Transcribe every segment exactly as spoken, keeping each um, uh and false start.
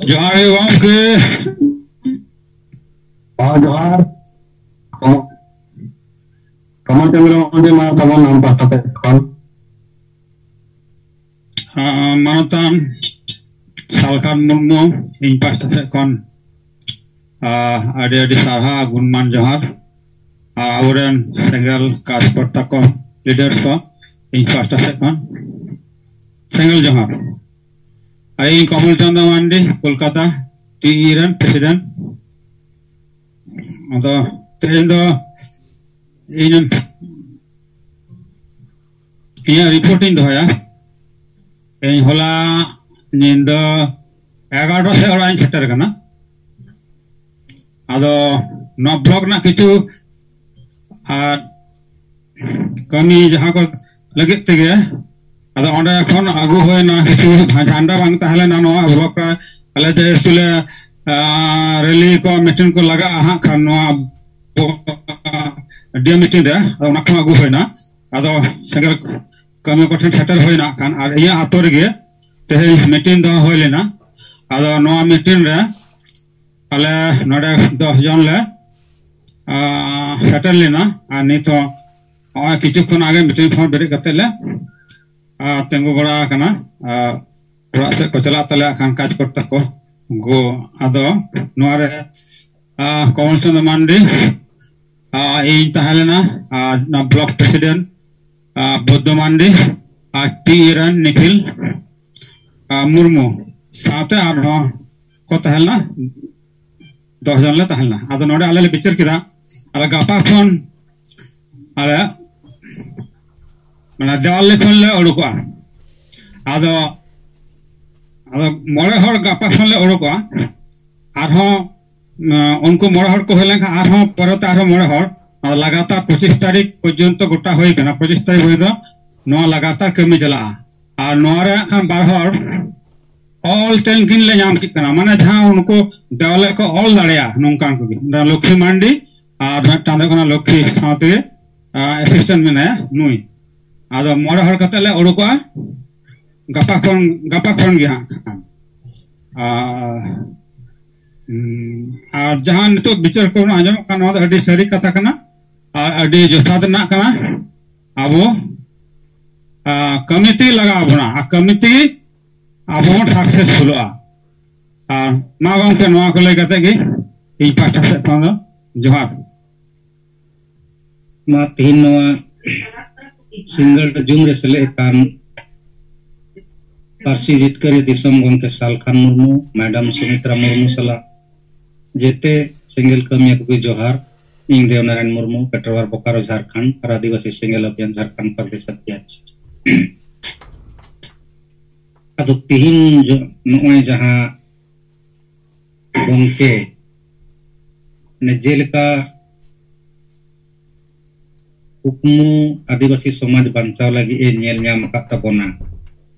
ᱡᱚᱦᱟᱨ ᱜᱮ ᱜᱚᱢᱠᱮ᱾ ᱦᱚᱸ, ᱡᱚᱦᱟᱨ᱾ ᱠᱚᱢᱚ-, ᱠᱚᱢᱚᱞ ᱪᱚᱸᱫᱽᱨᱚ ᱢᱟᱱᱰᱤ ᱢᱟ ᱛᱟᱵᱚᱱ ᱟᱢ ᱯᱟᱦᱴᱟ ᱥᱮᱫ ᱠᱷᱚᱱ᱾ ᱟᱸ, ᱢᱟᱱᱚᱛᱟᱱ ᱥᱟᱞᱠᱷᱟᱱ ᱢᱩᱨᱢᱩ, ᱤᱧ ᱯᱟᱦᱴᱟ ᱥᱮᱫ ᱠᱷᱚᱱ, ᱟᱸ, ᱟᱹᱰᱤ ᱟᱹᱰᱤ ᱥᱟᱨᱦᱟᱣ, ᱜᱩᱱᱢᱟᱱ ᱡᱚᱦᱟᱨ᱾ ᱟᱨ ᱟᱵᱚᱨᱮᱱ ᱥᱮᱸᱜᱮᱞ ᱠᱟᱡᱽᱠᱚᱨᱛᱟ ᱠᱚ, leaders ᱠᱚ, ᱤᱧ ᱯᱟᱦᱴᱟ ᱥᱮᱫ ᱠᱷᱚᱱ ᱥᱮᱸᱜᱮᱞ ᱡᱚᱦᱟᱨ᱾ ᱟᱨ ᱤᱧ ᱠᱚᱢᱚᱞ ᱪᱚᱸᱫᱽᱨᱚ ᱢᱟᱱᱰᱤ, ᱠᱳᱞᱠᱟᱛᱟ, ᱴᱤ ᱤ ᱨᱮᱱ president᱾ ᱟᱫᱚ ᱛᱮᱦᱮᱧ ᱫᱚ ᱤᱧ ᱤᱧᱟᱹᱜ report ᱤᱧ ᱫᱚᱦᱚᱭᱟ᱾ ᱤᱧ ᱦᱚᱞᱟ ᱧᱤᱫᱟᱹ ᱮᱜᱟᱨᱚᱴᱟ ᱥᱮᱫ ᱚᱲᱟᱜ ᱤᱧ ᱥᱮᱴᱮᱨ ᱠᱟᱱᱟ᱾ ᱟᱫᱚ ᱱᱚᱣᱟ block ᱨᱮᱱᱟᱜ ᱠᱤᱪᱷᱩ ᱟᱨ ᱠᱟᱹᱢᱤ ᱡᱟᱦᱟᱸ ᱠᱚ ᱞᱟᱹᱜᱤᱫ ᱛᱮᱜᱮ, ᱟᱫᱚ ᱚᱸᱰᱮ ᱠᱷᱚᱱ ᱟᱹᱜᱩ ᱦᱩᱭᱱᱟ ᱠᱤᱪᱷᱩ ᱡᱷᱟᱱᱰᱟ ᱵᱟᱝ ᱛᱟᱦᱮᱸ ᱞᱮᱱᱟ ᱱᱚᱣᱟ block ᱨᱮ᱾ ᱟᱞᱮ ᱡᱮᱦᱮᱛᱩ ᱞᱮ, ᱟᱸ, rally ᱠᱚ, meeting ᱠᱚ ᱞᱟᱜᱟᱜᱼᱟ ᱦᱟᱸᱜ ᱠᱷᱟᱱ ᱱᱚᱣᱟ ᱰᱤ ᱮᱢ meeting ᱨᱮ, ᱟᱫᱚ ᱚᱱᱟ ᱠᱷᱚᱱ ᱟᱹᱜᱩ ᱦᱩᱭᱱᱟ᱾ ᱟᱫᱚ ᱥᱮᱸᱜᱮᱞ ᱠᱟᱹᱢᱤ ᱠᱚᱴᱷᱮᱱ ᱥᱮᱴᱮᱨ ᱦᱩᱭᱱᱟ ᱠᱷᱟᱱ, ᱟᱨ ᱤᱧᱟᱹᱜ ᱟᱛᱳ ᱨᱮᱜᱮ ᱛᱮᱦᱮᱧ meeting ᱫᱚ ᱦᱩᱭ ᱞᱮᱱᱟ᱾ ᱟᱫᱚ ᱱᱚᱣᱟ meeting ᱨᱮ ᱟᱞᱮ ᱱᱚᱰᱮ ᱫᱚᱥ ᱡᱚᱱ ᱞᱮ, ᱟᱸ, ᱥᱮᱴᱮᱨ ᱞᱮᱱᱟ᱾ ᱟᱨ ᱱᱤᱛ ᱦᱚᱸ ᱱᱚᱜᱼᱚᱭ ᱠᱤᱪᱷᱩ ᱠᱷᱚᱱ ᱟᱜᱮ meeting ᱠᱷᱚᱱ ᱵᱮᱨᱮᱫ ᱠᱟᱛᱮ ᱞᱮ, ᱟᱸ, ᱛᱤᱸᱜᱩ ᱵᱟᱲᱟ ᱟᱠᱟᱱᱟ᱾ ᱟᱨ ᱚᱲᱟᱜ ᱥᱮᱫ ᱠᱚ ᱪᱟᱞᱟᱜ ᱛᱟᱞᱮᱭᱟ ᱠᱷᱟᱱ ᱠᱟᱡᱽ ᱠᱚᱨᱛᱟ ᱠᱚ᱾ ᱜᱚ-, ᱟᱫᱚ ᱱᱚᱣᱟ ᱨᱮ, ᱟᱸ, ᱠᱚᱢᱚᱞ ᱪᱚᱸᱫᱽᱨᱚ ᱢᱟᱱᱰᱤ, ᱟᱸ, ᱤᱧ ᱛᱟᱦᱮᱸ ᱞᱮᱱᱟ, ᱟᱨ ᱱᱚᱣᱟ block president, ᱟᱸ, ᱵᱩᱫᱽᱫᱷᱚ ᱢᱟᱱᱰᱤ, ᱟᱨ ᱴᱤ ᱮ ᱨᱮᱱ ᱱᱤᱠᱷᱤᱞ, ᱟᱸ, ᱢᱩᱨᱢᱩ, ᱥᱟᱶᱛᱮ ᱟᱨᱦᱚᱸ ᱠᱚ ᱛᱟᱦᱮᱸ ᱞᱮᱱᱟ, ᱫᱚᱥ ᱡᱚᱱ ᱞᱮ ᱛᱟᱦᱮᱸ ᱞᱮᱱᱟ᱾ ᱟᱫᱚ ᱱᱚᱰᱮ ᱟᱞᱮ ᱞᱮ ᱵᱤᱪᱟᱹᱨ ᱠᱮᱫᱟ, ᱟᱞᱮ ᱜᱟᱯᱟ ᱠᱷᱚᱱ ᱟᱞᱮ ᱢᱟᱱᱮ ᱫᱮᱣᱟᱞᱤ ᱠᱷᱚᱱ ᱞᱮ ᱩᱰᱩᱠᱚᱜᱼᱟ᱾ ᱟᱫᱚ, ᱟᱫᱚ ᱢᱚᱬᱮ ᱦᱚᱲ ᱜᱟᱯᱟ ᱠᱷᱚᱱ ᱞᱮ ᱩᱰᱩᱠᱚᱜᱼᱟ᱾ ᱟᱨᱦᱚᱸ, ᱟᱸ, ᱩᱱᱠᱩ ᱢᱚᱬᱮ ᱦᱚᱲ ᱠᱚ ᱦᱩᱭ ᱞᱮᱱᱠᱷᱟᱱ ᱟᱨᱦᱚᱸ ᱯᱚᱨᱮᱛᱮ ᱟᱨᱦᱚᱸ ᱢᱚᱬᱮ ᱦᱚᱲ, ᱟᱫᱚ ᱞᱟᱜᱟᱛᱟᱨ ᱯᱚᱸᱪᱤᱥ ᱛᱟᱹᱨᱤᱠᱷ ᱯᱚᱨᱡᱚᱱᱛᱚ ᱜᱚᱴᱟ ᱦᱩᱭ ᱠᱟᱱᱟ᱾ ᱯᱚᱸᱪᱤᱥ ᱛᱟᱹᱨᱤᱠᱷ ᱦᱩᱭ ᱫᱚ ᱱᱚᱣᱟ ᱞᱟᱜᱟᱛᱟᱨ ᱠᱟᱹᱢᱤ ᱪᱟᱞᱟᱜᱼᱟ᱾ ᱟᱨ ᱱᱚᱣᱟ ᱨᱮ ᱦᱟᱸᱜ ᱠᱷᱟᱱ ᱵᱟᱨ ᱦᱚᱲ ᱚᱞ ᱛᱮ ᱩᱱᱠᱤᱱ ᱞᱮ ᱧᱟᱢ ᱠᱮᱫ ᱠᱟᱱᱟ, ᱢᱟᱱᱮ ᱡᱟᱦᱟᱸ ᱩᱱᱠᱩ ᱫᱮᱣᱟᱞᱮ ᱠᱚ ᱚᱞ ᱫᱟᱲᱮᱭᱟᱜᱼᱟ ᱱᱚᱝᱠᱟᱱ ᱠᱚᱜᱮ, ᱞᱚᱠᱠᱷᱤ ᱢᱟᱱᱰᱤ ᱟᱨ ᱢᱤᱫᱴᱟᱝ ᱫᱚ ᱦᱩᱭᱩᱜ ᱠᱟᱱᱟ ᱞᱚᱠᱠᱷᱤ ᱥᱟᱶᱛᱮ, ᱟᱸ, assistant ᱢᱮᱱᱟᱭᱟ ᱱᱩᱭ᱾ ᱟᱫᱚ ᱢᱚᱬᱮ ᱦᱚᱲ ᱠᱟᱛᱮ ᱞᱮ ᱩᱰᱩᱠᱚᱜᱼᱟ ᱜᱟᱯᱟ ᱠᱷᱚᱱ, ᱜᱟᱯᱟ ᱠᱷᱚᱱ ᱜᱮ ᱦᱟᱸᱜ ᱠᱷᱟᱱ᱾ ᱟᱨ, ᱦᱩᱸ, ᱟᱨ ᱡᱟᱦᱟᱸ ᱱᱤᱛᱚᱜ ᱵᱤᱪᱟᱹᱨ ᱠᱚ ᱟᱸᱡᱚᱢᱚᱜ ᱠᱟᱱᱟ, ᱱᱚᱣᱟ ᱫᱚ ᱟᱹᱰᱤ ᱥᱟᱹᱨᱤ ᱠᱟᱛᱷᱟ ᱠᱟᱱᱟ ᱟᱨ ᱟᱹᱰᱤ ᱡᱚᱛᱷᱟᱛ ᱨᱮᱱᱟᱜ ᱠᱟᱱᱟ᱾ ᱟᱵᱚ, ᱟ, ᱠᱟᱹᱢᱤ ᱛᱮᱜᱮ ᱞᱟᱜᱟᱣ ᱵᱚᱱᱟ, ᱟᱨ ᱠᱟᱹᱢᱤ ᱛᱮᱜᱮ ᱟᱵᱚ ᱵᱚᱱ ᱥᱟᱠᱥᱮᱥᱯᱷᱩᱞᱚᱜᱼᱟ᱾ ᱟᱨ ᱢᱟ ᱜᱚᱢᱠᱮ, ᱱᱚᱣᱟ ᱠᱚ ᱞᱟᱹᱭ ᱠᱟᱛᱮ ᱜᱮ ᱤᱧ ᱯᱟᱦᱴᱟ ᱥᱮᱫ ᱠᱷᱚᱱ ᱫᱚ ᱡᱚᱦᱟᱨ᱾ ᱢᱟ ᱛᱮᱦᱮᱧ ᱱᱚᱣᱟ ᱥᱤᱸᱜᱟᱹᱲ ᱡᱩᱢ ᱨᱮ ᱥᱮᱞᱮᱫ ᱟᱠᱟᱱ ᱯᱟᱹᱨᱥᱤ ᱡᱤᱛᱠᱟᱹᱨᱤᱭᱟᱹ ᱫᱤᱥᱚᱢ ᱜᱚᱢᱠᱮ ᱥᱟᱞᱠᱷᱟᱱ ᱢᱩᱨᱢᱩ, ᱢᱮᱰᱟᱢ ᱥᱩᱢᱤᱛᱨᱟ ᱢᱩᱨᱢᱩ ᱥᱟᱞᱟᱜ ᱡᱮᱛᱮ ᱥᱮᱸᱜᱮᱞ ᱠᱟᱹᱢᱤᱭᱟᱹ ᱠᱚᱜᱮ ᱡᱚᱦᱟᱨ᱾ ᱤᱧ ᱫᱮᱣᱱᱟᱨᱟᱭᱚᱱ ᱢᱩᱨᱢᱩ, ᱯᱮᱴᱨᱳᱣᱟᱨ ᱵᱳᱠᱟᱨᱳ, ᱡᱷᱟᱲᱠᱷᱚᱸᱰ, ᱟᱨ ᱟᱹᱫᱤᱵᱟᱹᱥᱤ ᱥᱮᱸᱜᱮᱞ ᱚᱵᱷᱤᱭᱟᱱ, ᱡᱷᱟᱲᱠᱷᱚᱸᱰ ᱯᱨᱚᱫᱮᱥ ᱚᱫᱷᱭᱚᱠᱥ᱾ ᱟᱫᱚ ᱛᱤᱦᱤᱧ ᱡᱚ-, ᱱᱚᱜᱼᱚᱭ ᱡᱟᱦᱟᱸ ᱜᱚᱢᱠᱮ, ᱢᱟᱱᱮ ᱡᱮᱞᱮᱠᱟ ᱠᱩᱠᱢᱩ ᱟᱹᱫᱤᱵᱟᱹᱥᱤ ᱥᱚᱢᱟᱡᱽ ᱵᱟᱧᱪᱟᱣ ᱞᱟᱹᱜᱤᱫ ᱮ ᱧᱮᱞ ᱧᱟᱢ ᱟᱠᱟᱫ ᱛᱟᱵᱚᱱᱟ,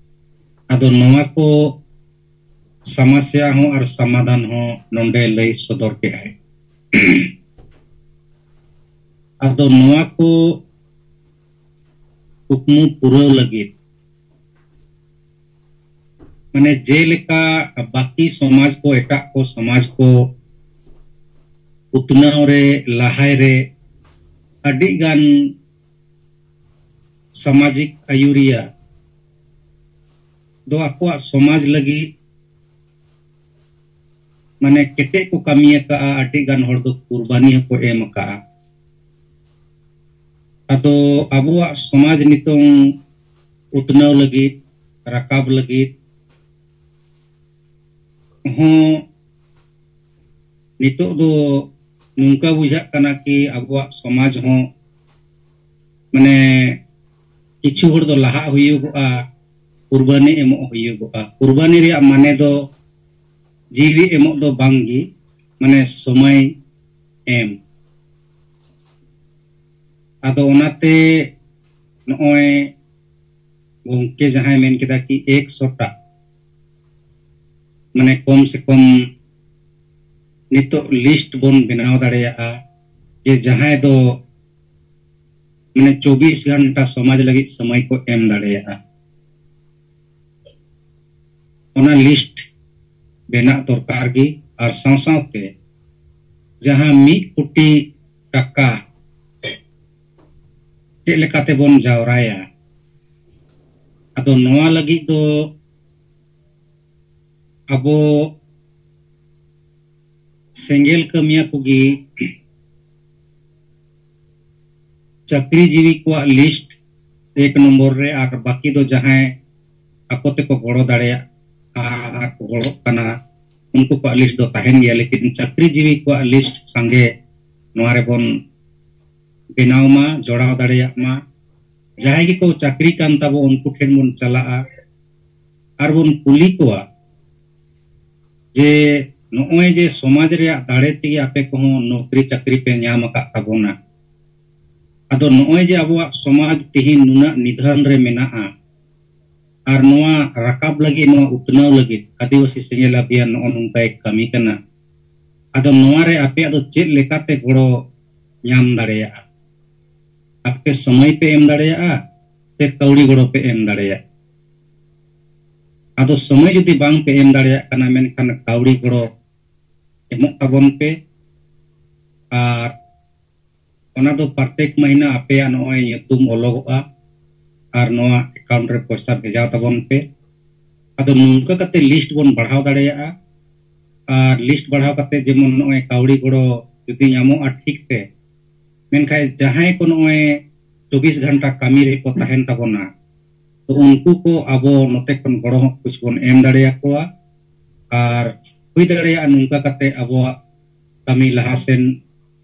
ᱟᱫᱚ ᱱᱚᱣᱟ ᱠᱚ ᱥᱟᱢᱟᱥᱭᱟ ᱦᱚᱸ ᱟᱨ ᱥᱟᱢᱟᱫᱷᱟᱱ ᱦᱚᱸ ᱱᱚᱰᱮ ᱞᱟᱹᱭ ᱥᱚᱫᱚᱨ ᱠᱮᱫᱟᱭ᱾ ᱟᱫᱚ ᱱᱚᱣᱟ ᱠᱚ ᱠᱩᱠᱢᱩ ᱯᱩᱨᱟᱹᱣ ᱞᱟᱹᱜᱤᱫ, ᱢᱟᱱᱮ ᱡᱮᱞᱮᱠᱟ ᱵᱟᱹᱠᱤ ᱥᱚᱢᱟᱡᱽ ᱠᱚ, ᱮᱴᱟᱜ ᱠᱚ ᱥᱚᱢᱟᱡᱽ ᱠᱚ ᱩᱛᱱᱟᱹᱣ ᱨᱮ, ᱞᱟᱦᱟᱭ ᱨᱮ ᱟᱹᱰᱤ ᱜᱟᱱ ᱥᱟᱢᱟᱡᱤᱠ ᱟᱹᱭᱩᱨᱤᱭᱟᱹ ᱫᱚ ᱟᱠᱚᱣᱟᱜ ᱥᱚᱢᱟᱡᱽ ᱞᱟᱹᱜᱤᱫ ᱢᱟᱱᱮ ᱠᱮᱴᱮᱡ ᱠᱚ ᱠᱟᱹᱢᱤ ᱟᱠᱟᱫᱼᱟ, ᱟᱹᱰᱤ ᱜᱟᱱ ᱦᱚᱲ ᱫᱚ ᱠᱩᱨᱵᱟᱱᱤ ᱦᱚᱸᱠᱚ ᱮᱢ ᱟᱠᱟᱫᱼᱟ᱾ ᱟᱫᱚ ᱟᱵᱚᱣᱟᱜ ᱥᱚᱢᱟᱡᱽ ᱱᱤᱛᱚᱝ ᱩᱛᱱᱟᱹᱣ ᱞᱟᱹᱜᱤᱫ, ᱨᱟᱠᱟᱵ ᱞᱟᱹᱜᱤᱫ ᱦᱚᱸ ᱱᱤᱛᱚᱜ ᱫᱚ ᱱᱚᱝᱠᱟ ᱵᱩᱡᱷᱟᱹᱜ ᱠᱟᱱᱟ ᱠᱤ ᱟᱵᱚᱣᱟᱜ ᱥᱚᱢᱟᱡᱽ ᱦᱚᱸ ᱢᱟᱱᱮ ᱠᱤᱪᱷᱩ ᱦᱚᱲ ᱫᱚ ᱞᱟᱦᱟᱜ ᱦᱩᱭᱩᱜᱚᱜᱼᱟ, ᱠᱩᱨᱵᱟᱱᱤ ᱮᱢᱚᱜ ᱦᱩᱭᱩᱜᱚᱜᱼᱟ᱾ ᱠᱩᱨᱵᱟᱱᱤ ᱨᱮᱭᱟᱜ ᱢᱟᱱᱮ ᱫᱚ ᱡᱤᱣᱤ ᱮᱢᱚᱜ ᱫᱚ ᱵᱟᱝ ᱜᱮ, ᱢᱟᱱᱮ ᱥᱚᱢᱚᱭ ᱮᱢ᱾ ᱟᱫᱚ ᱚᱱᱟᱛᱮ ᱱᱚᱜᱼᱚᱭ ᱜᱚᱢᱠᱮ ᱡᱟᱦᱟᱸᱭ ᱢᱮᱱ ᱠᱮᱫᱟ ᱠᱤ ᱮᱠᱥᱚ ᱴᱟ, ᱢᱟᱱᱮ ᱠᱚᱢ ᱥᱮ ᱠᱚᱢ ᱱᱤᱛᱚᱜ ᱞᱤᱥᱴ ᱵᱚᱱ ᱵᱮᱱᱟᱣ ᱫᱟᱲᱮᱭᱟᱜᱼᱟ ᱡᱮ ᱡᱟᱦᱟᱸᱭ ᱫᱚ ᱢᱟᱱᱮ ᱪᱚᱵᱵᱤᱥ ᱜᱷᱚᱱᱴᱟ ᱥᱚᱢᱟᱡᱽ ᱞᱟᱹᱜᱤᱫ ᱥᱚᱢᱚᱭ ᱠᱚ ᱮᱢ ᱫᱟᱲᱮᱭᱟᱜᱼᱟ᱾ ᱚᱱᱟ ᱞᱤᱥᱴ ᱵᱮᱱᱟᱜ ᱫᱚᱨᱠᱟᱨ ᱜᱮ᱾ ᱟᱨ ᱥᱟᱶ ᱥᱟᱶᱛᱮ ᱡᱟᱦᱟᱸ ᱢᱤᱫ ᱠᱳᱴᱤ ᱴᱟᱠᱟ ᱪᱮᱫ ᱞᱮᱠᱟᱛᱮᱵᱚᱱ ᱡᱟᱣᱨᱟᱭᱟ, ᱟᱫᱚ ᱱᱚᱣᱟ ᱞᱟᱹᱜᱤᱫ ᱫᱚ ᱟᱵᱚ ᱥᱮᱸᱜᱮᱞ ᱠᱟᱹᱢᱤᱭᱟᱹ ᱠᱚᱜᱮ ᱪᱟᱹᱠᱨᱤ ᱡᱤᱣᱤ ᱠᱚᱣᱟᱜ ᱞᱤᱥᱴ ᱮᱠ ᱱᱚᱢᱵᱚᱨ ᱨᱮ, ᱟᱨ ᱵᱟᱹᱠᱤ ᱫᱚ ᱡᱟᱦᱟᱸᱭ ᱟᱠᱚ ᱛᱮᱠᱚ ᱜᱚᱲᱚ ᱫᱟᱲᱮᱭᱟᱜᱼᱟ ᱟᱨ ᱠᱚ ᱜᱚᱲᱚᱜ ᱠᱟᱱᱟ, ᱩᱱᱠᱩ ᱠᱚᱣᱟᱜ ᱞᱤᱥᱴ ᱫᱚ ᱛᱟᱦᱮᱱ ᱜᱮᱭᱟ᱾ ᱞᱮᱠᱤᱱ ᱪᱟᱹᱠᱨᱤ ᱡᱤᱣᱤ ᱠᱚᱣᱟᱜ ᱞᱤᱥᱴ ᱥᱟᱸᱜᱮ ᱱᱚᱣᱟ ᱨᱮᱵᱚᱱ ᱵᱮᱱᱟᱣ ᱢᱟ, ᱡᱚᱲᱟᱣ ᱫᱟᱲᱮᱭᱟᱜ ᱢᱟ᱾ ᱡᱟᱦᱟᱸᱭ ᱜᱮᱠᱚ ᱪᱟᱹᱠᱨᱤ ᱠᱟᱱ ᱛᱟᱵᱚ, ᱩᱱᱠᱩ ᱴᱷᱮᱱ ᱵᱚᱱ ᱪᱟᱞᱟᱜᱼᱟ ᱟᱨ ᱵᱚᱱ ᱠᱩᱞᱤ ᱠᱚᱣᱟ ᱡᱮ ᱱᱚᱜᱼᱚᱭ ᱡᱮ ᱥᱚᱢᱟᱡᱽ ᱨᱮᱭᱟᱜ ᱫᱟᱲᱮ ᱛᱮᱜᱮ ᱟᱯᱮ ᱠᱚᱦᱚᱸ ᱱᱚᱠᱨᱤ ᱪᱟᱹᱠᱨᱤ ᱯᱮ ᱧᱟᱢ ᱟᱠᱟᱫ ᱛᱟᱵᱚᱱᱟ, ᱟᱫᱚ ᱱᱚᱜᱼᱚᱭ ᱡᱮ ᱟᱵᱚᱣᱟᱜ ᱥᱚᱢᱟᱡᱽ ᱛᱮᱦᱮᱧ ᱱᱩᱱᱟᱹᱜ ᱱᱤᱫᱷᱟᱹᱱ ᱨᱮ ᱢᱮᱱᱟᱜᱼᱟ ᱟᱨ ᱱᱚᱣᱟ ᱨᱟᱠᱟᱵ ᱞᱟᱹᱜᱤᱫ, ᱱᱚᱣᱟ ᱩᱛᱱᱟᱹᱣ ᱞᱟᱹᱜᱤᱫ ᱟᱹᱫᱤᱵᱟᱹᱥᱤ ᱥᱮᱸᱜᱮᱞ ᱟᱵᱷᱤᱭᱟᱱ ᱱᱚᱜᱼᱚ ᱱᱚᱝᱠᱟᱭ ᱠᱟᱹᱢᱤ ᱠᱟᱱᱟ, ᱟᱫᱚ ᱱᱚᱣᱟ ᱨᱮ ᱟᱯᱮᱭᱟᱜ ᱫᱚ ᱪᱮᱫ ᱞᱮᱠᱟᱛᱮ ᱜᱚᱲᱚ ᱧᱟᱢ ᱫᱟᱲᱮᱭᱟᱜᱼᱟ? ᱟᱯᱮ ᱥᱚᱢᱚᱭ ᱯᱮ ᱮᱢ ᱫᱟᱲᱮᱭᱟᱜᱼᱟ ᱥᱮ ᱠᱟᱹᱣᱰᱤ ᱜᱚᱲᱚ ᱯᱮ ᱮᱢ ᱫᱟᱲᱮᱭᱟᱜᱼᱟ? ᱟᱫᱚ ᱥᱚᱢᱚᱭ ᱡᱩᱫᱤ ᱵᱟᱝ ᱯᱮ ᱮᱢ ᱫᱟᱲᱮᱭᱟᱜ ᱠᱟᱱᱟ, ᱢᱮᱱᱠᱷᱟᱱ ᱠᱟᱹᱣᱰᱤ ᱜᱚᱲᱚ ᱮᱢᱚᱜ ᱛᱟᱵᱚᱱ ᱯᱮ᱾ ᱟᱨ ᱚᱱᱟ ᱫᱚ ᱯᱨᱚᱛᱮᱠ ᱢᱟᱹᱦᱱᱟᱹ ᱟᱯᱮᱭᱟᱜ ᱱᱚᱜᱼᱚᱭ ᱧᱩᱛᱩᱢ ᱚᱞᱚᱜᱚᱜᱼᱟ ᱟᱨ ᱱᱚᱣᱟ ᱮᱠᱟᱣᱩᱱᱴ ᱨᱮ ᱯᱚᱭᱥᱟ ᱵᱷᱮᱡᱟ ᱛᱟᱵᱚᱱ ᱯᱮ᱾ ᱟᱫᱚ ᱱᱚᱝᱠᱟ ᱠᱟᱛᱮ ᱞᱤᱥᱴ ᱵᱚᱱ ᱵᱟᱲᱦᱟᱣ ᱫᱟᱲᱮᱭᱟᱜᱼᱟ᱾ ᱟᱨ ᱞᱤᱥᱴ ᱵᱟᱲᱦᱟᱣ ᱠᱟᱛᱮ ᱡᱮᱢᱚᱱ ᱱᱚᱜᱼᱚᱭ ᱠᱟᱹᱣᱰᱤ ᱜᱚᱲᱚ ᱡᱩᱫᱤ ᱧᱟᱢᱚᱜᱼᱟ ᱴᱷᱤᱠ ᱛᱮ, ᱢᱮᱱᱠᱷᱟᱱ ᱡᱟᱦᱟᱸᱭ ᱠᱚ ᱱᱚᱜᱼᱚᱭ ᱪᱚᱵᱵᱤᱥ ᱜᱷᱚᱱᱴᱟ ᱠᱟᱹᱢᱤ ᱨᱮᱠᱚ ᱛᱟᱦᱮᱱ ᱛᱟᱵᱚᱱᱟ, ᱛᱚ ᱩᱱᱠᱩ ᱠᱚ ᱟᱵᱚ ᱱᱚᱛᱮ ᱠᱷᱚᱱ ᱜᱚᱲᱚ ᱦᱚᱸ ᱠᱩᱪ ᱵᱚᱱ ᱮᱢ ᱫᱟᱲᱮᱭᱟᱠᱚᱣᱟ᱾ ᱟᱨ ᱦᱩᱭ ᱫᱟᱲᱮᱭᱟᱜᱼᱟ ᱱᱚᱝᱠᱟ ᱠᱟᱛᱮ ᱟᱵᱚᱣᱟᱜ ᱠᱟᱹᱢᱤ ᱞᱟᱦᱟ ᱥᱮᱱ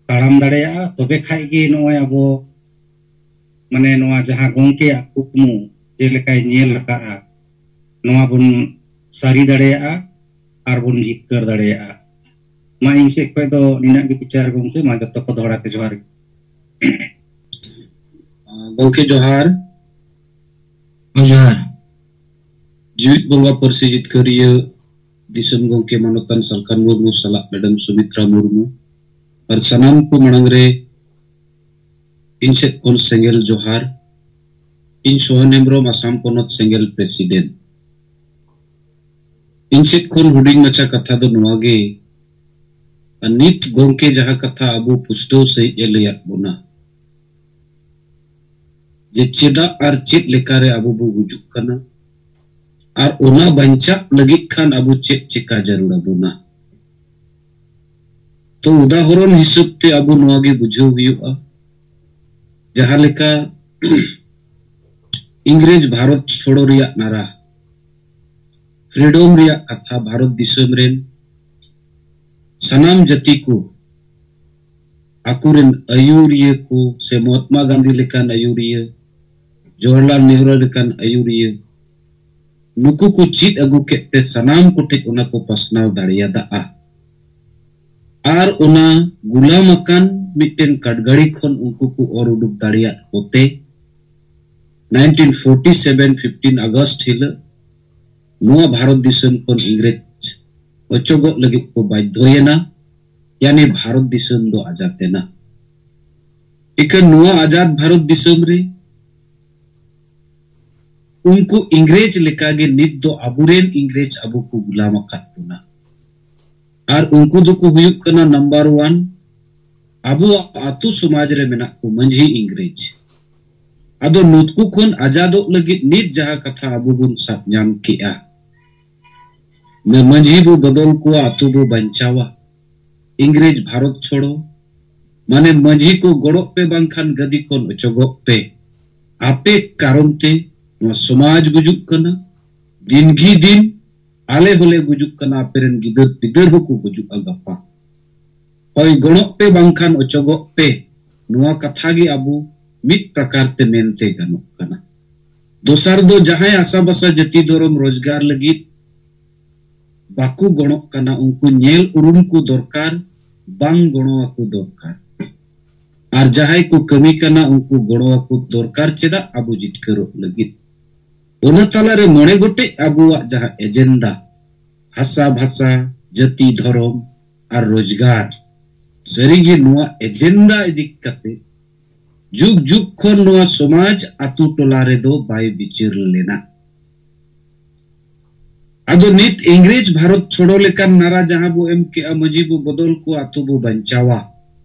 ᱛᱟᱲᱟᱢ ᱫᱟᱲᱮᱭᱟᱜᱼᱟ᱾ ᱛᱚᱵᱮ ᱠᱷᱟᱡ ᱜᱮ ᱱᱚᱜᱼᱚᱭ ᱟᱵᱚ, ᱢᱟᱱᱮ, ᱱᱚᱣᱟ ᱡᱟᱦᱟᱸ ᱜᱚᱢᱠᱮᱭᱟᱜ ᱠᱩᱠᱢᱩ ᱡᱮᱞᱮᱠᱟᱭ ᱧᱮᱞ ᱟᱠᱟᱫᱼᱟ, ᱱᱚᱣᱟ ᱵᱚᱱ ᱥᱟᱹᱨᱤ ᱫᱟᱲᱮᱭᱟᱜᱼᱟ ᱟᱨ ᱵᱚᱱ ᱡᱤᱛᱠᱟᱹᱨ ᱫᱟᱲᱮᱭᱟᱜᱼᱟ᱾ ᱢᱟ, ᱤᱧ ᱥᱮᱫ ᱠᱷᱚᱱ ᱫᱚ ᱱᱤᱱᱟᱹᱜ ᱜᱮ ᱵᱤᱪᱟᱨ ᱜᱚᱢᱠᱮ᱾ ᱢᱟ, ᱡᱚᱛᱚ ᱠᱚ ᱫᱚᱦᱲᱟ ᱛᱮ ᱡᱚᱦᱟᱨ ᱜᱮ᱾ ᱜᱚᱢᱠᱮ ᱡᱚᱦᱟᱨ᱾ ᱡᱚᱦᱟᱨ᱾ ᱡᱤᱣᱤᱫ ᱵᱚᱸᱜᱟ ᱯᱟᱹᱨᱥᱤ ᱡᱤᱛᱠᱟᱹᱨᱤᱭᱟᱹ ᱫᱤᱥᱚᱢ ᱜᱚᱢᱠᱮ ᱢᱟᱱᱚᱛᱟᱱ ᱥᱟᱞᱠᱷᱟᱱ ᱢᱩᱨᱢᱩ ᱥᱟᱞᱟᱜ ᱢᱮᱰᱟᱢ ᱥᱩᱢᱤᱛᱨᱟ ᱢᱩᱨᱢᱩ ᱟᱨ ᱥᱟᱱᱟᱢ ᱠᱚ ᱢᱟᱲᱟᱝ ᱨᱮ ᱤᱧ ᱥᱮᱫ ᱠᱷᱚᱱ ᱥᱮᱸᱜᱮᱞ ᱡᱚᱦᱟᱨ᱾ ᱤᱧ ᱥᱳᱦᱮᱱ ᱦᱮᱢᱵᱨᱚᱢ, ᱟᱥᱟᱢ ᱯᱚᱱᱚᱛ ᱥᱮᱸᱜᱮᱞ ᱯᱨᱮᱥᱤᱰᱮᱱᱴ᱾ ᱤᱧ ᱥᱮᱫ ᱠᱷᱚᱱ ᱦᱩᱰᱤᱧ ᱢᱟᱪᱷᱟ ᱠᱟᱛᱷᱟ ᱫᱚ ᱱᱚᱣᱟ ᱜᱮ, ᱟᱨ ᱱᱤᱛ ᱜᱚᱢᱠᱮ ᱡᱟᱦᱟᱸ ᱠᱟᱛᱷᱟ ᱟᱵᱚ ᱯᱩᱥᱴᱟᱹᱣ ᱥᱟᱺᱦᱤᱡ ᱮ ᱞᱟᱹᱭᱟᱫ ᱵᱚᱱᱟ, ᱡᱮ ᱪᱮᱫᱟᱜ ᱟᱨ ᱪᱮᱫ ᱞᱮᱠᱟᱨᱮ ᱟᱵᱚ ᱵᱚ ᱜᱩᱡᱩᱜ ᱠᱟᱱᱟ, ᱟᱨ ᱚᱱᱟ ᱵᱟᱧᱪᱟᱜ ᱞᱟᱹᱜᱤᱫ ᱠᱷᱟᱱ ᱟᱵᱚ ᱪᱮᱫ ᱪᱮᱠᱟ ᱡᱟᱹᱨᱩᱲ ᱟᱵᱚᱱᱟ᱾ ᱛᱚ, ᱩᱫᱟᱦᱚᱨᱚᱱ ᱦᱤᱥᱟᱹᱵ ᱛᱮ ᱟᱵᱚ ᱱᱚᱣᱟ ᱜᱮ ᱵᱩᱡᱷᱟᱹᱣ ᱦᱩᱭᱩᱜᱼᱟ, ᱡᱟᱦᱟᱸ ᱞᱮᱠᱟ ᱤᱝᱨᱮᱡᱽ ᱵᱷᱟᱨᱚᱛ ᱪᱷᱚᱲᱚ ᱨᱮᱭᱟᱜ ᱱᱟᱨᱟ, ᱯᱷᱨᱤᱰᱚᱢ ᱨᱮᱭᱟᱜ ᱠᱟᱛᱷᱟ, ᱵᱷᱟᱨᱚᱛ ᱫᱤᱥᱚᱢ ᱨᱮᱱ ᱥᱟᱱᱟᱢ ᱡᱟᱹᱛᱤ ᱠᱚ, ᱟᱠᱚᱨᱮᱱ ᱟᱹᱭᱩᱨᱤᱭᱟᱹ ᱠᱚ ᱥᱮ ᱢᱚᱦᱟᱛᱢᱟ ᱜᱟᱱᱫᱷᱤ ᱞᱮᱠᱟᱱ ᱟᱹᱭᱩᱨᱤᱭᱟᱹ, ᱡᱚᱣᱟᱦᱚᱨᱞᱟᱞ ᱱᱮᱦᱨᱩ ᱞᱮᱠᱟᱱ ᱟᱹᱭᱩᱨᱤᱭᱟᱹ, ᱱᱩᱠᱩ ᱠᱚ ᱪᱮᱫ ᱟᱹᱜᱩ ᱠᱮᱫ ᱛᱮ ᱥᱟᱱᱟᱢ ᱠᱚᱴᱷᱮᱡ ᱚᱱᱟ ᱠᱚ ᱯᱟᱥᱱᱟᱣ ᱫᱟᱲᱮᱭᱟᱫᱟ᱾ ᱟᱨ ᱚᱱᱟ ᱜᱩᱞᱟᱢ ᱟᱠᱟᱱ ᱢᱤᱫᱴᱮᱱ ᱠᱟᱴᱜᱟᱲᱤ ᱠᱷᱚᱱ ᱩᱱᱠᱩ ᱠᱚ ᱚᱨ ᱩᱰᱩᱠ ᱫᱟᱲᱮᱭᱟᱫ ᱠᱚᱛᱮ, nineteen forty seven fifteen August ᱦᱤᱞᱳᱜ ᱱᱚᱣᱟ ᱵᱷᱟᱨᱚᱛ ᱫᱤᱥᱚᱢ ᱠᱷᱚᱱ ᱤᱝᱨᱮᱡᱽ ᱚᱪᱚᱜᱚᱜ ᱞᱟᱹᱜᱤᱫ ᱠᱚ ᱵᱟᱫᱽᱫᱷᱚᱭᱮᱱᱟ, ᱭᱟᱱᱤ ᱵᱷᱟᱨᱚᱛ ᱫᱤᱥᱚᱢ ᱫᱚ ᱟᱡᱟᱫ ᱮᱱᱟ᱾ ᱤᱠᱷᱟᱹᱱ ᱱᱚᱣᱟ ᱟᱡᱟᱫ ᱵᱷᱟᱨᱚᱛ ᱫᱤᱥᱚᱢ ᱨᱮ ᱩᱱᱠᱩ ᱤᱝᱨᱮᱡᱽ ᱞᱮᱠᱟᱜᱮ ᱱᱤᱛ ᱫᱚ ᱟᱵᱚᱨᱮᱱ ᱤᱝᱨᱮᱡᱽ ᱟᱵᱚ ᱠᱚ ᱜᱩᱞᱟᱢ ᱟᱠᱟᱫ ᱵᱚᱱᱟ᱾ ᱟᱨ ᱩᱱᱠᱩ ᱫᱚᱠᱚ ᱦᱩᱭᱩᱜ ᱠᱟᱱᱟ number one, ᱟᱵᱚᱣᱟᱜ ᱟᱹᱛᱩ ᱥᱚᱢᱟᱡᱽ ᱨᱮ ᱢᱮᱱᱟᱜ ᱠᱚ ᱢᱟᱹᱡᱷᱤ ᱤᱝᱨᱮᱡᱽ᱾ ᱟᱫᱚ ᱱᱩᱠᱩ ᱠᱷᱚᱱ ᱟᱡᱟᱫᱚᱜ ᱞᱟᱹᱜᱤᱫ ᱱᱤᱛ ᱡᱟᱦᱟᱸ ᱠᱟᱛᱷᱟ ᱟᱵᱚ ᱵᱚᱱ ᱥᱟᱵ ᱧᱟᱢ ᱠᱮᱜᱼᱟ, ᱢᱟᱹᱡᱷᱤ ᱵᱚ ᱵᱚᱫᱚᱞ ᱠᱚᱣᱟ, ᱟᱹᱛᱩ ᱵᱚ ᱵᱟᱧᱪᱟᱣᱟ, ᱤᱝᱨᱮᱡᱽ ᱵᱷᱟᱨᱚᱛ ᱪᱷᱚᱲᱚ, ᱢᱟᱱᱮ ᱢᱟᱹᱡᱷᱤ ᱠᱚ ᱜᱚᱲᱚᱜ ᱯᱮ, ᱵᱟᱝᱠᱷᱟᱱ ᱜᱟᱹᱫᱤ ᱠᱷᱚᱱ ᱚᱪᱚᱜᱚᱜ ᱯᱮ᱾ ᱟᱯᱮ ᱠᱟᱨᱚᱱ ᱛᱮ ᱱᱚᱣᱟ ᱥᱚᱢᱟᱡᱽ ᱜᱩᱡᱩᱜ ᱠᱟᱱᱟ, ᱫᱤᱱ ᱜᱮ ᱫᱤᱱ ᱟᱞᱮ ᱦᱚᱸᱞᱮ ᱜᱩᱡᱩᱜ ᱠᱟᱱᱟ, ᱟᱯᱮᱨᱮᱱ ᱜᱤᱫᱟᱹᱨ ᱯᱤᱫᱟᱹᱨ ᱦᱚᱸᱠᱚ ᱜᱩᱡᱩᱜᱼᱟ ᱜᱟᱯᱟ᱾ ᱦᱳᱭ, ᱜᱚᱲᱚᱜ ᱯᱮ ᱵᱟᱝᱠᱷᱟᱱ ᱚᱪᱚᱜᱚᱜ ᱯᱮ, ᱱᱚᱣᱟ ᱠᱟᱛᱷᱟ ᱜᱮ ᱟᱵᱚ ᱢᱤᱫ ᱯᱨᱚᱠᱟᱨ ᱛᱮ ᱢᱮᱱᱛᱮ ᱜᱟᱱᱚᱜ ᱠᱟᱱᱟ᱾ ᱫᱚᱥᱟᱨ ᱫᱚ ᱡᱟᱦᱟᱸᱭ ᱟᱥᱟ ᱵᱷᱟᱥᱟ ᱡᱟᱹᱛᱤ ᱫᱷᱚᱨᱚᱢ ᱨᱳᱡᱽᱜᱟᱨ ᱞᱟᱹᱜᱤᱫ ᱵᱟᱠᱚ ᱜᱚᱲᱚᱜ ᱠᱟᱱᱟ, ᱩᱱᱠᱩ ᱧᱮᱞ ᱩᱨᱩᱢ ᱠᱚ ᱫᱚᱨᱠᱟᱨ, ᱵᱟᱝ ᱜᱚᱲᱚ ᱟᱠᱚ ᱫᱚᱨᱠᱟᱨ᱾ ᱟᱨ ᱡᱟᱦᱟᱸᱭ ᱠᱚ ᱠᱟᱹᱢᱤ ᱠᱟᱱᱟ ᱩᱱᱠᱩ ᱜᱚᱲᱚ ᱟᱠᱚ ᱫᱚᱨᱠᱟᱨ᱾ ᱪᱮᱫᱟᱜ? ᱟᱵᱚ ᱡᱤᱛᱠᱟᱹᱨᱚᱜ ᱞᱟᱹᱜᱤᱫ᱾ ᱚᱱᱟ ᱛᱟᱞᱟᱨᱮ ᱢᱚᱬᱮ ᱜᱚᱴᱮᱡ ᱟᱵᱚᱣᱟᱜ ᱡᱟᱦᱟᱸ ᱮᱡᱮᱱᱰᱟ, ᱦᱟᱥᱟ ᱵᱷᱟᱥᱟ, ᱡᱟᱹᱛᱤ ᱫᱷᱚᱨᱚᱢ ᱟᱨ ᱨᱳᱡᱽᱜᱟᱨ, ᱥᱟᱹᱨᱤᱜᱮ ᱱᱚᱣᱟ ᱮᱡᱮᱱᱰᱟ ᱤᱫᱤ ᱠᱟᱛᱮ ᱡᱩᱜᱽ ᱡᱩᱜᱽ ᱠᱷᱚᱱ ᱱᱚᱣᱟ ᱥᱚᱢᱟᱡᱽ ᱟᱛᱳ ᱴᱚᱞᱟ ᱨᱮᱫᱚ ᱵᱟᱭ ᱵᱤᱪᱟᱹᱨ ᱞᱮᱱᱟ᱾ ᱟᱫᱚ ᱱᱤᱛ ᱤᱝᱨᱮᱡᱽ ᱵᱷᱟᱨᱚᱛ ᱪᱷᱚᱲᱚ ᱞᱮᱠᱟᱱ ᱱᱟᱨᱟ ᱡᱟᱦᱟᱸ ᱵᱚ ᱮᱢ ᱠᱮᱜᱼᱟ, ᱢᱟᱹᱡᱷᱤ ᱵᱚ ᱵᱚᱫᱚᱞ ᱠᱚᱣᱟ, ᱟᱛᱳ ᱵᱚ ᱵᱟᱧᱪᱟᱣᱟ,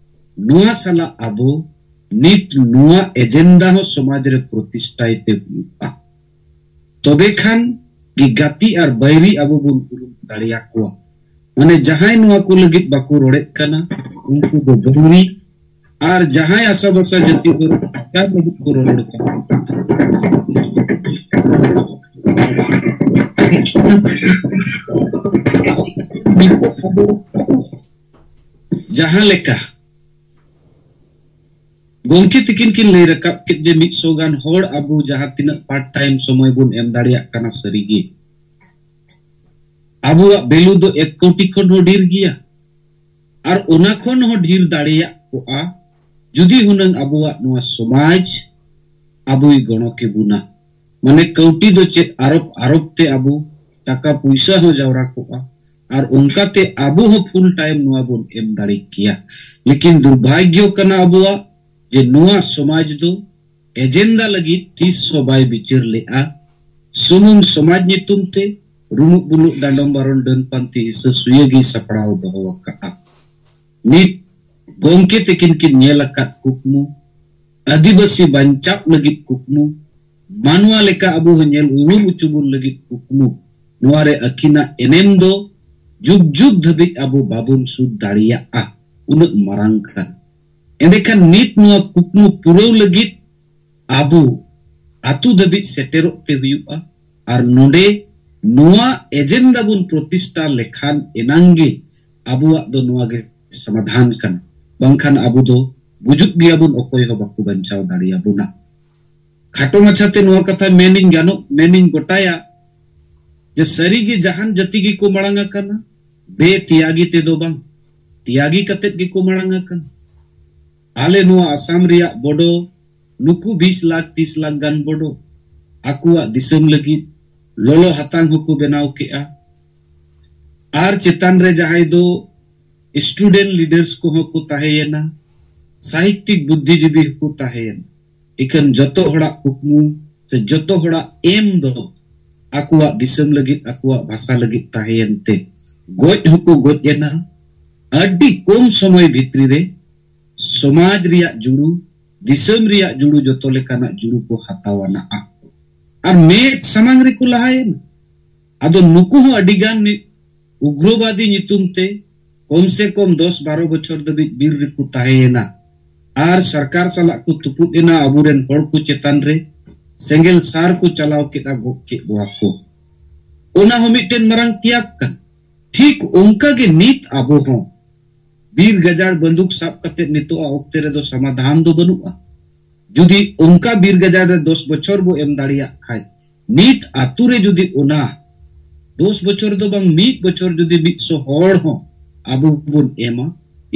ᱱᱚᱣᱟ ᱥᱟᱞᱟᱜ ᱟᱵᱚ ᱱᱤᱛ ᱱᱚᱣᱟ ᱮᱡᱮᱱᱰᱟ ᱦᱚᱸ ᱥᱚᱢᱟᱡᱽ ᱨᱮ ᱯᱨᱚᱛᱤᱥᱴᱷᱟᱭ ᱛᱮ ᱦᱩᱭᱩᱜᱼᱟ᱾ ᱛᱚᱵᱮ ᱠᱷᱟᱱ ᱜᱮ ᱜᱟᱛᱮ ᱟᱨ ᱵᱟᱹᱭᱨᱤ ᱟᱵᱚ ᱵᱚᱱ ᱩᱨᱩᱢ ᱫᱟᱲᱮᱭᱟᱠᱚᱣᱟ᱾ ᱢᱟᱱᱮ ᱡᱟᱦᱟᱸᱭ ᱱᱚᱣᱟ ᱠᱚ ᱞᱟᱹᱜᱤᱫ ᱵᱟᱠᱚ ᱨᱚᱲᱮᱫ ᱠᱟᱱᱟ, ᱩᱱᱠᱩ ᱫᱚ ᱵᱟᱹᱭᱨᱤ᱾ ᱟᱨ ᱡᱟᱦᱟᱸᱭ ᱟᱥᱟ ᱵᱷᱟᱥᱟ ᱡᱟᱹᱛᱤ ᱫᱚ ᱟᱠᱟ ᱞᱟᱹᱜᱤᱫ ᱠᱚ ᱨᱚᱲ ᱠᱟᱱᱟ, ᱡᱟᱦᱟᱸ ᱞᱮᱠᱟ ᱜᱚᱢᱠᱮ ᱛᱤᱠᱤᱱ ᱠᱤᱱ ᱞᱟᱹᱭ ᱨᱟᱠᱟᱵ ᱠᱮᱫ ᱡᱮ ᱢᱤᱫ ᱥᱚ ᱜᱟᱱ ᱦᱚᱲ ᱟᱵᱚ ᱡᱟᱦᱟᱸ ᱛᱤᱱᱟᱹᱜ ᱯᱟᱨᱴ ᱴᱟᱭᱤᱢ ᱥᱚᱢᱚᱭ ᱵᱚᱱ ᱮᱢ ᱫᱟᱲᱮᱭᱟᱜ ᱠᱟᱱᱟ, ᱥᱟᱹᱨᱤᱜᱮ ᱟᱵᱚᱣᱟᱜ ᱵᱷᱮᱞᱩ ᱫᱚ ᱮᱠ ᱠᱳᱴᱤ ᱠᱷᱚᱱ ᱦᱚᱸ ᱰᱷᱮᱨ ᱜᱮᱭᱟ᱾ ᱟᱨ ᱚᱱᱟ ᱠᱷᱚᱱ ᱦᱚᱸ ᱰᱷᱮᱨ ᱫᱟᱲᱮᱭᱟᱜ ᱠᱚᱜᱼᱟ, ᱡᱩᱫᱤ ᱦᱩᱱᱟᱹᱝ ᱟᱵᱚᱣᱟᱜ ᱱᱚᱣᱟ ᱥᱚᱢᱟᱡᱽ ᱟᱵᱚᱭ ᱜᱚᱲᱚ ᱠᱮᱵᱚᱱᱟ᱾ ᱢᱟᱱᱮ ᱠᱟᱹᱣᱰᱤ ᱫᱚ ᱪᱮᱫ ᱟᱨᱚᱵ ᱟᱨᱚᱵ ᱛᱮ ᱟᱵᱚ ᱴᱟᱠᱟ ᱯᱩᱭᱥᱟᱹ ᱦᱚᱸ ᱡᱟᱣᱨᱟ ᱠᱚᱜᱼᱟ, ᱟᱨ ᱚᱱᱠᱟᱛᱮ ᱟᱵᱚ ᱦᱚᱸ ᱯᱷᱩᱞ ᱴᱟᱭᱤᱢ ᱱᱚᱣᱟ ᱵᱚᱱ ᱮᱢ ᱫᱟᱲᱮ ᱠᱮᱭᱟ᱾ ᱞᱮᱠᱤᱱ ᱫᱩᱨᱵᱷᱟᱜᱽᱭᱚ ᱠᱟᱱᱟ ᱟᱵᱚᱣᱟᱜ ᱡᱮ ᱱᱚᱣᱟ ᱥᱚᱢᱟᱡᱽ ᱫᱚ ᱮᱡᱮᱱᱰᱟ ᱞᱟᱹᱜᱤᱫ ᱛᱤᱥ ᱦᱚᱸ ᱵᱟᱭ ᱵᱤᱪᱟᱹᱨ ᱞᱮᱫᱼᱟ᱾ ᱥᱩᱢᱩᱝ ᱥᱚᱢᱟᱡᱽ ᱧᱩᱛᱩᱢ ᱛᱮ ᱨᱩᱢᱩᱜ ᱵᱩᱞᱩᱜ ᱰᱟᱸᱰᱚᱢ ᱵᱟᱨᱚᱱ ᱰᱟᱹᱱ ᱯᱟᱱᱛᱮ ᱦᱤᱥᱟᱹ ᱥᱩᱭᱟᱹ ᱜᱮᱭ ᱥᱟᱯᱲᱟᱣ ᱫᱚᱦᱚ ᱟᱠᱟᱫᱼᱟ᱾ ᱱᱤᱛ ᱜᱚᱢᱠᱮ ᱛᱟᱹᱠᱤᱱ ᱠᱤᱱ ᱧᱮᱞ ᱟᱠᱟᱫ ᱠᱩᱠᱢᱩ, ᱟᱹᱫᱤᱵᱟᱹᱥᱤ ᱵᱟᱧᱪᱟᱣ ᱞᱟᱹᱜᱤᱫ ᱠᱩᱠᱢᱩ, ᱢᱟᱱᱣᱟ ᱞᱮᱠᱟ ᱟᱵᱚ ᱦᱚᱸ ᱧᱮᱞ ᱩᱨᱩᱢ ᱦᱚᱪᱚ ᱵᱚᱱ ᱞᱟᱹᱜᱤᱫ ᱠᱩᱠᱢᱩ, ᱱᱚᱣᱟ ᱨᱮ ᱟᱹᱠᱤᱱᱟᱜ ᱮᱱᱮᱢ ᱫᱚ ᱡᱩᱜᱽ ᱡᱩᱜᱽ ᱫᱷᱟᱹᱵᱤᱡ ᱟᱵᱚ ᱵᱟᱵᱚᱱ ᱥᱩᱫ ᱫᱟᱲᱮᱭᱟᱜᱼᱟ, ᱩᱱᱟᱹᱜ ᱢᱟᱨᱟᱝ ᱠᱟᱱᱟ᱾ ᱮᱸᱰᱮᱠᱷᱟᱱ ᱱᱤᱛ ᱱᱚᱣᱟ ᱠᱩᱠᱢᱩ ᱯᱩᱨᱟᱹᱣ ᱞᱟᱹᱜᱤᱫ ᱟᱵᱚ ᱟᱛᱳ ᱫᱷᱟᱹᱵᱤᱡ ᱥᱮᱴᱮᱨᱚᱜ ᱛᱮ ᱦᱩᱭᱩᱜᱼᱟ᱾ ᱟᱨ ᱱᱚᱰᱮ ᱱᱚᱣᱟ ᱮᱡᱮᱱᱰᱟ ᱵᱚᱱ ᱯᱨᱚᱛᱤᱥᱴᱷᱟ ᱞᱮᱠᱷᱟᱱ ᱮᱱᱟᱝ ᱜᱮ ᱟᱵᱚᱣᱟᱜ ᱫᱚ ᱱᱚᱣᱟ ᱜᱮ ᱥᱚᱢᱟᱫᱷᱟᱱ ᱠᱟᱱᱟ, ᱵᱟᱝᱠᱷᱟᱱ ᱟᱵᱚ ᱫᱚ ᱜᱩᱡᱩᱜ ᱜᱮᱭᱟᱵᱚᱱ, ᱚᱠᱚᱭ ᱦᱚᱸ ᱵᱟᱠᱚ ᱵᱟᱧᱪᱟᱣ ᱫᱟᱲᱮᱭᱟᱵᱚᱱᱟ᱾ ᱠᱷᱟᱴᱚ ᱢᱟᱪᱷᱟᱛᱮ ᱱᱚᱣᱟ ᱠᱟᱛᱷᱟ ᱢᱮᱱᱤᱧ ᱜᱟᱱᱚᱜ, ᱢᱮᱱᱤᱧ ᱜᱚᱴᱟᱭᱟ ᱡᱮ ᱥᱟᱹᱨᱤᱜᱮ ᱡᱟᱦᱟᱱ ᱡᱟᱹᱛᱤ ᱜᱮᱠᱚ ᱢᱟᱲᱟᱝ ᱟᱠᱟᱱᱟ, ᱵᱮ ᱛᱮᱭᱟᱜᱤ ᱛᱮᱫᱚ ᱵᱟᱝ, ᱛᱮᱭᱟᱜᱤ ᱠᱟᱛᱮᱫ ᱜᱮᱠᱚ ᱢᱟᱲᱟᱝ ᱟᱠᱟᱱᱟ᱾ ᱟᱞᱮ ᱱᱚᱣᱟ ᱟᱥᱟᱢ ᱨᱮᱭᱟᱜ ᱵᱚᱰᱚ ᱱᱩᱠᱩ ᱵᱤᱥ ᱞᱟᱠᱷ ᱛᱤᱥ ᱞᱟᱠᱷ ᱜᱟᱱ ᱵᱚᱰᱚ ᱟᱠᱚᱣᱟᱜ ᱫᱤᱥᱚᱢ ᱞᱟᱹᱜᱤᱫ ᱞᱚᱞᱚ ᱦᱟᱛᱟᱝ ᱦᱚᱸᱠᱚ ᱵᱮᱱᱟᱣ ᱠᱮᱜᱼᱟ᱾ ᱟᱨ ᱪᱮᱛᱟᱱ ᱨᱮ ᱡᱟᱦᱟᱸᱭ ᱫᱚ student leaders ᱠᱚᱦᱚᱸ ᱠᱚ ᱛᱟᱦᱮᱸᱭᱮᱱᱟ, ᱥᱟᱦᱤᱛᱭᱤᱠ ᱵᱩᱫᱽᱫᱷᱤᱡᱤᱵᱤ ᱦᱚᱸᱠᱚ ᱛᱟᱦᱮᱸᱭᱮᱱᱟ᱾ ᱤᱠᱷᱟᱹᱱ ᱡᱚᱛᱚ ᱦᱚᱲᱟᱜ ᱠᱩᱠᱢᱩ ᱥᱮ ᱡᱚᱛᱚ ᱦᱚᱲᱟᱜ ᱮᱢ ᱫᱚ ᱟᱠᱚᱣᱟᱜ ᱫᱤᱥᱚᱢ ᱞᱟᱹᱜᱤᱫ, ᱟᱠᱚᱣᱟᱜ ᱵᱷᱟᱥᱟ ᱞᱟᱹᱜᱤᱫ ᱛᱟᱦᱮᱸᱭᱮᱱ ᱛᱮ ᱜᱚᱡ ᱦᱚᱸᱠᱚ ᱜᱚᱡ ᱮᱱᱟ᱾ ᱟᱹᱰᱤ ᱠᱚᱢ ᱥᱚᱢᱚᱭ ᱵᱷᱤᱛᱨᱤ ᱨᱮ ᱥᱚᱢᱟᱡᱽ ᱨᱮᱭᱟᱜ ᱡᱩᱲᱩ, ᱫᱤᱥᱚᱢ ᱨᱮᱭᱟᱜ ᱡᱩᱲᱩ, ᱡᱚᱛᱚ ᱞᱮᱠᱟᱱᱟᱜ ᱡᱩᱲᱩ ᱠᱚ ᱦᱟᱛᱟᱣ ᱟᱱᱟ᱾ ᱟᱨ ᱢᱮᱫ ᱥᱟᱢᱟᱝ ᱨᱮᱠᱚ ᱞᱟᱦᱟᱭᱮᱱᱟ᱾ ᱟᱫᱚ ᱱᱩᱠᱩ ᱦᱚᱸ ᱟᱹᱰᱤ ᱜᱟᱱ ᱱᱤ-, ᱩᱜᱽᱨᱚᱵᱟᱫᱤ ᱧᱩᱛᱩᱢ ᱛᱮ ᱠᱚᱢ ᱥᱮ ᱠᱚᱢ ᱫᱚᱥ ᱵᱟᱨᱚ ᱵᱚᱪᱷᱚᱨ ᱫᱷᱟᱹᱵᱤᱡ ᱵᱤᱨ ᱨᱮᱠᱚ ᱛᱟᱦᱮᱸᱭᱮᱱᱟ᱾ ᱟᱨ ᱥᱚᱨᱠᱟᱨ ᱥᱟᱞᱟᱜ ᱠᱚ ᱛᱩᱯᱩᱫ ᱮᱱᱟ, ᱟᱵᱚᱨᱮᱱ ᱦᱚᱲ ᱠᱚ ᱪᱮᱛᱟᱱ ᱨᱮ ᱥᱮᱸᱜᱮᱞ ᱥᱟᱨ ᱠᱚ ᱪᱟᱞᱟᱣ ᱠᱮᱫᱟ, ᱜᱚᱡ ᱠᱮᱫ ᱠᱚᱣᱟ ᱠᱚ᱾ ᱚᱱᱟ ᱦᱚᱸ ᱢᱤᱫᱴᱮᱱ ᱢᱟᱨᱟᱝ ᱛᱮᱭᱟᱜ ᱠᱟᱱᱟ᱾ ᱴᱷᱤᱠ ᱚᱱᱠᱟ ᱜᱮ ᱱᱤᱛ ᱟᱵᱚ ᱦᱚᱸ ᱵᱤᱨ ᱜᱟᱡᱟᱲ ᱵᱟᱹᱱᱫᱩᱠ ᱥᱟᱵ ᱠᱟᱛᱮ ᱱᱤᱛᱚᱜ ᱟᱜ ᱚᱠᱛᱮ ᱨᱮᱫᱚ ᱥᱚᱢᱟᱫᱷᱟᱱ ᱫᱚ ᱵᱟᱹᱱᱩᱜᱼᱟ᱾ ᱡᱩᱫᱤ ᱚᱱᱠᱟ ᱵᱤᱨ ᱜᱟᱡᱟᱲ ᱨᱮ ᱫᱚᱥ ᱵᱚᱪᱷᱚᱨ ᱵᱚ ᱮᱢ ᱫᱟᱲᱮᱭᱟᱜ ᱠᱷᱟᱡ, ᱱᱤᱛ ᱟᱛᱩ ᱨᱮ ᱡᱩᱫᱤ ᱚᱱᱟ ᱫᱚᱥ ᱵᱚᱪᱷᱚᱨ ᱫᱚ ᱵᱟᱝ, ᱢᱤᱫ ᱵᱚᱪᱷᱚᱨ ᱡᱩᱫᱤ ᱢᱤᱫ ᱥᱚ ᱦᱚᱲ ᱦᱚᱸ ᱟᱵᱚ ᱵᱚᱱ ᱮᱢᱟ,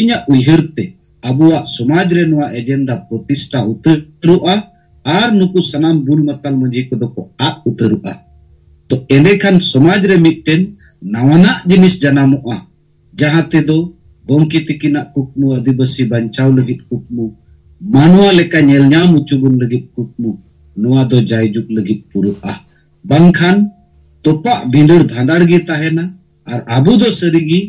ᱤᱧᱟᱹᱜ ᱩᱭᱦᱟᱹᱨ ᱛᱮ ᱟᱵᱚᱣᱟᱜ ᱥᱚᱢᱟᱡᱽ ᱨᱮ ᱱᱚᱣᱟ ᱮᱡᱮᱱᱰᱟ ᱯᱨᱚᱛᱤᱥᱴᱷᱟ ᱩᱛᱟᱹᱨᱚᱜᱼᱟ᱾ ᱟᱨ ᱱᱩᱠᱩ ᱥᱟᱱᱟᱢ ᱵᱩᱞ ᱢᱟᱛᱟᱞ ᱢᱟᱹᱡᱷᱤ ᱠᱚᱫᱚ ᱠᱚ ᱟᱫ ᱩᱛᱟᱹᱨᱚᱜᱼᱟ᱾ ᱛᱚ ᱮᱸᱰᱮᱠᱷᱟᱱ ᱥᱚᱢᱟᱡᱽ ᱨᱮ ᱢᱤᱫᱴᱮᱱ ᱱᱟᱣᱟᱱᱟᱜ ᱡᱤᱱᱤᱥ ᱡᱟᱱᱟᱢᱚᱜᱼᱟ, ᱡᱟᱦᱟᱸ ᱛᱮᱫᱚ ᱜᱚᱢᱠᱮ ᱛᱤᱠᱤᱱᱟᱜ ᱠᱩᱠᱢᱩ, ᱟᱹᱫᱤᱵᱟᱹᱥᱤ ᱵᱟᱧᱪᱟᱣ ᱞᱟᱹᱜᱤᱫ ᱠᱩᱠᱢᱩ, ᱢᱟᱱᱣᱟ ᱞᱮᱠᱟ ᱧᱮᱞ ᱧᱟᱢ ᱦᱚᱪᱚ ᱵᱚᱱ ᱞᱟᱹᱜᱤᱫ ᱠᱩᱠᱢᱩ, ᱱᱚᱣᱟ ᱫᱚ ᱡᱟᱭᱡᱩᱜᱽ ᱞᱟᱹᱜᱤᱫ ᱯᱩᱨᱟᱹᱜᱼᱟ᱾ ᱵᱟᱝᱠᱷᱟᱱ ᱛᱚᱯᱟᱜ ᱵᱷᱤᱸᱫᱟᱹᱲ ᱵᱷᱟᱸᱫᱟᱲ ᱜᱮ ᱛᱟᱦᱮᱱᱟ᱾ ᱟᱨ ᱟᱵᱚ ᱫᱚ ᱥᱟᱹᱨᱤᱜᱮ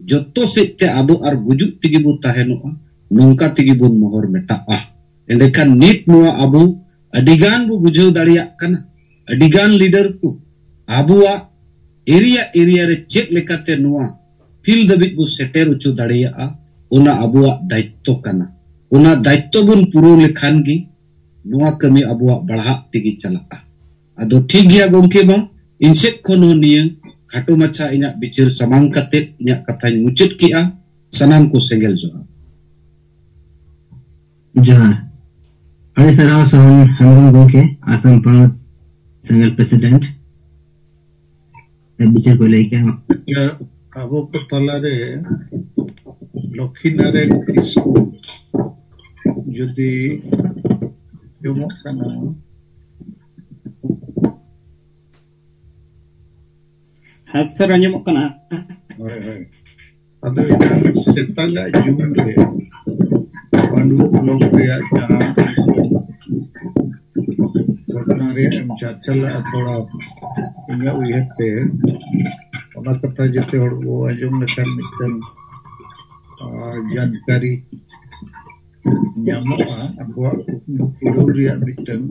ᱡᱚᱛᱚ ᱥᱮᱫ ᱛᱮ ᱟᱫᱚ ᱟᱨ ᱜᱩᱡᱩᱜ ᱛᱮᱜᱮ ᱵᱚ ᱛᱟᱦᱮᱱᱚᱜᱼᱟ, ᱱᱚᱝᱠᱟ ᱛᱮᱜᱮ ᱵᱚᱱ ᱢᱚᱦᱚᱨ ᱢᱮᱴᱟᱜᱼᱟ᱾ ᱮᱸᱰᱮᱠᱷᱟᱱ ᱱᱤᱛ ᱱᱚᱣᱟ ᱟᱵᱚ ᱟᱹᱰᱤ ᱜᱟᱱ ᱵᱚ ᱵᱩᱡᱷᱟᱹᱣ ᱫᱟᱲᱮᱭᱟᱜ ᱠᱟᱱᱟ, ᱟᱹᱰᱤ ᱜᱟᱱ ᱞᱤᱰᱟᱨ ᱠᱚ ᱟᱵᱚᱣᱟᱜ ᱮᱨᱤᱭᱟ ᱮᱨᱤᱭᱟ ᱨᱮ ᱪᱮᱫ ᱞᱮᱠᱟᱛᱮ ᱱᱚᱣᱟ ᱯᱷᱤᱞᱰ ᱫᱷᱟᱹᱵᱤᱡ ᱵᱚ ᱥᱮᱴᱮᱨ ᱦᱚᱪᱚ ᱫᱟᱲᱮᱭᱟᱜᱼᱟ, ᱚᱱᱟ ᱟᱵᱚᱣᱟᱜ ᱫᱟᱭᱤᱛᱛᱚ ᱠᱟᱱᱟ᱾ ᱚᱱᱟ ᱫᱟᱭᱤᱛᱛᱚ ᱵᱚᱱ ᱯᱩᱨᱟᱹᱣ ᱞᱮᱠᱷᱟᱱ ᱜᱮ ᱱᱚᱣᱟ ᱠᱟᱹᱢᱤ ᱟᱵᱚᱣᱟᱜ ᱵᱟᱲᱦᱟᱜ ᱛᱮᱜᱮ ᱪᱟᱞᱟᱜᱼᱟ᱾ ᱟᱫᱚ ᱴᱷᱤᱠ ᱜᱮᱭᱟ ᱜᱚᱢᱠᱮ, ᱢᱟ ᱤᱧ ᱥᱮᱫ ᱠᱷᱚᱱ ᱦᱚᱸ ᱱᱤᱭᱟᱹ ᱠᱷᱟᱴᱚ ᱢᱟᱪᱷᱟ ᱤᱧᱟᱹᱜ ᱵᱤᱪᱟᱹᱨ ᱥᱟᱢᱟᱝ ᱠᱟᱛᱮ ᱤᱧᱟᱹᱜ ᱠᱟᱛᱷᱟᱧ ᱢᱩᱪᱟᱹᱫ ᱠᱮᱜᱼᱟ᱾ ᱥᱟᱱᱟᱢ ᱠᱚ ᱥᱮᱸᱜᱮᱞ ᱡᱚᱦᱟᱨ᱾ ᱡᱚᱦᱟᱨ᱾ ᱟᱹᱰᱤ ᱥᱟᱨᱦᱟᱣ ᱥᱚᱦᱚᱱ ᱦᱮᱢᱵᱨᱚᱢ ᱜᱚᱢᱠᱮ, ᱟᱥᱟᱢ ᱯᱚᱱᱚᱛ ᱥᱮᱸᱜᱮᱞ ᱯᱨᱮᱥᱤᱰᱮᱱᱴ᱾ ᱵᱤᱪᱟᱹᱨ ᱠᱚ ᱞᱟᱹᱭ ᱠᱮᱜᱼᱟ᱾ ᱟᱵᱚ ᱠᱚ ᱛᱟᱞᱟᱨᱮ ᱞᱚᱠᱠᱷᱤ ᱱᱟᱨᱟᱭᱚᱱ ᱠᱤᱥᱠᱩ ᱡᱩᱫᱤ ᱟᱸᱡᱚᱢᱚᱜ ᱠᱟᱱᱟ᱾ ᱦᱮᱸ ᱥᱟᱨ, ᱟᱸᱡᱚᱢᱚᱜ ᱠᱟᱱᱟ᱾ ᱦᱳᱭ, ᱦᱳᱭ᱾ ᱟᱫᱚ ᱮᱱᱟᱝ ᱥᱮᱛᱟᱜᱟᱜ ᱡᱩᱱ ᱨᱮ ᱯᱟᱺᱰᱩᱣᱟᱹ ᱵᱞᱚᱠ ᱨᱮᱭᱟᱜ ᱡᱟᱦᱟᱸ ᱜᱷᱚᱴᱚᱱᱟ ᱮᱢ ᱪᱟᱨᱪᱟ ᱞᱮᱫᱼᱟ ᱛᱷᱚᱲᱟ, ᱤᱧᱟᱹᱜ ᱩᱭᱦᱟᱹᱨ ᱛᱮ ᱚᱱᱟ ᱠᱟᱛᱷᱟ ᱡᱚᱛᱚ ᱦᱚᱲ ᱵᱚ ᱟᱸᱡᱚᱢ ᱞᱮᱠᱷᱟᱱ ᱢᱤᱫᱴᱟᱝ ᱟᱨ ᱡᱟᱱᱠᱟᱨᱤ ᱧᱟᱢᱚᱜᱼᱟ᱾ ᱟᱵᱚᱣᱟᱜ ᱠᱩᱠᱢᱩ ᱯᱩᱨᱟᱹᱣ ᱨᱮᱭᱟᱜ ᱢᱤᱫᱴᱟᱝ,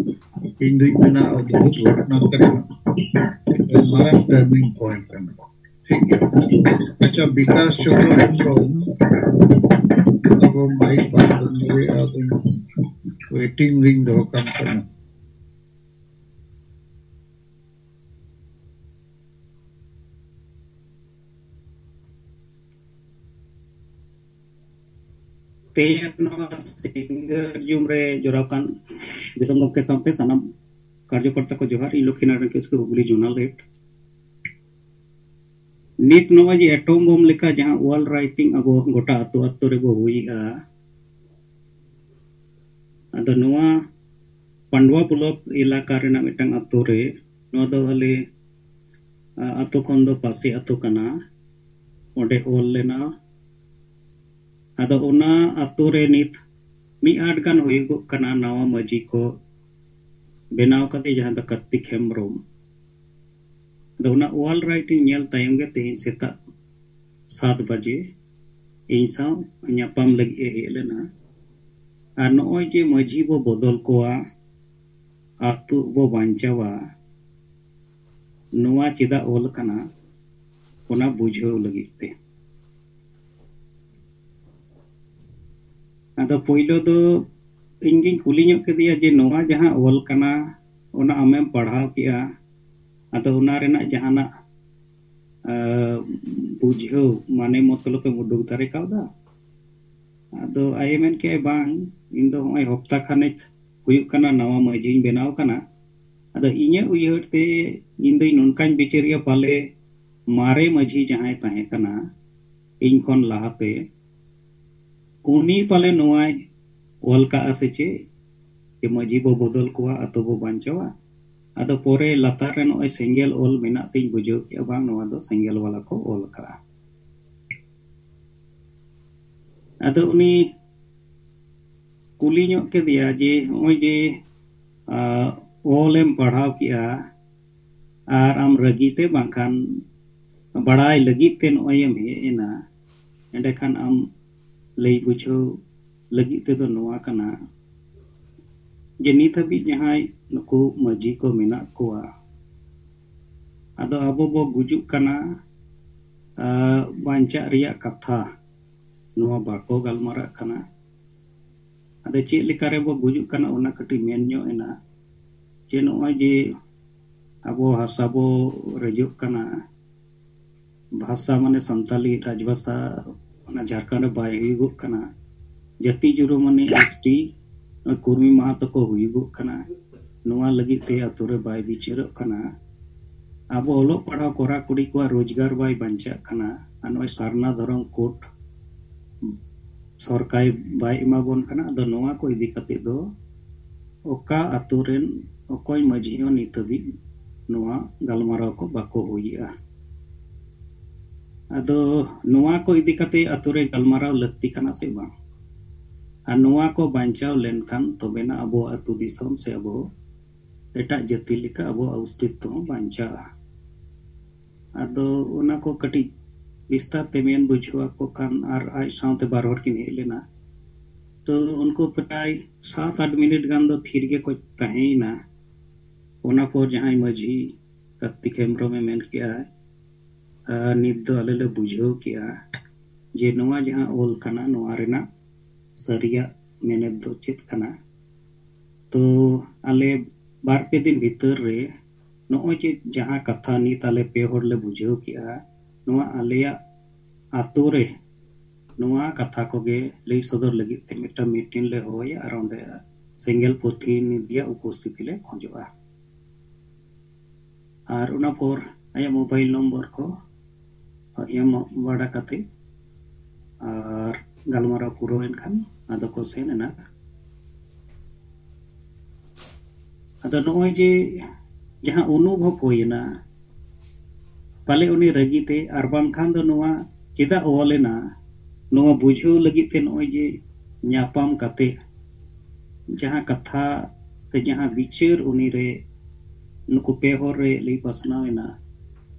ᱤᱧ ᱫᱩᱧ ᱢᱮᱱᱟ, ᱚᱫᱽᱵᱷᱩᱛ ᱜᱷᱚᱴᱚᱱᱟ ᱠᱟᱱᱟ, ᱢᱤᱫᱴᱟᱝ ᱢᱟᱨᱟᱝ ᱴᱟᱨᱱᱤᱝ ᱯᱚᱭᱮᱱᱴ ᱠᱟᱱᱟ᱾ ᱴᱷᱤᱠ ᱜᱮᱭᱟ᱾ ᱟᱪᱪᱷᱟ, ᱵᱤᱠᱟᱥ ᱪᱚᱸᱫᱽᱨᱚ ᱦᱮᱢᱵᱨᱚᱢ, ᱟᱵᱚ ᱢᱟᱭᱤᱠ ᱵᱟᱝ ᱵᱚᱱ ᱫᱟᱲᱮᱭᱟᱜᱼᱟ, ᱟᱫᱚᱧ ᱣᱮᱴᱤᱝ ᱨᱤᱧ ᱫᱚᱦᱚ ᱠᱟᱢ ᱠᱟᱱᱟ᱾ ᱛᱮᱦᱮᱧ ᱱᱚᱣᱟ ᱥᱤᱸᱜᱟᱹᱲ ᱡᱩᱢ ᱨᱮ ᱡᱚᱲᱟᱣ ᱠᱟᱱ ᱫᱤᱥᱚᱢ ᱜᱚᱢᱠᱮ ᱥᱟᱶᱛᱮ ᱥᱟᱱᱟᱢ ᱠᱟᱨᱡᱚᱠᱚᱨᱛᱟ ᱠᱚ ᱡᱚᱦᱟᱨ᱾ ᱤᱧ ᱞᱚᱠᱠᱷᱤᱱᱟᱨᱟᱭᱚᱬ ᱠᱤᱥᱠᱩ, ᱦᱩᱜᱽᱞᱤ ᱡᱳᱱᱟᱞ ᱦᱮᱰ᱾ ᱱᱤᱛ ᱱᱚᱜᱼᱚᱭ ᱡᱮ ᱮᱴᱚᱢ ᱵᱚᱢ ᱞᱮᱠᱟ ᱡᱟᱦᱟᱸ ᱚᱞ ᱨᱟᱭᱴᱤᱝ ᱟᱵᱚ ᱜᱚᱴᱟ ᱟᱹᱛᱩ ᱟᱹᱛᱩ ᱨᱮᱵᱚ ᱦᱩᱭᱮᱜᱼᱟ, ᱟᱫᱚ ᱱᱚᱣᱟ ᱯᱟᱱᱰᱩᱣᱟ ᱵᱞᱚᱠ ᱮᱞᱟᱠᱟ ᱨᱮᱱᱟᱜ ᱢᱤᱫᱴᱟᱝ ᱟᱹᱛᱩ ᱨᱮ, ᱱᱚᱣᱟ ᱫᱚ ᱟᱞᱮ, ᱟ, ᱟᱹᱛᱩ ᱠᱷᱚᱱ ᱫᱚ ᱯᱟᱥᱮ ᱟᱹᱛᱩ ᱠᱟᱱᱟ, ᱚᱸᱰᱮ ᱚᱞ ᱞᱮᱱᱟ᱾ ᱟᱫᱚ ᱚᱱᱟ ᱟᱹᱛᱩ ᱨᱮ ᱱᱤᱛ ᱢᱤᱫ ᱟᱸᱴ ᱜᱟᱱ ᱦᱩᱭᱩᱜᱚᱜ ᱠᱟᱱᱟ ᱱᱟᱣᱟ ᱢᱟᱹᱡᱷᱤ ᱠᱚ ᱵᱮᱱᱟᱣ ᱠᱟᱫᱮ, ᱡᱟᱦᱟᱸ ᱫᱚ ᱠᱟᱨᱛᱤᱠ ᱦᱮᱢᱵᱨᱚᱢ᱾ ᱟᱫᱚ ᱚᱱᱟ ᱚᱞ ᱨᱟᱭᱴᱤᱝ ᱧᱮᱞ ᱛᱟᱭᱚᱢ ᱜᱮ ᱛᱮᱦᱮᱧ ᱥᱮᱛᱟᱜ ᱥᱟᱛ ᱵᱟᱡᱮ ᱤᱧ ᱥᱟᱶ ᱧᱟᱯᱟᱢ ᱞᱟᱹᱜᱤᱫ ᱮ ᱦᱮᱡ ᱞᱮᱱᱟ᱾ ᱟᱨ ᱱᱚᱜᱼᱚᱭ ᱡᱮ ᱢᱟᱹᱡᱷᱤ ᱵᱚ ᱵᱚᱫᱚᱞ ᱠᱚᱣᱟ, ᱟᱹᱛᱩ ᱵᱚ ᱵᱟᱧᱪᱟᱣᱟ, ᱱᱚᱣᱟ ᱪᱮᱫᱟᱜ ᱚᱞ ᱠᱟᱱᱟ, ᱚᱱᱟ ᱵᱩᱡᱷᱟᱹᱣ ᱞᱟᱹᱜᱤᱫ ᱛᱮ᱾ ᱟᱫᱚ ᱯᱳᱭᱞᱳ ᱫᱚ ᱤᱧ ᱜᱤᱧ ᱠᱩᱞᱤ ᱧᱚᱜ ᱠᱮᱫᱮᱭᱟ ᱡᱮ, "ᱱᱚᱣᱟ ᱡᱟᱦᱟᱸ ᱚᱞ ᱠᱟᱱᱟ, ᱚᱱᱟ ᱟᱢᱮᱢ ᱯᱟᱲᱦᱟᱣ ᱠᱮᱜᱼᱟ, ᱟᱫᱚ ᱚᱱᱟ ᱨᱮᱱᱟᱜ ᱡᱟᱦᱟᱱᱟᱜ, ᱟ, ᱵᱩᱡᱷᱟᱹᱣ, ᱢᱟᱱᱮ ᱢᱚᱛᱞᱚᱵ ᱮᱢ ᱩᱰᱩᱠ ᱫᱟᱲᱮ ᱠᱟᱣᱫᱟ?" ᱟᱫᱚ ᱟᱡ ᱮ ᱢᱮᱱ ᱠᱮᱜᱼᱟ, "ᱵᱟᱝ, ᱤᱧ ᱫᱚ ᱦᱚᱸᱜᱼᱚᱭ ᱦᱚᱯᱛᱟ ᱠᱷᱟᱱᱮᱠ ᱦᱩᱭᱩᱜ ᱠᱟᱱᱟ, ᱱᱟᱣᱟ ᱢᱟᱹᱡᱷᱤᱧ ᱵᱮᱱᱟᱣ ᱠᱟᱱᱟ᱾ ᱟᱫᱚ ᱤᱧᱟᱹᱜ ᱩᱭᱦᱟᱹᱨ ᱛᱮ ᱤᱧ ᱫᱚᱧ ᱱᱚᱝᱠᱟᱧ ᱵᱤᱪᱟᱹᱨᱮᱜᱼᱟ, ᱯᱟᱞᱮ ᱢᱟᱨᱮ ᱢᱟᱹᱡᱷᱤ ᱡᱟᱦᱟᱸᱭ ᱛᱟᱦᱮᱸ ᱠᱟᱱᱟ ᱤᱧ ᱠᱷᱚᱱ ᱞᱟᱦᱟᱛᱮ, ᱩᱱᱤ ᱯᱟᱞᱮ ᱱᱚᱣᱟᱭ ᱚᱞ ᱠᱟᱜᱼᱟ ᱥᱮ ᱪᱮᱫ, ᱡᱮ ᱢᱟᱹᱡᱷᱤ ᱵᱚ ᱵᱚᱫᱚᱞ ᱠᱚᱣᱟ, ᱟᱛᱳ ᱵᱚ ᱵᱟᱧᱪᱟᱣᱟ᱾ ᱟᱫᱚ ᱯᱚᱨᱮ ᱞᱟᱛᱟᱨ ᱨᱮ ᱱᱚᱜᱼᱚᱭ ᱥᱮᱸᱜᱮᱞ ᱚᱞ ᱢᱮᱱᱟᱜ ᱛᱤᱧ ᱵᱩᱡᱷᱟᱹᱣ ᱠᱮᱜᱼᱟ, ᱵᱟᱝ, ᱱᱚᱣᱟ ᱫᱚ ᱥᱮᱸᱜᱮᱞ ᱵᱟᱞᱟ ᱠᱚ ᱚᱞ ᱠᱟᱜᱼᱟ᱾" ᱟᱫᱚ ᱩᱱᱤ ᱠᱩᱞᱤ ᱧᱚᱜ ᱠᱮᱫᱮᱭᱟ ᱡᱮ, ᱱᱚᱜᱼᱚᱭ ᱡᱮ, ᱟ, ᱚᱞᱮᱢ ᱯᱟᱲᱦᱟᱣ ᱠᱮᱜᱼᱟ ᱟᱨ ᱟᱢ ᱨᱟᱹᱜᱤ ᱛᱮ ᱵᱟᱝᱠᱷᱟᱱ ᱵᱟᱲᱟᱭ ᱞᱟᱹᱜᱤᱫ ᱛᱮ ᱱᱚᱜᱼᱚᱭ ᱮᱢ ᱦᱮᱡ ᱮᱱᱟ, ᱮᱸᱰᱮᱠᱷᱟᱱ ᱟᱢ ᱞᱟᱹᱭ ᱵᱩᱡᱷᱟᱹᱣ ᱞᱟᱹᱜᱤᱫ ᱛᱮᱫᱚ ᱱᱚᱣᱟ ᱠᱟᱱᱟ ᱡᱮ ᱱᱤᱛ ᱦᱟᱹᱵᱤᱡ ᱡᱟᱦᱟᱸᱭ ᱱᱩᱠᱩ ᱢᱟᱹᱡᱷᱤ ᱠᱚ ᱢᱮᱱᱟᱜ ᱠᱚᱣᱟ, ᱟᱫᱚ ᱟᱵᱚ ᱵᱚ ᱜᱩᱡᱩᱜ ᱠᱟᱱᱟ, ᱟᱨ ᱵᱟᱧᱪᱟᱜ ᱨᱮᱭᱟᱜ ᱠᱟᱛᱷᱟ ᱱᱚᱣᱟ ᱵᱟᱠᱚ ᱜᱟᱞᱢᱟᱨᱟᱜ ᱠᱟᱱᱟ᱾ ᱟᱫᱚ ᱪᱮᱫ ᱞᱮᱠᱟ ᱨᱮᱵᱚ ᱜᱩᱡᱩᱜ ᱠᱟᱱᱟ ᱚᱱᱟ ᱠᱟᱹᱴᱤᱡ ᱢᱮᱱ ᱧᱚᱜ ᱮᱱᱟ ᱡᱮ ᱱᱚᱜᱼᱚᱭ ᱡᱮ ᱟᱵᱚ ᱦᱟᱥᱟ ᱵᱚ ᱨᱮᱡᱚᱜ ᱠᱟᱱᱟ, ᱵᱷᱟᱥᱟ ᱢᱟᱱᱮ ᱥᱟᱱᱛᱟᱞᱤ ᱨᱟᱡᱽᱵᱷᱟᱥᱟ ᱚᱱᱟ ᱡᱷᱟᱲᱠᱷᱚᱸᱰ ᱨᱮ ᱵᱟᱭ ᱦᱩᱭᱩᱜᱚᱜ ᱠᱟᱱᱟ, ᱡᱟᱹᱛᱤ ᱡᱩᱨᱩ ᱢᱟᱱᱮ ᱮᱥ ᱴᱤ ᱠᱩᱨᱢᱤ ᱢᱟᱦᱟ ᱛᱟᱠᱚ ᱦᱩᱭᱩᱜᱚᱜ ᱠᱟᱱᱟ, ᱱᱚᱣᱟ ᱞᱟᱹᱜᱤᱫ ᱛᱮ ᱟᱛᱳ ᱨᱮ ᱵᱟᱭ ᱵᱤᱪᱟᱹᱨᱚᱜ ᱠᱟᱱᱟ᱾ ᱟᱵᱚ ᱚᱞᱚᱜ ᱯᱟᱲᱦᱟᱣ ᱠᱚᱲᱟ ᱠᱩᱲᱤ ᱠᱚᱣᱟᱜ ᱨᱳᱡᱽᱜᱟᱨ ᱵᱟᱭ ᱵᱟᱧᱪᱟᱜ ᱠᱟᱱᱟ, ᱟᱨ ᱱᱚᱜᱼᱚᱭ ᱥᱟᱨᱱᱟ ᱫᱷᱚᱨᱚᱢ ᱠᱳᱰ ᱥᱚᱨᱠᱟᱨ ᱵᱟᱭ ᱮᱢᱟ ᱵᱚᱱ ᱠᱟᱱᱟ᱾ ᱟᱫᱚ ᱱᱚᱣᱟ ᱠᱚ ᱤᱫᱤ ᱠᱟᱛᱮ ᱫᱚ ᱚᱠᱟ ᱟᱛᱳ ᱨᱮᱱ ᱚᱠᱚᱭ ᱢᱟᱹᱡᱷᱤ ᱦᱚᱸ ᱱᱤᱛ ᱦᱟᱹᱵᱤᱡ ᱱᱚᱣᱟ ᱜᱟᱞᱢᱟᱨᱟᱣ ᱠᱚ ᱵᱟᱠᱚ ᱦᱩᱭᱮᱜᱼᱟ᱾ ᱟᱫᱚ ᱱᱚᱣᱟ ᱠᱚ ᱤᱫᱤ ᱠᱟᱛᱮ ᱟᱛᱳ ᱨᱮ ᱜᱟᱞᱢᱟᱨᱟᱣ ᱞᱟᱹᱠᱛᱤ ᱠᱟᱱᱟ ᱥᱮ ᱵᱟᱝ? ᱟᱨ ᱱᱚᱣᱟ ᱠᱚ ᱵᱟᱧᱪᱟᱣ ᱞᱮᱱᱠᱷᱟᱱ ᱛᱚᱵᱮᱱᱟ ᱟᱵᱚ ᱟᱹᱛᱩ ᱫᱤᱥᱚᱢ ᱥᱮ ᱟᱵᱚ ᱮᱴᱟᱜ ᱡᱟᱹᱛᱤ ᱞᱮᱠᱟ ᱟᱵᱚᱣᱟᱜ ᱚᱥᱛᱤᱛᱛᱚ ᱦᱚᱸ ᱵᱟᱧᱪᱟᱜᱼᱟ᱾ ᱟᱫᱚ ᱚᱱᱟ ᱠᱚ ᱠᱟᱹᱴᱤᱡ ᱵᱤᱥᱛᱟᱨ ᱛᱮ ᱢᱮᱱ ᱵᱩᱡᱷᱟᱹᱣ ᱟᱠᱚ ᱠᱷᱟᱱ, ᱟᱨ ᱟᱡ ᱥᱟᱶᱛᱮ ᱵᱟᱨ ᱦᱚᱲ ᱠᱤᱱ ᱦᱮᱡ ᱞᱮᱱᱟ᱾ ᱛᱚ ᱩᱱᱠᱩ ᱯᱨᱟᱭ ᱥᱟᱛ ᱟᱴ ᱢᱤᱱᱤᱴ ᱜᱟᱱ ᱫᱚ ᱛᱷᱤᱨ ᱜᱮᱠᱚ ᱛᱟᱦᱮᱸᱭᱮᱱᱟ᱾ ᱚᱱᱟ ᱯᱚᱨ ᱡᱟᱦᱟᱸᱭ ᱢᱟᱹᱡᱷᱤ ᱠᱟᱨᱛᱤᱠ ᱦᱮᱢᱵᱨᱚᱢᱮ ᱢᱮᱱ ᱠᱮᱜᱼᱟ, "ᱟᱨ ᱱᱤᱛ ᱫᱚ ᱟᱞᱮ ᱞᱮ ᱵᱩᱡᱷᱟᱹᱣ ᱠᱮᱜᱼᱟ ᱡᱮ ᱱᱚᱣᱟ ᱡᱟᱦᱟᱸ ᱚᱞ ᱠᱟᱱᱟ, ᱱᱚᱣᱟ ᱨᱮᱱᱟᱜ ᱥᱟᱹᱨᱤᱭᱟᱜ ᱢᱮᱱᱮᱛ ᱫᱚ ᱪᱮᱫ ᱠᱟᱱᱟ?" ᱛᱚ ᱟᱞᱮ ᱵᱟᱨ ᱯᱮ ᱫᱤᱱ ᱵᱷᱤᱛᱟᱹᱨ ᱨᱮ ᱱᱚᱜᱼᱚᱭ ᱡᱮ ᱡᱟᱦᱟᱸ ᱠᱟᱛᱷᱟ ᱱᱤᱛ ᱟᱞᱮ ᱯᱮ ᱦᱚᱲ ᱞᱮ ᱵᱩᱡᱷᱟᱹᱣ ᱠᱮᱜᱼᱟ, ᱱᱚᱣᱟ ᱟᱞᱮᱭᱟᱜ ᱟᱛᱳ ᱨᱮ ᱱᱚᱣᱟ ᱠᱟᱛᱷᱟ ᱠᱚᱜᱮ ᱞᱟᱹᱭ ᱥᱚᱫᱚᱨ ᱞᱟᱹᱜᱤᱫ ᱛᱮ ᱢᱤᱫᱴᱟᱝ ᱢᱤᱴᱤᱝ ᱞᱮ ᱦᱚᱦᱚᱭᱟ ᱟᱨ ᱚᱸᱰᱮ ᱥᱮᱸᱜᱮᱞ ᱯᱨᱚᱛᱤᱱᱤᱫᱷᱤᱭᱟᱜ ᱩᱯᱚᱥᱛᱷᱤᱛᱤ ᱞᱮ ᱠᱷᱚᱡᱚᱜᱼᱟ᱾ ᱟᱨ ᱚᱱᱟ ᱯᱚᱨ ᱟᱭᱟᱜ ᱢᱳᱵᱟᱭᱤᱞ ᱱᱚᱢᱵᱚᱨ ᱠᱚ ᱮᱢ ᱵᱟᱲᱟ ᱠᱟᱛᱮ ᱟᱨ ᱜᱟᱞᱢᱟᱨᱟᱣ ᱯᱩᱨᱟᱹᱣ ᱮᱱ ᱠᱷᱟᱱ ᱟᱫᱚ ᱠᱚ ᱥᱮᱱ ᱮᱱᱟ᱾ ᱟᱫᱚ ᱱᱚᱜᱼᱚᱭ ᱡᱮ ᱡᱟᱦᱟᱸ ᱚᱱᱩᱵᱷᱚᱵ ᱦᱩᱭᱮᱱᱟ, ᱯᱟᱞᱮ ᱩᱱᱤ ᱨᱟᱹᱜᱤ ᱛᱮ, ᱟᱨ ᱵᱟᱝᱠᱷᱟᱱ ᱫᱚ ᱱᱚᱣᱟ ᱪᱮᱫᱟᱜ ᱚᱞ ᱮᱱᱟ, ᱱᱚᱣᱟ ᱵᱩᱡᱷᱟᱹᱣ ᱞᱟᱹᱜᱤᱫ ᱛᱮ ᱱᱚᱜᱼᱚᱭ ᱡᱮ ᱧᱟᱯᱟᱢ ᱠᱟᱛᱮ ᱡᱟᱦᱟᱸ ᱠᱟᱛᱷᱟ ᱛᱮ ᱡᱟᱦᱟᱸ ᱵᱤᱪᱟᱹᱨ ᱩᱱᱤ ᱨᱮ ᱱᱩᱠᱩ ᱯᱮ ᱦᱚᱲ ᱨᱮ ᱞᱟᱹᱭ ᱯᱟᱥᱱᱟᱣ ᱮᱱᱟ,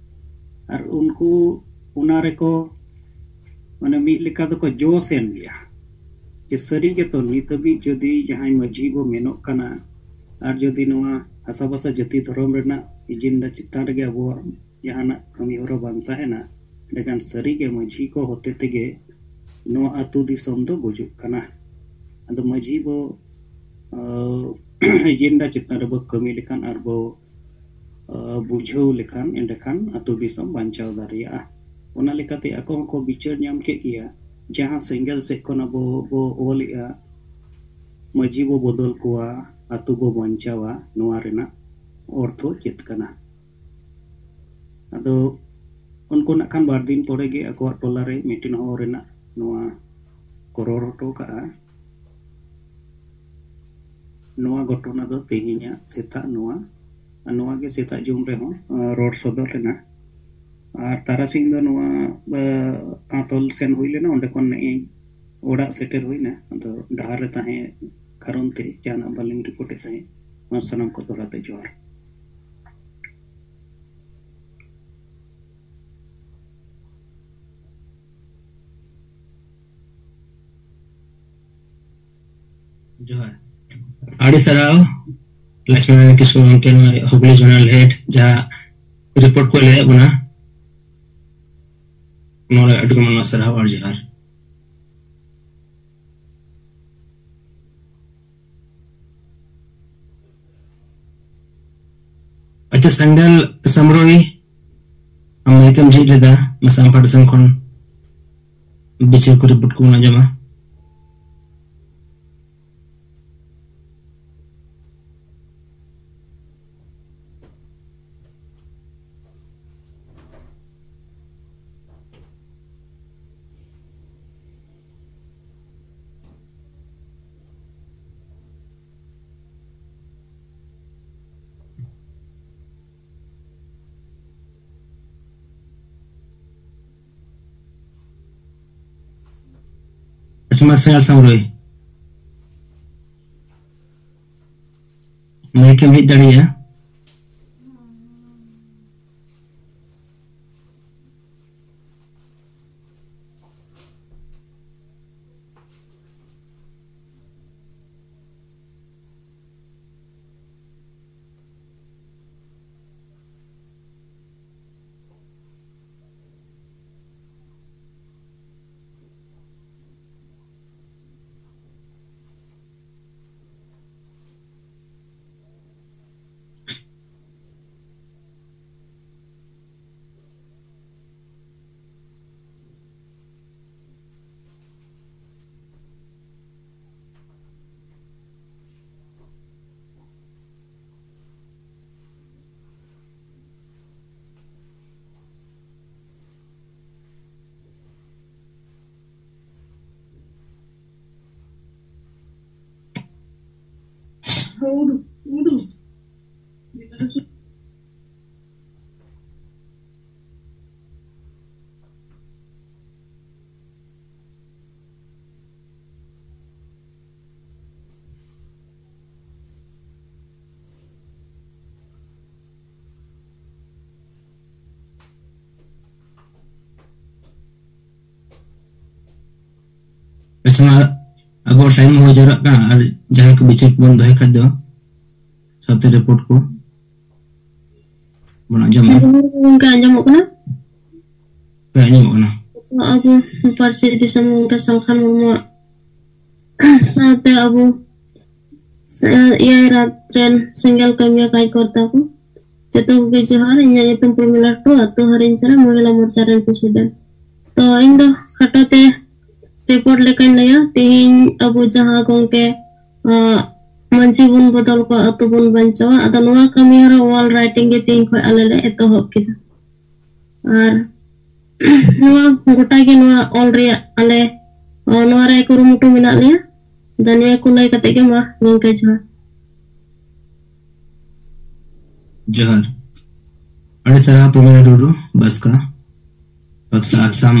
ᱟᱨ ᱩᱱᱠᱩ ᱚᱱᱟ ᱨᱮᱠᱚ ᱢᱟᱱᱮ ᱢᱤᱫ ᱞᱮᱠᱟ ᱫᱚᱠᱚ ᱡᱚᱥ ᱮᱱ ᱜᱮᱭᱟ ᱡᱮ ᱥᱟᱹᱨᱤ ᱜᱮᱛᱚ ᱱᱤᱛ ᱦᱟᱹᱵᱤᱡ ᱡᱩᱫᱤ ᱡᱟᱦᱟᱸᱭ ᱢᱟᱹᱡᱷᱤ ᱵᱚ ᱢᱮᱱᱚᱜ ᱠᱟᱱᱟ ᱟᱨ ᱡᱩᱫᱤ ᱱᱚᱣᱟ ᱦᱟᱥᱟ ᱵᱷᱟᱥᱟ ᱡᱟᱹᱛᱤ ᱫᱷᱚᱨᱚᱢ ᱨᱮᱱᱟᱜ ᱮᱡᱮᱱᱰᱟ ᱪᱮᱛᱟᱱ ᱨᱮᱜᱮ ᱟᱵᱚᱣᱟᱜ ᱡᱟᱦᱟᱱᱟᱜ ᱠᱟᱹᱢᱤ ᱦᱚᱨᱟ ᱵᱟᱝ ᱛᱟᱦᱮᱱᱟ, ᱮᱸᱰᱮᱠᱷᱟᱱ ᱥᱟᱹᱨᱤ ᱜᱮ ᱢᱟᱹᱡᱷᱤ ᱠᱚ ᱦᱚᱛᱮ ᱛᱮᱜᱮ ᱱᱚᱣᱟ ᱟᱹᱛᱩ ᱫᱤᱥᱚᱢ ᱫᱚ ᱜᱩᱡᱩᱜ ᱠᱟᱱᱟ᱾ ᱟᱫᱚ ᱢᱟᱹᱡᱷᱤ ᱵᱚ ᱮᱡᱮᱱᱰᱟ ᱪᱮᱛᱟᱱ ᱨᱮᱵᱚ ᱠᱟᱹᱢᱤ ᱞᱮᱠᱷᱟᱱ ᱟᱨ ᱵᱚ ᱵᱩᱡᱷᱟᱹᱣ ᱞᱮᱠᱷᱟᱱ ᱮᱸᱰᱮᱠᱷᱟᱱ ᱟᱹᱛᱩ ᱫᱤᱥᱚᱢ ᱵᱟᱧᱪᱟᱣ ᱫᱟᱲᱮᱭᱟᱜᱼᱟ᱾ ᱚᱱᱟ ᱞᱮᱠᱟᱛᱮ ᱟᱠᱚ ᱦᱚᱸᱠᱚ ᱵᱤᱪᱟᱹᱨ ᱧᱟᱢ ᱠᱮᱫ ᱜᱮᱭᱟ, ᱡᱟᱦᱟᱸ ᱥᱮᱸᱜᱮᱞ ᱥᱮᱫ ᱠᱷᱚᱱ ᱟᱵᱚ ᱵᱚ ᱚᱞᱮᱜᱼᱟ, ᱢᱟᱹᱡᱷᱤ ᱵᱚ ᱵᱚᱫᱚᱞ ᱠᱚᱣᱟ, ᱟᱹᱛᱩ ᱵᱚ ᱵᱟᱧᱪᱟᱣᱟ, ᱱᱚᱣᱟ ᱨᱮᱱᱟᱜ ᱚᱨᱛᱷᱚ ᱪᱮᱫ ᱠᱟᱱᱟ? ᱟᱫᱚ ᱩᱱᱠᱩ ᱱᱟᱜ ᱠᱷᱟᱱ ᱵᱟᱨ ᱫᱤᱱ ᱯᱚᱨᱮ ᱜᱮ ᱟᱠᱚᱣᱟᱜ ᱴᱚᱞᱟ ᱨᱮ ᱢᱤᱴᱤᱝ ᱦᱚᱦᱚ ᱨᱮᱱᱟᱜ ᱱᱚᱣᱟ ᱠᱚ ᱨᱚᱲ ᱦᱚᱴᱚ ᱠᱟᱜᱼᱟ᱾ ᱱᱚᱣᱟ ᱜᱷᱚᱴᱚᱱᱟ ᱫᱚ ᱛᱮᱦᱮᱧᱟᱜ ᱥᱮᱛᱟᱜ ᱱᱚᱣᱟ, ᱟᱨ ᱱᱚᱣᱟ ᱜᱮ ᱥᱮᱛᱟᱜ ᱡᱩᱢ ᱨᱮᱦᱚᱸ ᱨᱚᱲ ᱥᱚᱫᱚᱨ ᱞᱮᱱᱟ᱾ ᱟᱨ ᱛᱟᱨᱟᱥᱤᱧ ᱫᱚ ᱱᱚᱣᱟ ᱠᱟᱸᱛᱚᱞ ᱥᱮᱱ ᱦᱩᱭ ᱞᱮᱱᱟ, ᱚᱸᱰᱮ ᱠᱷᱚᱱ ᱱᱮᱜᱼᱮ ᱚᱲᱟᱜ ᱥᱮᱴᱮᱨ ᱦᱩᱭᱱᱟ᱾ ᱟᱫᱚ ᱰᱟᱦᱟᱨ ᱨᱮ ᱛᱟᱦᱮᱸ ᱠᱟᱨᱚᱱ ᱛᱮ ᱡᱟᱦᱟᱱᱟᱜ ᱵᱟᱹᱞᱤᱧ ᱨᱤᱯᱳᱨᱴ ᱮᱫ ᱛᱟᱦᱮᱸᱫ᱾ ᱢᱟ ᱥᱟᱱᱟᱢ ᱠᱚ ᱫᱚᱦᱲᱟ ᱛᱮ ᱡᱚᱦᱟᱨ᱾ ᱡᱚᱦᱟᱨ᱾ ᱟᱹᱰᱤ ᱥᱟᱨᱦᱟᱣ ᱞᱚᱠᱥᱢᱤ ᱱᱟᱨᱟᱭᱚᱱ ᱠᱤᱥᱠᱩ ᱜᱚᱢᱠᱮ, ᱱᱚᱣᱟ ᱦᱩᱜᱽᱞᱤ ᱡᱳᱱᱟᱞ ᱦᱮᱰ, ᱡᱟᱦᱟᱸ ᱨᱤᱯᱳᱨᱴ ᱠᱚ ᱞᱟᱹᱭᱟᱫ ᱵᱚᱱᱟ, ᱱᱚᱣᱟ ᱨᱮ ᱟᱹᱰᱤ ᱢᱟᱱᱟᱣ ᱥᱟᱨᱦᱟᱣ ᱟᱨ ᱡᱚᱦᱟᱨ᱾ ᱟᱪᱪᱷᱟ, ᱥᱮᱸᱜᱮᱞ ᱥᱟᱢᱨᱚᱭ, ᱟᱢ ᱢᱟᱭᱤᱠ ᱮᱢ ᱡᱷᱤᱡ ᱞᱮᱫᱟ, ᱢᱟᱥᱮ ᱟᱢ ᱯᱟᱦᱴᱟ ᱥᱮᱱ ᱠᱷᱚᱱ ᱵᱤᱪᱟᱹᱨ ᱠᱚ ᱨᱤᱯᱳᱨᱴ ᱠᱚᱵᱚᱱ ᱟᱸᱡᱚᱢᱟ᱾ ᱟᱪᱪᱷᱟ, ᱢᱟ ᱥᱮᱸᱜᱮᱞ ᱥᱟᱢᱨᱚᱭ᱾ ᱢᱟᱭᱤᱠ ᱮᱢ ᱦᱮᱡ ᱫᱟᱲᱮᱭᱟᱜᱼᱟ᱾ ᱟᱪᱪᱷᱟ, ᱢᱟ, ᱟᱵᱚᱣᱟᱜ ᱴᱟᱭᱤᱢ ᱦᱚᱸ ᱡᱟᱣᱨᱟᱜ ᱠᱟᱱᱟ, ᱟᱨ ᱡᱟᱦᱟᱸᱭ ᱠᱚ ᱵᱤᱪᱟᱹᱨ ᱠᱚᱵᱚᱱ ᱫᱚᱦᱚᱭ ᱠᱷᱟᱡ ᱫᱚ ᱥᱟᱶᱛᱮ ᱨᱤᱯᱳᱨᱴ ᱠᱚ ᱵᱚᱱ ᱟᱸᱡᱚᱢᱟ᱾ ᱜᱚᱝᱠᱮ, ᱟᱸᱡᱚᱢᱚᱜ ᱠᱟᱱᱟ? ᱦᱮᱸ, ᱟᱸᱡᱚᱢᱚᱜ ᱠᱟᱱᱟ᱾ ᱟᱵᱚ ᱯᱟᱹᱨᱥᱤ ᱫᱤᱥᱚᱢ ᱜᱚᱝᱠᱮ ᱥᱟᱞᱠᱷᱟᱱ ᱢᱩᱨᱢᱩᱣᱟᱜ ᱥᱟᱶᱛᱮ ᱟᱵᱚ ᱥᱮ-, ᱮᱭᱟᱭ ᱨᱟᱛ ᱨᱮᱱ ᱥᱮᱸᱜᱮᱞ ᱠᱟᱹᱢᱤᱭᱟᱹ ᱠᱟᱡᱽᱠᱚᱨᱛᱟ ᱠᱚ, ᱡᱚᱛᱚ ᱠᱚᱜᱮ ᱡᱚᱦᱟᱨ᱾ ᱤᱧᱟᱹᱜ ᱧᱩᱛᱩᱢ ᱯᱨᱚᱢᱤᱞᱟ ᱴᱩᱰᱩ, ᱟᱹᱛᱩ ᱦᱚᱨᱤᱧᱪᱟᱞᱟ, ᱢᱚᱦᱤᱞᱟ ᱢᱳᱨᱪᱟ ᱨᱮᱱ ᱯᱨᱮᱥᱤᱰᱮᱱᱴ᱾ ᱛᱚ, ᱤᱧ ᱫᱚ ᱠᱷᱟᱴᱚ ᱛᱮ ᱨᱤᱯᱳᱨᱴ ᱞᱮᱠᱟᱧ ᱞᱟᱹᱭᱟ᱾ ᱛᱮᱦᱮᱧ ᱟᱵᱚ ᱡᱟᱦᱟᱸ ᱜᱚᱝᱠᱮ, ᱟᱸ, ᱢᱟᱹᱡᱷᱤ ᱵᱚᱱ ᱵᱚᱫᱚᱞ ᱠᱚᱣᱟ, ᱟᱹᱛᱩ ᱵᱚᱱ ᱵᱟᱧᱪᱟᱣᱟ, ᱟᱫᱚ ᱱᱚᱣᱟ ᱠᱟᱹᱢᱤ ᱦᱚᱨᱟ ᱚᱣᱟᱞ ᱨᱟᱭᱴᱤᱝ ᱜᱮ ᱛᱮᱦᱮᱧ ᱠᱷᱚᱱ ᱟᱞᱮ ᱞᱮ ᱮᱛᱚᱦᱚᱵ ᱠᱮᱫᱟ᱾ ᱟᱨ ᱱᱚᱣᱟ ᱜᱚᱴᱟ ᱜᱮ ᱱᱚᱣᱟ ᱚᱞ ᱨᱮᱭᱟᱜ ᱟᱞᱮ, ᱱᱚᱣᱟ ᱨᱮ ᱠᱩᱨᱩᱢᱩᱴᱩ ᱢᱮᱱᱟᱜ ᱞᱮᱭᱟ᱾ ᱟᱫᱚ ᱱᱤᱭᱟᱹ ᱠᱚ ᱞᱟᱹᱭ ᱠᱟᱛᱮ ᱜᱮ ᱢᱟ ᱜᱚᱝᱠᱮ ᱡᱚᱦᱟᱨ᱾ ᱡᱚᱦᱟᱨ᱾ ᱟᱹᱰᱤ ᱥᱟᱨᱦᱟᱣ ᱯᱨᱚᱢᱤᱞᱟ ᱴᱩᱰᱩ ᱵᱟᱥᱠᱟ, ᱵᱟᱠᱥᱟ ᱟᱥᱟᱢ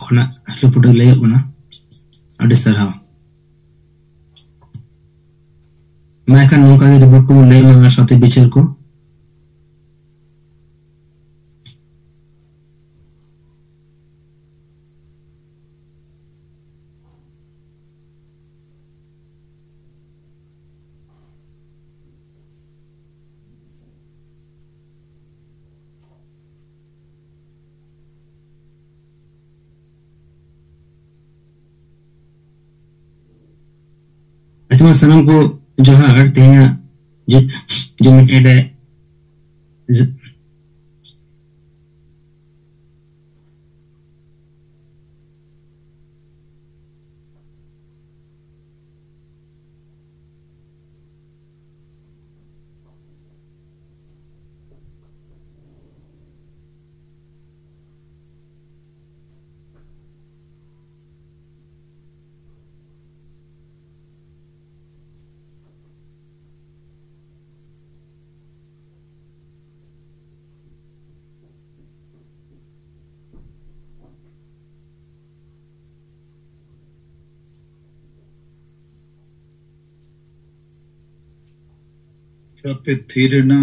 ᱠᱷᱚᱱᱟᱜ ᱨᱤᱯᱳᱨᱴ ᱞᱟᱹᱭᱚᱜ ᱠᱟᱱᱟ᱾ ᱟᱹᱰᱤ ᱥᱟᱨᱦᱟᱣ᱾ ᱢᱟ ᱮᱱᱠᱷᱟᱱ ᱱᱚᱝᱠᱟ ᱜᱮ ᱨᱤᱯᱳᱨᱴ ᱠᱚᱵᱚᱱ ᱞᱟᱹᱭ ᱢᱟ ᱟᱨ ᱥᱟᱶᱛᱮ ᱵᱤᱪᱟᱹᱨ ᱠᱚ᱾ ᱟᱪᱪᱷᱟ, ᱢᱟ ᱥᱟᱱᱟᱢ ᱠᱚ ᱡᱚᱦᱟᱨ᱾ ᱛᱮᱦᱮᱧᱟᱜ ᱡᱩ-, ᱡᱩᱢᱤ ᱨᱮ ᱟᱯᱮ ᱛᱷᱤᱨ ᱮᱱᱟ᱾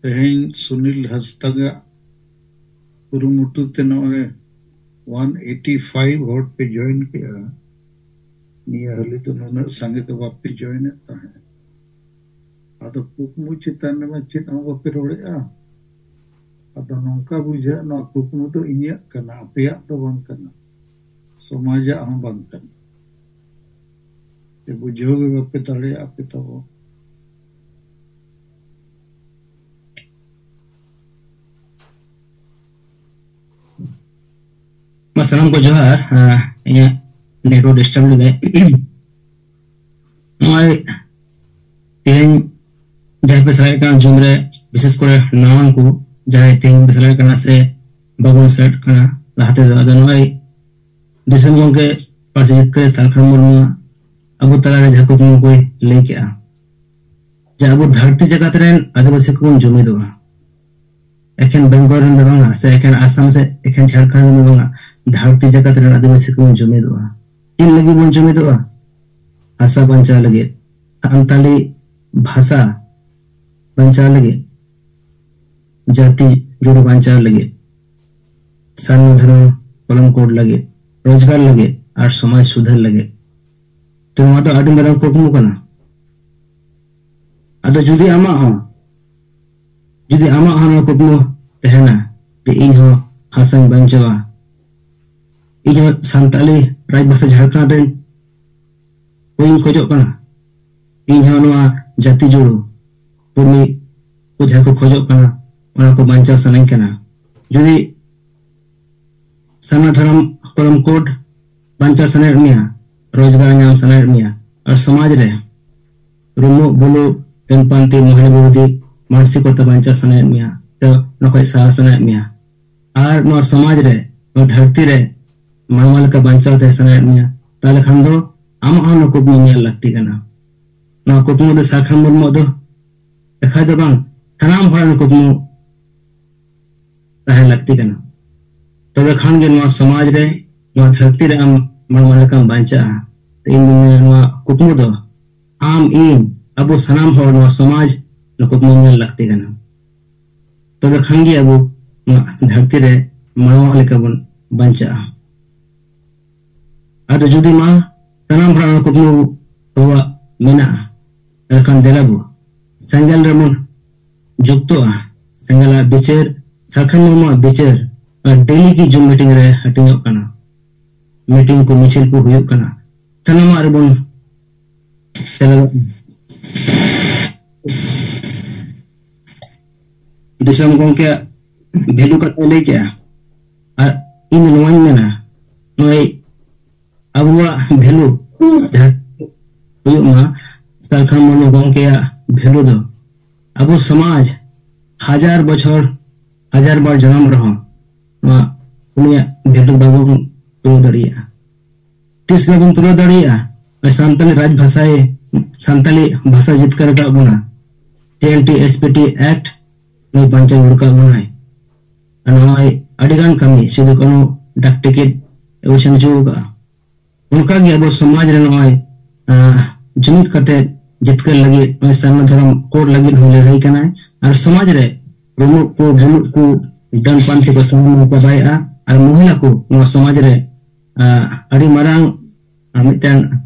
ᱛᱮᱦᱮᱧ ᱥᱩᱱᱤᱞ ᱦᱟᱸᱥᱫᱟᱜᱟᱜ ᱠᱩᱨᱩᱢᱩᱴᱩ ᱛᱮ ᱱᱚᱜᱼᱚᱭ ᱚᱣᱟᱱ ᱮᱭᱤᱴᱤ ᱯᱷᱟᱭᱤᱵᱷ ᱦᱚᱲ ᱯᱮ ᱡᱚᱭᱮᱱ ᱠᱮᱜᱼᱟ᱾ ᱱᱤᱭᱟᱹ ᱦᱟᱹᱞᱤ ᱫᱚ ᱱᱩᱱᱟᱹᱜ ᱥᱟᱸᱜᱮ ᱫᱚ ᱵᱟᱯᱮ ᱡᱚᱭᱮᱱᱮᱫ ᱛᱟᱦᱮᱸᱫ᱾ ᱟᱫᱚ ᱠᱩᱠᱢᱩ ᱪᱮᱛᱟᱱ ᱨᱮᱢᱟ ᱪᱮᱫ ᱦᱚᱸ ᱵᱟᱯᱮ ᱨᱚᱲᱮᱫᱼᱟ᱾ ᱟᱫᱚ ᱱᱚᱝᱠᱟ ᱵᱩᱡᱷᱟᱹᱜ, ᱱᱚᱣᱟ ᱠᱩᱠᱢᱩ ᱫᱚ ᱤᱧᱟᱹᱜ ᱠᱟᱱᱟ, ᱟᱯᱮᱭᱟᱜ ᱫᱚ ᱵᱟᱝ ᱠᱟᱱᱟ, ᱥᱚᱢᱟᱡᱟᱜ ᱦᱚᱸ ᱵᱟᱝ ᱠᱟᱱᱟ᱾ ᱪᱮ ᱵᱩᱡᱷᱟᱹᱣ ᱜᱮ ᱵᱟᱯᱮ ᱫᱟᱲᱮᱭᱟᱜᱼᱟ ᱟᱯᱮ ᱛᱟᱵᱚ᱾ ᱢᱟ ᱥᱟᱱᱟᱢ ᱠᱚ ᱡᱚᱦᱟᱨ᱾ ᱟᱸ, ᱤᱧᱟᱹᱜ ᱱᱮᱴᱣᱟᱨᱠ ᱰᱤᱥᱴᱟᱨᱵ ᱞᱮᱫᱟᱭ᱾ ᱱᱚᱜᱼᱚᱭ ᱛᱮᱦᱮᱧ ᱡᱟᱦᱟᱸᱭ ᱯᱮ ᱥᱮᱞᱮᱫ ᱠᱟᱱᱟ ᱡᱩᱢ ᱨᱮ, ᱵᱤᱥᱮᱥ ᱠᱚᱨᱮ ᱱᱟᱣᱟᱱ ᱠᱚ ᱡᱟᱦᱟᱸᱭ ᱛᱮᱦᱮᱧ ᱯᱮ ᱥᱮᱞᱮᱫ ᱠᱟᱱᱟ ᱥᱮ ᱵᱟᱵᱚᱱ ᱥᱮᱞᱮᱫ ᱠᱟᱱᱟ ᱞᱟᱦᱟ ᱛᱮᱫᱚ, ᱟᱫᱚ ᱱᱚᱜᱼᱚᱭ ᱫᱤᱥᱚᱢ ᱜᱚᱢᱠᱮ ᱯᱟᱹᱨᱥᱤ ᱡᱤᱛᱠᱟᱹᱨ ᱥᱟᱞᱠᱷᱟᱱ ᱢᱩᱨᱢᱩ ᱟᱵᱚ ᱛᱟᱞᱟᱨᱮ ᱡᱟᱦᱟᱸ ᱠᱩᱠᱢᱩ ᱠᱚᱭ ᱞᱟᱹᱭ ᱠᱮᱜᱼᱟ, ᱡᱮ ᱟᱵᱚ ᱫᱷᱟᱹᱨᱛᱤ ᱡᱟᱠᱟᱛ ᱨᱮᱱ ᱟᱹᱫᱤᱵᱟᱹᱥᱤ ᱠᱚᱵᱚᱱ ᱡᱩᱢᱤᱫᱚᱜᱼᱟ᱾ ᱮᱠᱷᱮᱱ ᱵᱮᱝᱜᱚᱞ ᱨᱮᱱ ᱫᱚ ᱵᱟᱝᱟ, ᱥᱮ ᱮᱠᱷᱮᱱ ᱟᱥᱟᱢ ᱥᱮ ᱮᱠᱷᱮᱱ ᱡᱷᱟᱲᱠᱷᱚᱸᱰ ᱨᱮᱱ ᱫᱚ ᱵᱟᱝᱟ, ᱫᱷᱟᱹᱨᱛᱤ ᱡᱟᱠᱟᱛ ᱨᱮᱱ ᱟᱹᱫᱤᱵᱟᱹᱥᱤ ᱠᱚᱵᱚᱱ ᱡᱩᱢᱤᱫᱚᱜᱼᱟ᱾ ᱪᱮᱫ ᱞᱟᱹᱜᱤᱫ ᱵᱚᱱ ᱡᱩᱢᱤᱫᱚᱜᱼᱟ? ᱦᱟᱥᱟ ᱵᱟᱧᱪᱟᱣ ᱞᱟᱹᱜᱤᱫ᱾ ᱥᱟᱱᱛᱟᱲᱤ ᱵᱷᱟᱥᱟ ᱵᱟᱧᱪᱟᱣ ᱞᱟᱹᱜᱤᱫ, ᱡᱟᱹᱛᱤ ᱡᱩᱲᱩ ᱵᱟᱧᱪᱟᱣ ᱞᱟᱹᱜᱤᱫ, ᱥᱟᱨᱱᱟ ᱫᱷᱚᱨᱚᱢ ᱠᱚᱞᱚᱢ ᱠᱳᱰ ᱞᱟᱹᱜᱤᱫ, ᱨᱳᱡᱽᱜᱟᱨ ᱞᱟᱹᱜᱤᱫ ᱟᱨ ᱥᱚᱢᱟᱡᱽ ᱥᱩᱫᱷᱟᱹᱨ ᱞᱟᱹᱜᱤᱫ᱾ ᱛᱚ ᱱᱚᱣᱟ ᱫᱚ ᱟᱹᱰᱤ ᱢᱟᱨᱟᱝ ᱠᱩᱠᱢᱩ ᱠᱟᱱᱟ᱾ ᱟᱫᱚ ᱡᱩᱫᱤ ᱟᱢᱟᱜ ᱦᱚᱸ, ᱡᱩᱫᱤ ᱟᱢᱟᱜ ᱦᱚᱸ ᱱᱚᱣᱟ ᱠᱩᱠᱢᱩ ᱛᱟᱦᱮᱱᱟ ᱡᱮ ᱤᱧ ᱦᱚᱸ ᱵᱷᱟᱥᱟᱧ ᱵᱟᱧᱪᱟᱣᱟ, ᱤᱧ ᱦᱚᱸ ᱥᱟᱱᱛᱟᱲᱤ ᱨᱟᱡᱽᱵᱷᱟᱥᱟ ᱡᱷᱟᱲᱠᱷᱚᱸᱰ ᱨᱮᱱ ᱦᱩᱭᱤᱧ ᱠᱷᱚᱡᱚᱜ ᱠᱟᱱᱟ, ᱤᱧ ᱦᱚᱸ ᱱᱚᱣᱟ ᱡᱟᱹᱛᱤ ᱡᱩᱲᱩ ᱠᱚ ᱡᱟᱦᱟᱸ ᱠᱚ ᱠᱷᱚᱡᱚᱜ ᱠᱟᱱᱟ, ᱚᱱᱟ ᱠᱚ ᱵᱟᱧᱪᱟᱣ ᱥᱟᱱᱟᱧ ᱠᱟᱱᱟ᱾ ᱡᱩᱫᱤ ᱥᱟᱨᱱᱟ ᱫᱷᱚᱨᱚᱢ ᱠᱚᱞᱚᱢ ᱠᱳᱰ ᱵᱟᱧᱪᱟᱣ ᱥᱟᱱᱟᱭᱮᱫ ᱢᱮᱭᱟ, ᱨᱳᱡᱽᱜᱟᱨ ᱧᱟᱢ ᱥᱟᱱᱟᱭᱮᱫ ᱢᱮᱭᱟ, ᱟᱨ ᱥᱚᱢᱟᱡᱽ ᱨᱮ ᱨᱩᱢᱩᱜ ᱵᱩᱞᱩᱜ, ᱰᱟᱹᱱᱯᱟᱱᱛᱤ, ᱢᱚᱦᱮᱞ ᱵᱤᱨᱳᱫᱷᱤ ᱢᱟᱱᱥᱤᱠᱚᱛᱟ ᱵᱟᱧᱪᱟᱣ ᱥᱟᱱᱟᱭᱮᱫ ᱢᱮᱭᱟ, ᱥᱮ ᱚᱱᱟ ᱠᱷᱚᱡ ᱥᱟᱦᱟ ᱥᱟᱱᱟᱭᱮᱫ ᱢᱮᱭᱟ, ᱟᱨ ᱱᱚᱣᱟ ᱥᱚᱢᱟᱡᱽ ᱨᱮ, ᱱᱚᱣᱟ ᱫᱷᱟᱹᱨᱛᱤ ᱨᱮ ᱢᱟᱱᱣᱟ ᱞᱮᱠᱟ ᱵᱟᱧᱪᱟᱣ ᱛᱟᱦᱮᱸ ᱥᱟᱱᱟᱭᱮᱫ ᱢᱮᱭᱟ, ᱛᱟᱦᱚᱞᱮ ᱠᱷᱟᱱ ᱫᱚ ᱟᱢᱟᱜ ᱦᱚᱸ ᱱᱚᱣᱟ ᱠᱩᱠᱢᱩ ᱧᱮᱞ ᱞᱟᱹᱠᱛᱤ ᱠᱟᱱᱟ᱾ ᱱᱚᱣᱟ ᱠᱩᱠᱢᱩ ᱫᱚ ᱥᱟᱨᱠᱷᱟᱱ ᱢᱩᱨᱢᱩ ᱫᱚ ᱮᱠᱷᱟ ᱫᱚ ᱵᱟᱝ, ᱥᱟᱱᱟᱢ ᱦᱚᱲᱟᱜ ᱠᱩᱠᱢᱩ ᱛᱟᱦᱮᱸ ᱞᱟᱹᱠᱛᱤ ᱠᱟᱱᱟ᱾ ᱛᱚᱵᱮ ᱠᱷᱟᱱ ᱜᱮ ᱱᱚᱣᱟ ᱥᱚᱢᱟᱡᱽ ᱨᱮ, ᱱᱚᱣᱟ ᱫᱷᱟᱹᱨᱛᱤ ᱨᱮ ᱟᱢ ᱢᱟᱱᱣᱟ ᱞᱮᱠᱟᱢ ᱵᱟᱧᱪᱟᱜᱼᱟ᱾ ᱛᱚ ᱤᱧ ᱫᱩᱧ ᱢᱮᱱᱟ, ᱱᱚᱣᱟ ᱠᱩᱠᱢᱩ ᱫᱚ ᱟᱢ, ᱤᱧ, ᱟᱵᱚ ᱥᱟᱱᱟᱢ ᱦᱚᱲ ᱱᱚᱣᱟ ᱥᱚᱢᱟᱡᱽ ᱱᱚᱣᱟ ᱠᱩᱠᱢᱩ ᱧᱮᱞ ᱞᱟᱹᱠᱛᱤ ᱠᱟᱱᱟ᱾ ᱛᱚᱵᱮ ᱠᱷᱟᱱ ᱜᱮ ᱟᱵᱚ ᱱᱚᱣᱟ ᱫᱷᱟᱹᱨᱛᱤ ᱨᱮ ᱢᱟᱱᱣᱟ ᱞᱮᱠᱟ ᱵᱚᱱ ᱵᱟᱧᱪᱟᱜᱼᱟ᱾ ᱟᱫᱚ ᱡᱩᱫᱤ ᱢᱟ ᱥᱟᱱᱟᱢ ᱦᱚᱲᱟᱜ ᱱᱚᱣᱟ ᱠᱩᱠᱢᱩ ᱟᱵᱚᱣᱟᱜ ᱢᱮᱱᱟᱜᱼᱟ, ᱮᱱᱠᱷᱟᱱ ᱫᱮᱞᱟ ᱵᱚ ᱥᱮᱸᱜᱮᱞ ᱨᱮᱵᱚᱱ ᱡᱩᱠᱛᱚᱜᱼᱟ᱾ ᱥᱮᱸᱜᱮᱞᱟᱜ ᱵᱤᱪᱟᱹᱨ, ᱥᱟᱨᱠᱷᱟᱱ ᱢᱩᱨᱢᱩᱣᱟᱜ ᱵᱤᱪᱟᱹᱨ, ᱟᱨ ᱰᱮᱞᱤ ᱜᱮ ᱡᱩᱢ ᱢᱤᱴᱤᱝ ᱨᱮ ᱦᱟᱹᱴᱤᱧᱚᱜ ᱠᱟᱱᱟ, ᱢᱤᱴᱤᱝ ᱠᱚ, ᱢᱤᱪᱷᱤᱞ ᱠᱚ ᱦᱩᱭᱩᱜ ᱠᱟᱱᱟ, ᱥᱟᱱᱟᱢᱟᱜ ᱨᱮᱵᱚᱱ ᱥᱮᱞᱮᱫᱚᱜ ᱠᱟᱱᱟ᱾ ᱫᱤᱥᱚᱢ ᱜᱚᱢᱠᱮ ᱵᱷᱮᱞᱩ ᱠᱟᱛᱷᱟᱭ ᱞᱟᱹᱭ ᱠᱮᱜᱼᱟ, ᱟᱨ ᱤᱧ ᱱᱚᱣᱟᱧ ᱢᱮᱱᱟ, ᱱᱚᱜᱼᱚᱭ ᱟᱵᱚᱣᱟᱜ ᱵᱷᱮᱞᱩ ᱡᱟᱦᱟᱸ ᱦᱩᱭᱩᱜ ᱢᱟ, ᱥᱟᱨᱠᱷᱟᱱ ᱢᱩᱨᱢᱩ ᱜᱚᱢᱠᱮᱭᱟᱜ ᱵᱷᱮᱞᱩ ᱫᱚ ᱟᱵᱚ ᱥᱚᱢᱟᱡᱽ ᱦᱟᱡᱟᱨ ᱵᱚᱪᱷᱚᱨ, ᱦᱟᱡᱟᱨ ᱵᱟᱨ ᱡᱚᱱᱚᱢ ᱨᱮᱦᱚᱸ ᱱᱚᱣᱟ ᱩᱱᱤᱭᱟᱜ ᱵᱷᱮᱞᱩ ᱵᱟᱵᱚᱱ ᱯᱩᱨᱟᱹᱣ ᱫᱟᱲᱮᱭᱟᱜᱼᱟ᱾ ᱛᱤᱥ ᱵᱟᱵᱚᱱ ᱯᱩᱨᱟᱹᱣ ᱫᱟᱲᱮᱭᱟᱜᱼᱟ? ᱱᱚᱜᱼᱚᱭ ᱥᱟᱱᱛᱟᱲᱤ ᱨᱟᱡᱽ ᱵᱷᱟᱥᱟᱭ, ᱥᱟᱱᱛᱟᱲᱤ ᱵᱷᱟᱥᱟ ᱡᱤᱛᱠᱟᱹᱨ ᱟᱠᱟᱫ ᱵᱚᱱᱟ, T N T S P T act ᱱᱩᱭ ᱵᱟᱧᱪᱟᱣ ᱩᱰᱩᱠ ᱟᱠᱟᱫ ᱵᱚᱱᱟᱭ᱾ ᱟᱨ ᱱᱚᱜᱼᱚᱭ ᱟᱹᱰᱤᱜᱟᱱ ᱠᱟᱹᱢᱤ ᱥᱤᱫᱩ ᱠᱟᱹᱱᱦᱩ ᱰᱟᱠ ᱴᱤᱠᱤᱴ ᱩᱪᱷᱟᱹᱱ ᱦᱚᱪᱚ ᱟᱠᱟᱫᱼᱟ᱾ ᱚᱱᱠᱟᱜᱮ ᱟᱵᱚ ᱥᱚᱢᱟᱡᱽ ᱨᱮ ᱱᱚᱜᱼᱚᱭ, ᱟᱸ, ᱡᱩᱢᱤᱫ ᱠᱟᱛᱮ ᱡᱤᱛᱠᱟᱹᱨ ᱞᱟᱹᱜᱤᱫ, ᱱᱚᱜᱼᱚᱭ ᱥᱟᱨᱱᱟ ᱫᱷᱚᱨᱚᱢ ᱠᱳᱰ ᱞᱟᱹᱜᱤᱫ ᱦᱚᱸ ᱞᱟᱹᱲᱦᱟᱹᱭ ᱠᱟᱱᱟᱭ᱾ ᱟᱨ ᱥᱚᱢᱟᱡᱽ ᱨᱮ ᱨᱩᱢᱩᱜ ᱠᱚ, ᱵᱩᱞᱩᱜ ᱠᱚ, ᱰᱟᱹᱱ ᱯᱟᱱᱛᱮ ᱠᱚ ᱥᱟᱱᱟᱢ ᱪᱟᱵᱟᱭᱮᱫᱼᱟ᱾ ᱟᱨ ᱢᱚᱦᱤᱞᱟ ᱠᱚ ᱱᱚᱣᱟ ᱥᱚᱢᱟᱡᱽ ᱨᱮ, ᱟᱸ, ᱟᱹᱰᱤ ᱢᱟᱨᱟᱝ, ᱟᱸ, ᱢᱤᱫᱴᱟᱝ,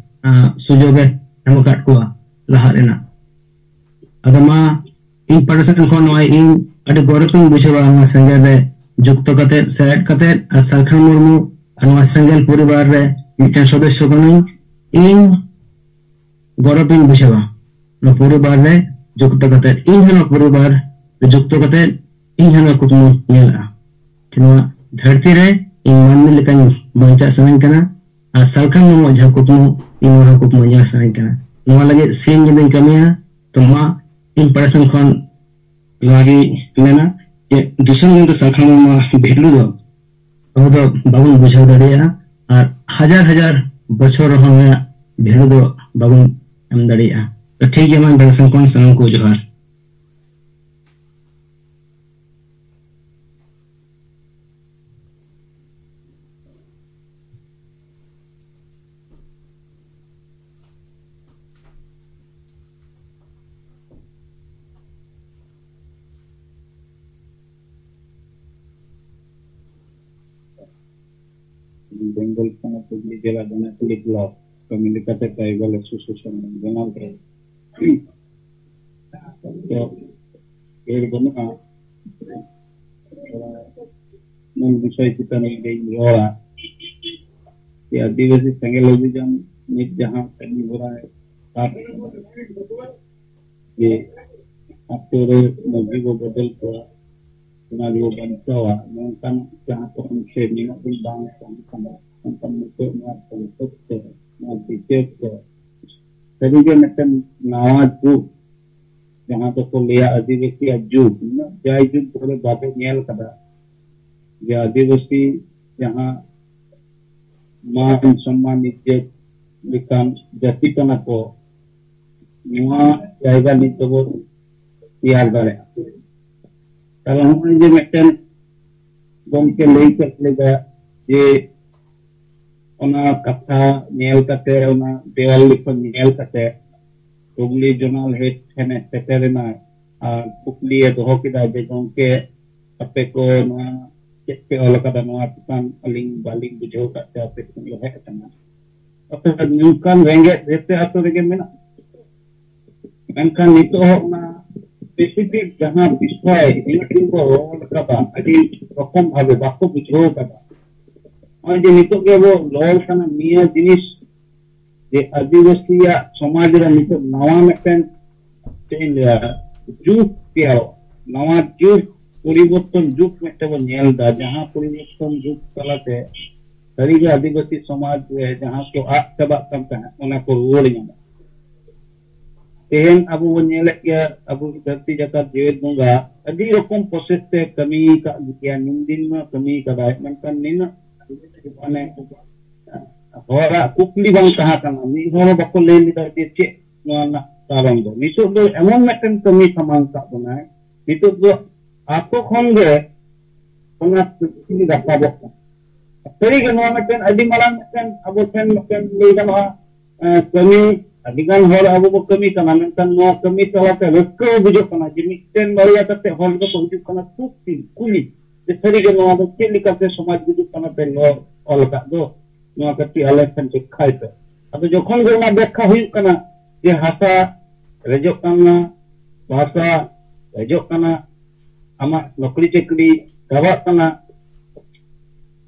ᱟᱸ, ᱥᱩᱡᱳᱜᱽ ᱮ ᱮᱢ ᱟᱠᱟᱫ ᱠᱚᱣᱟ ᱞᱟᱦᱟᱜ ᱨᱮᱱᱟᱜ᱾ ᱟᱫᱚ ᱢᱟ, ᱤᱧ ᱯᱟᱦᱴᱟ ᱥᱮᱫ ᱠᱷᱚᱱ ᱱᱚᱜᱼᱚᱭ ᱤᱧ ᱟᱹᱰᱤ ᱜᱚᱨᱚᱵᱽ ᱤᱧ ᱵᱩᱡᱷᱟᱹᱣᱟ ᱱᱚᱣᱟ ᱥᱮᱸᱜᱮᱞ ᱨᱮ ᱡᱩᱠᱛᱚ ᱠᱟᱛᱮ, ᱥᱮᱞᱮᱫ ᱠᱟᱛᱮ, ᱟᱨ ᱥᱟᱞᱠᱷᱟᱱ ᱢᱩᱨᱢᱩ ᱟᱨ ᱱᱚᱣᱟ ᱥᱮᱸᱜᱮᱞ ᱯᱚᱨᱤᱵᱟᱨ ᱨᱮ ᱢᱤᱫᱴᱮᱱ ᱥᱚᱫᱚᱥᱥᱚ ᱠᱟᱹᱱᱟᱹᱧ᱾ ᱤᱧ ᱜᱚᱨᱚᱵᱽ ᱤᱧ ᱵᱩᱡᱷᱟᱹᱣᱟ ᱱᱚᱣᱟ ᱯᱚᱨᱤᱵᱟᱨ ᱨᱮ ᱡᱩᱠᱛᱚ ᱠᱟᱛᱮ᱾ ᱤᱧ ᱦᱚᱸ ᱱᱚᱣᱟ ᱯᱚᱨᱤᱵᱟᱨ ᱨᱮ ᱡᱩᱠᱛᱚ ᱠᱟᱛᱮ ᱤᱧ ᱦᱚᱸ ᱱᱚᱣᱟ ᱠᱩᱠᱢᱩᱧ ᱧᱮᱞᱟ᱾ ᱱᱚᱣᱟ ᱫᱷᱟᱹᱨᱛᱤ ᱨᱮ ᱤᱧ ᱢᱟᱹᱱᱢᱤ ᱞᱮᱠᱟᱧ ᱵᱟᱧᱪᱟᱜ ᱥᱟᱱᱟᱧ ᱠᱟᱱᱟ᱾ ᱟᱨ ᱥᱟᱞᱠᱷᱟᱱ ᱢᱩᱨᱢᱩᱣᱟᱜ ᱡᱟᱦᱟᱸ ᱠᱩᱠᱢᱩ, ᱤᱧ ᱱᱚᱣᱟ ᱠᱩᱠᱢᱩ ᱧᱮᱞ ᱥᱟᱱᱟᱧ ᱠᱟᱱᱟ᱾ ᱱᱚᱣᱟ ᱞᱟᱹᱜᱤᱫ ᱥᱤᱧ ᱧᱤᱫᱟᱹᱧ ᱠᱟᱹᱢᱤᱭᱟ᱾ ᱛᱚ ᱢᱟ, ᱤᱧ ᱯᱟᱦᱴᱟ ᱥᱮᱱ ᱠᱷᱚᱱ ᱱᱚᱣᱟ ᱜᱮ ᱢᱮᱱᱟ ᱡᱮ ᱫᱤᱥᱚᱢ ᱜᱚᱢᱠᱮ ᱥᱟᱞᱠᱷᱟᱱ ᱢᱩᱨᱢᱩᱣᱟᱜ value ᱫᱚ ᱟᱵᱚ ᱫᱚ ᱵᱟᱵᱚᱱ ᱵᱩᱡᱷᱟᱹᱣ ᱫᱟᱲᱮᱭᱟᱜᱼᱟ, ᱟᱨ ᱦᱟᱡᱟᱨ ᱦᱟᱡᱟᱨ ᱵᱚᱪᱷᱚᱨ ᱨᱮᱦᱚᱸ ᱱᱚᱣᱟ value ᱫᱚ ᱵᱟᱵᱚᱱ ᱮᱢ ᱫᱟᱲᱮᱭᱟᱜᱼᱟ᱾ ᱛᱚ ᱴᱷᱤᱠ ᱜᱮᱭᱟ, ᱢᱟ ᱵᱮᱲᱟ ᱥᱮᱱ ᱠᱷᱚᱱ ᱥᱟᱱᱟᱢ ᱠᱚ ᱡᱚᱦᱟᱨ᱾ ᱵᱮᱝᱜᱚᱞ ᱯᱚᱱᱚᱛ ᱦᱩᱜᱽᱞᱤ ᱡᱮᱞᱟ ᱵᱮᱱᱟᱛᱩᱞᱤ ᱵᱞᱚᱠ ᱠᱟᱹᱢᱤ ᱞᱮᱠᱟᱛᱮ ᱴᱨᱟᱭᱵᱟᱞ ᱮᱥᱳᱥᱤᱭᱮᱥᱚᱱ ᱵᱮᱱᱟᱣ ᱠᱮᱫ᱾ ᱛᱚ, ᱮᱲ ᱵᱟᱹᱱᱩᱜᱼᱟ᱾ ᱢᱩᱞ ᱵᱤᱥᱚᱭ ᱪᱮᱛᱟᱱ ᱨᱮ ᱤᱧ ᱨᱚᱲᱟ ᱡᱮ ᱟᱹᱫᱤᱵᱟᱹᱥᱤ ᱥᱮᱸᱜᱮᱞ ᱚᱵᱷᱤᱡᱟᱱ ᱱᱤᱛ ᱡᱟᱦᱟᱸ ᱠᱟᱹᱢᱤ ᱦᱚᱨᱟ ᱥᱟᱵ ᱟᱠᱟᱱᱟ, ᱡᱮ ᱟᱛᱳ ᱨᱮ ᱢᱟᱹᱡᱷᱤ ᱵᱚ ᱵᱚᱫᱚᱞ ᱠᱚᱣᱟ, ᱥᱚᱢᱟᱡᱽ ᱵᱚ ᱵᱟᱧᱪᱟᱣᱟ, ᱱᱚᱝᱠᱟᱱ ᱡᱟᱦᱟᱸ ᱠᱚ ᱚᱱᱛᱮ ᱱᱤᱱᱟᱹᱜ ᱫᱤᱱ ᱵᱟᱝ ᱛᱟᱦᱮᱸ ᱠᱟᱱᱟ, ᱚᱱᱠᱟᱱ ᱱᱤᱛᱚᱜ ᱱᱚᱣᱟ ᱥᱚᱝᱥᱚᱫ ᱛᱮ, ᱱᱚᱣᱟ ᱵᱤᱪᱟᱹᱨ ᱛᱮ ᱥᱟᱹᱨᱤᱜᱮ ᱢᱤᱫᱴᱮᱱ ᱱᱟᱣᱟ ᱡᱩᱜᱽ, ᱡᱟᱦᱟᱸ ᱫᱚᱠᱚ ᱞᱟᱹᱭᱟ ᱟᱹᱫᱤᱵᱟᱹᱥᱤᱭᱟᱜ ᱡᱩᱜᱽ, ᱩᱱᱟᱹᱜ ᱡᱟᱭ ᱡᱩᱜᱽ ᱫᱷᱚᱨᱮ ᱵᱟᱵᱚ ᱧᱮᱞ ᱠᱟᱫᱟ ᱡᱮ ᱟᱹᱫᱤᱵᱟᱹᱥᱤ ᱡᱟᱦᱟᱸ ᱢᱟᱱ ᱥᱚᱢᱢᱟᱱ ᱤᱡᱽᱡᱚᱛ ᱞᱮᱠᱟᱱ ᱡᱟᱹᱛᱤ ᱠᱟᱱᱟ ᱠᱚ, ᱱᱚᱣᱟ ᱡᱟᱭᱜᱟ ᱱᱤᱛ ᱫᱚᱵᱚ ᱛᱮᱭᱟᱨ ᱫᱟᱲᱮᱭᱟᱜᱼᱟ᱾ ᱠᱟᱨᱚᱱ ᱱᱚᱜᱼᱚᱭ ᱡᱮ ᱢᱤᱫᱴᱮᱱ ᱜᱚᱢᱠᱮ ᱞᱟᱹᱭ ᱠᱮᱫ ᱞᱮᱠᱟ ᱡᱮ ᱚᱱᱟ ᱠᱟᱛᱷᱟ ᱧᱮᱞ ᱠᱟᱛᱮ, ᱚᱱᱟ ᱫᱮᱣᱟᱞ ᱞᱤᱠᱷᱚᱱ ᱧᱮᱞ ᱠᱟᱛᱮ ᱦᱩᱜᱽᱞᱤ ᱡᱳᱱᱟᱞ ᱦᱮᱰ ᱴᱷᱮᱱᱮ ᱥᱮᱴᱮᱨ ᱮᱱᱟ ᱟᱨ ᱠᱩᱠᱞᱤᱭᱮ ᱫᱚᱦᱚ ᱠᱮᱫᱟ ᱡᱮ, "ᱜᱚᱢᱠᱮ, ᱟᱯᱮ ᱠᱚ ᱱᱚᱣᱟ ᱪᱮᱫ ᱯᱮ ᱚᱞ ᱟᱠᱟᱫᱟ? ᱱᱚᱣᱟ ᱪᱮᱛᱟᱱ ᱟᱹᱞᱤᱧ ᱵᱟᱹᱞᱤᱧ ᱵᱩᱡᱷᱟᱹᱣ ᱟᱠᱟᱫ ᱛᱮ ᱟᱯᱮ ᱴᱷᱮᱱ ᱞᱮ ᱦᱮᱡ ᱟᱠᱟᱱᱟ᱾ ᱟᱯᱮ ᱱᱚᱝᱠᱟᱱ ᱨᱮᱸᱜᱮᱡ ᱡᱮᱛᱮ ᱟᱛᱳ ᱨᱮᱜᱮ ᱢᱮᱱᱟᱜ, ᱢᱮᱱᱠᱷᱟᱱ ᱱᱤᱛᱚᱜ ᱦᱚᱸ ᱚᱱᱟ ᱥᱯᱮᱥᱤᱯᱷᱤᱠ ᱡᱟᱦᱟᱸ ᱵᱤᱥᱚᱭ ᱤᱱᱟᱹᱜ ᱫᱤᱱ ᱠᱚ ᱨᱚᱲ ᱟᱠᱟᱫᱟ, ᱟᱹᱰᱤ ᱨᱚᱠᱚᱢ ᱵᱷᱟᱵᱮ ᱵᱟᱠᱚ ᱵᱩᱡᱷᱟᱹᱣ ᱟᱠᱟᱫᱟ᱾ ᱱᱚᱜᱼᱚᱭ ᱡᱮ ᱱᱤᱛᱚᱜ ᱜᱮ ᱟᱵᱚ ᱨᱚᱲ ᱠᱟᱱᱟ ᱱᱤᱭᱟᱹ ᱡᱤᱱᱤᱥ, ᱡᱮ ᱟᱹᱫᱤᱵᱟᱹᱥᱤᱭᱟᱜ ᱥᱚᱢᱟᱡᱽ ᱨᱮ ᱱᱤᱛᱚᱜ ᱱᱟᱣᱟ ᱢᱤᱫᱴᱮᱱ, ᱪᱮᱫ ᱤᱧ ᱞᱟᱹᱭᱟ, ᱡᱩᱜᱽ ᱛᱮᱭᱟᱨᱚᱜ, ᱱᱟᱣᱟ ᱡᱩᱜᱽ, ᱯᱚᱨᱤᱵᱚᱨᱛᱚᱱ ᱡᱩᱜᱽ ᱢᱤᱫᱴᱮᱱ ᱵᱚᱱ ᱧᱮᱞ ᱮᱫᱟ, ᱡᱟᱦᱟᱸ ᱯᱚᱨᱤᱵᱚᱨᱛᱚᱱ ᱡᱩᱜᱽ ᱛᱟᱞᱟᱛᱮ ᱥᱟᱹᱨᱤᱜᱮ ᱟᱹᱫᱤᱵᱟᱹᱥᱤ ᱥᱚᱢᱟᱡᱽ ᱨᱮ ᱡᱟᱦᱟᱸ ᱠᱚ ᱟᱫ ᱪᱟᱵᱟᱜ ᱠᱟᱱ ᱛᱟᱦᱮᱸᱫ, ᱚᱱᱟ ᱠᱚ ᱨᱩᱣᱟᱹᱲ ᱧᱟᱢᱚᱜ᱾ ᱛᱮᱦᱮᱧ ᱟᱵᱚ ᱵᱚᱱ ᱧᱮᱞᱮᱫ ᱜᱮᱭᱟ, ᱟᱵᱚ ᱫᱷᱟᱹᱨᱛᱤ ᱡᱟᱠᱟᱛ ᱡᱮᱣᱮᱫ ᱵᱚᱸᱜᱟ ᱟᱹᱰᱤ ᱨᱚᱠᱚᱢ ᱯᱨᱚᱥᱮᱥ ᱛᱮ ᱠᱟᱹᱢᱤ ᱟᱠᱟᱫ ᱜᱮᱭᱟ, ᱧᱩᱢ ᱫᱤᱱ ᱢᱟ ᱠᱟᱹᱢᱤ ᱟᱠᱟᱫᱟᱭ, ᱢᱮᱱᱠᱷᱟᱱ ᱱᱤᱱᱟᱹᱜ ᱢᱟᱱᱮ ᱦᱚᱲᱟᱜ ᱠᱩᱠᱞᱤ ᱵᱟᱝ ᱛᱟᱦᱮᱸ ᱠᱟᱱᱟ, ᱢᱤᱫ ᱦᱚᱲ ᱦᱚᱸ ᱵᱟᱠᱚ ᱞᱟᱹᱭ ᱞᱮᱫᱟ ᱡᱮ ᱪᱮᱫ ᱱᱚᱣᱟ ᱨᱮᱱᱟᱜ ᱠᱟᱨᱚᱱ ᱫᱚ᱾ ᱱᱤᱛᱚᱜ ᱫᱚ ᱮᱢᱚᱱ ᱢᱤᱫᱴᱮᱱ ᱠᱟᱹᱢᱤ ᱥᱟᱢᱟᱝ ᱠᱟᱜ ᱵᱚᱱᱟᱭ, ᱱᱤᱛᱚᱜ ᱫᱚ ᱟᱠᱚ ᱠᱷᱚᱱ ᱜᱮ ᱚᱱᱟ ᱠᱩᱠᱞᱤ ᱨᱟᱠᱟᱵᱚᱜ ᱠᱟᱱᱟ᱾ ᱥᱟᱹᱨᱤᱜᱮ ᱱᱚᱣᱟ ᱢᱤᱫᱴᱮᱱ ᱟᱹᱰᱤ ᱢᱟᱨᱟᱝ ᱢᱤᱫᱴᱮᱱ ᱟᱵᱚ ᱴᱷᱮᱱ ᱢᱤᱫᱴᱮᱱ ᱞᱟᱹᱭ ᱜᱟᱱᱚᱜᱼᱟ, ᱮᱸ, ᱠᱟᱹᱢᱤ, ᱟᱹᱰᱤ ᱜᱟᱱ ᱦᱚᱲ ᱟᱵᱚ ᱵᱚ ᱠᱟᱹᱢᱤ ᱠᱟᱱᱟ, ᱢᱮᱱᱠᱷᱟᱱ ᱱᱚᱣᱟ ᱠᱟᱹᱢᱤ ᱛᱟᱞᱟᱛᱮ ᱨᱟᱹᱥᱠᱟᱹ ᱦᱚᱸ ᱵᱩᱡᱷᱟᱹᱜ ᱠᱟᱱᱟ ᱡᱮ ᱢᱤᱫᱴᱮᱱ ᱵᱟᱨᱭᱟ ᱠᱟᱛᱮ ᱦᱚᱲ ᱫᱚᱠᱚ ᱦᱤᱡᱩᱜ ᱠᱟᱱᱟ ᱠᱩᱠᱞᱤ, ᱠᱩᱞᱤ, ᱡᱮ ᱥᱟᱹᱨᱤᱜᱮ ᱱᱚᱣᱟ ᱫᱚ ᱪᱮᱫ ᱞᱮᱠᱟᱛᱮ ᱥᱚᱢᱟᱡᱽ ᱜᱩᱡᱩᱜ ᱠᱟᱱᱟ ᱯᱮ ᱱᱚᱣᱟ ᱚᱞ ᱟᱠᱟᱫ ᱫᱚ, ᱱᱚᱣᱟ ᱠᱟᱹᱴᱤᱡ ᱟᱞᱮ ᱴᱷᱮᱱ ᱵᱮᱠᱠᱷᱟᱭ ᱯᱮ᱾ ᱟᱫᱚ ᱡᱚᱠᱷᱚᱱ ᱜᱮ ᱚᱱᱟ ᱵᱮᱠᱠᱷᱟ ᱦᱩᱭᱩᱜ ᱠᱟᱱᱟ ᱡᱮ ᱦᱟᱥᱟ ᱨᱮᱡᱚᱜ ᱠᱟᱱᱟ, ᱵᱷᱟᱥᱟ ᱨᱮᱡᱚᱜ ᱠᱟᱱᱟ, ᱟᱢᱟᱜ ᱱᱚᱠᱨᱤ ᱪᱟᱹᱠᱨᱤ ᱪᱟᱵᱟᱜ ᱠᱟᱱᱟ,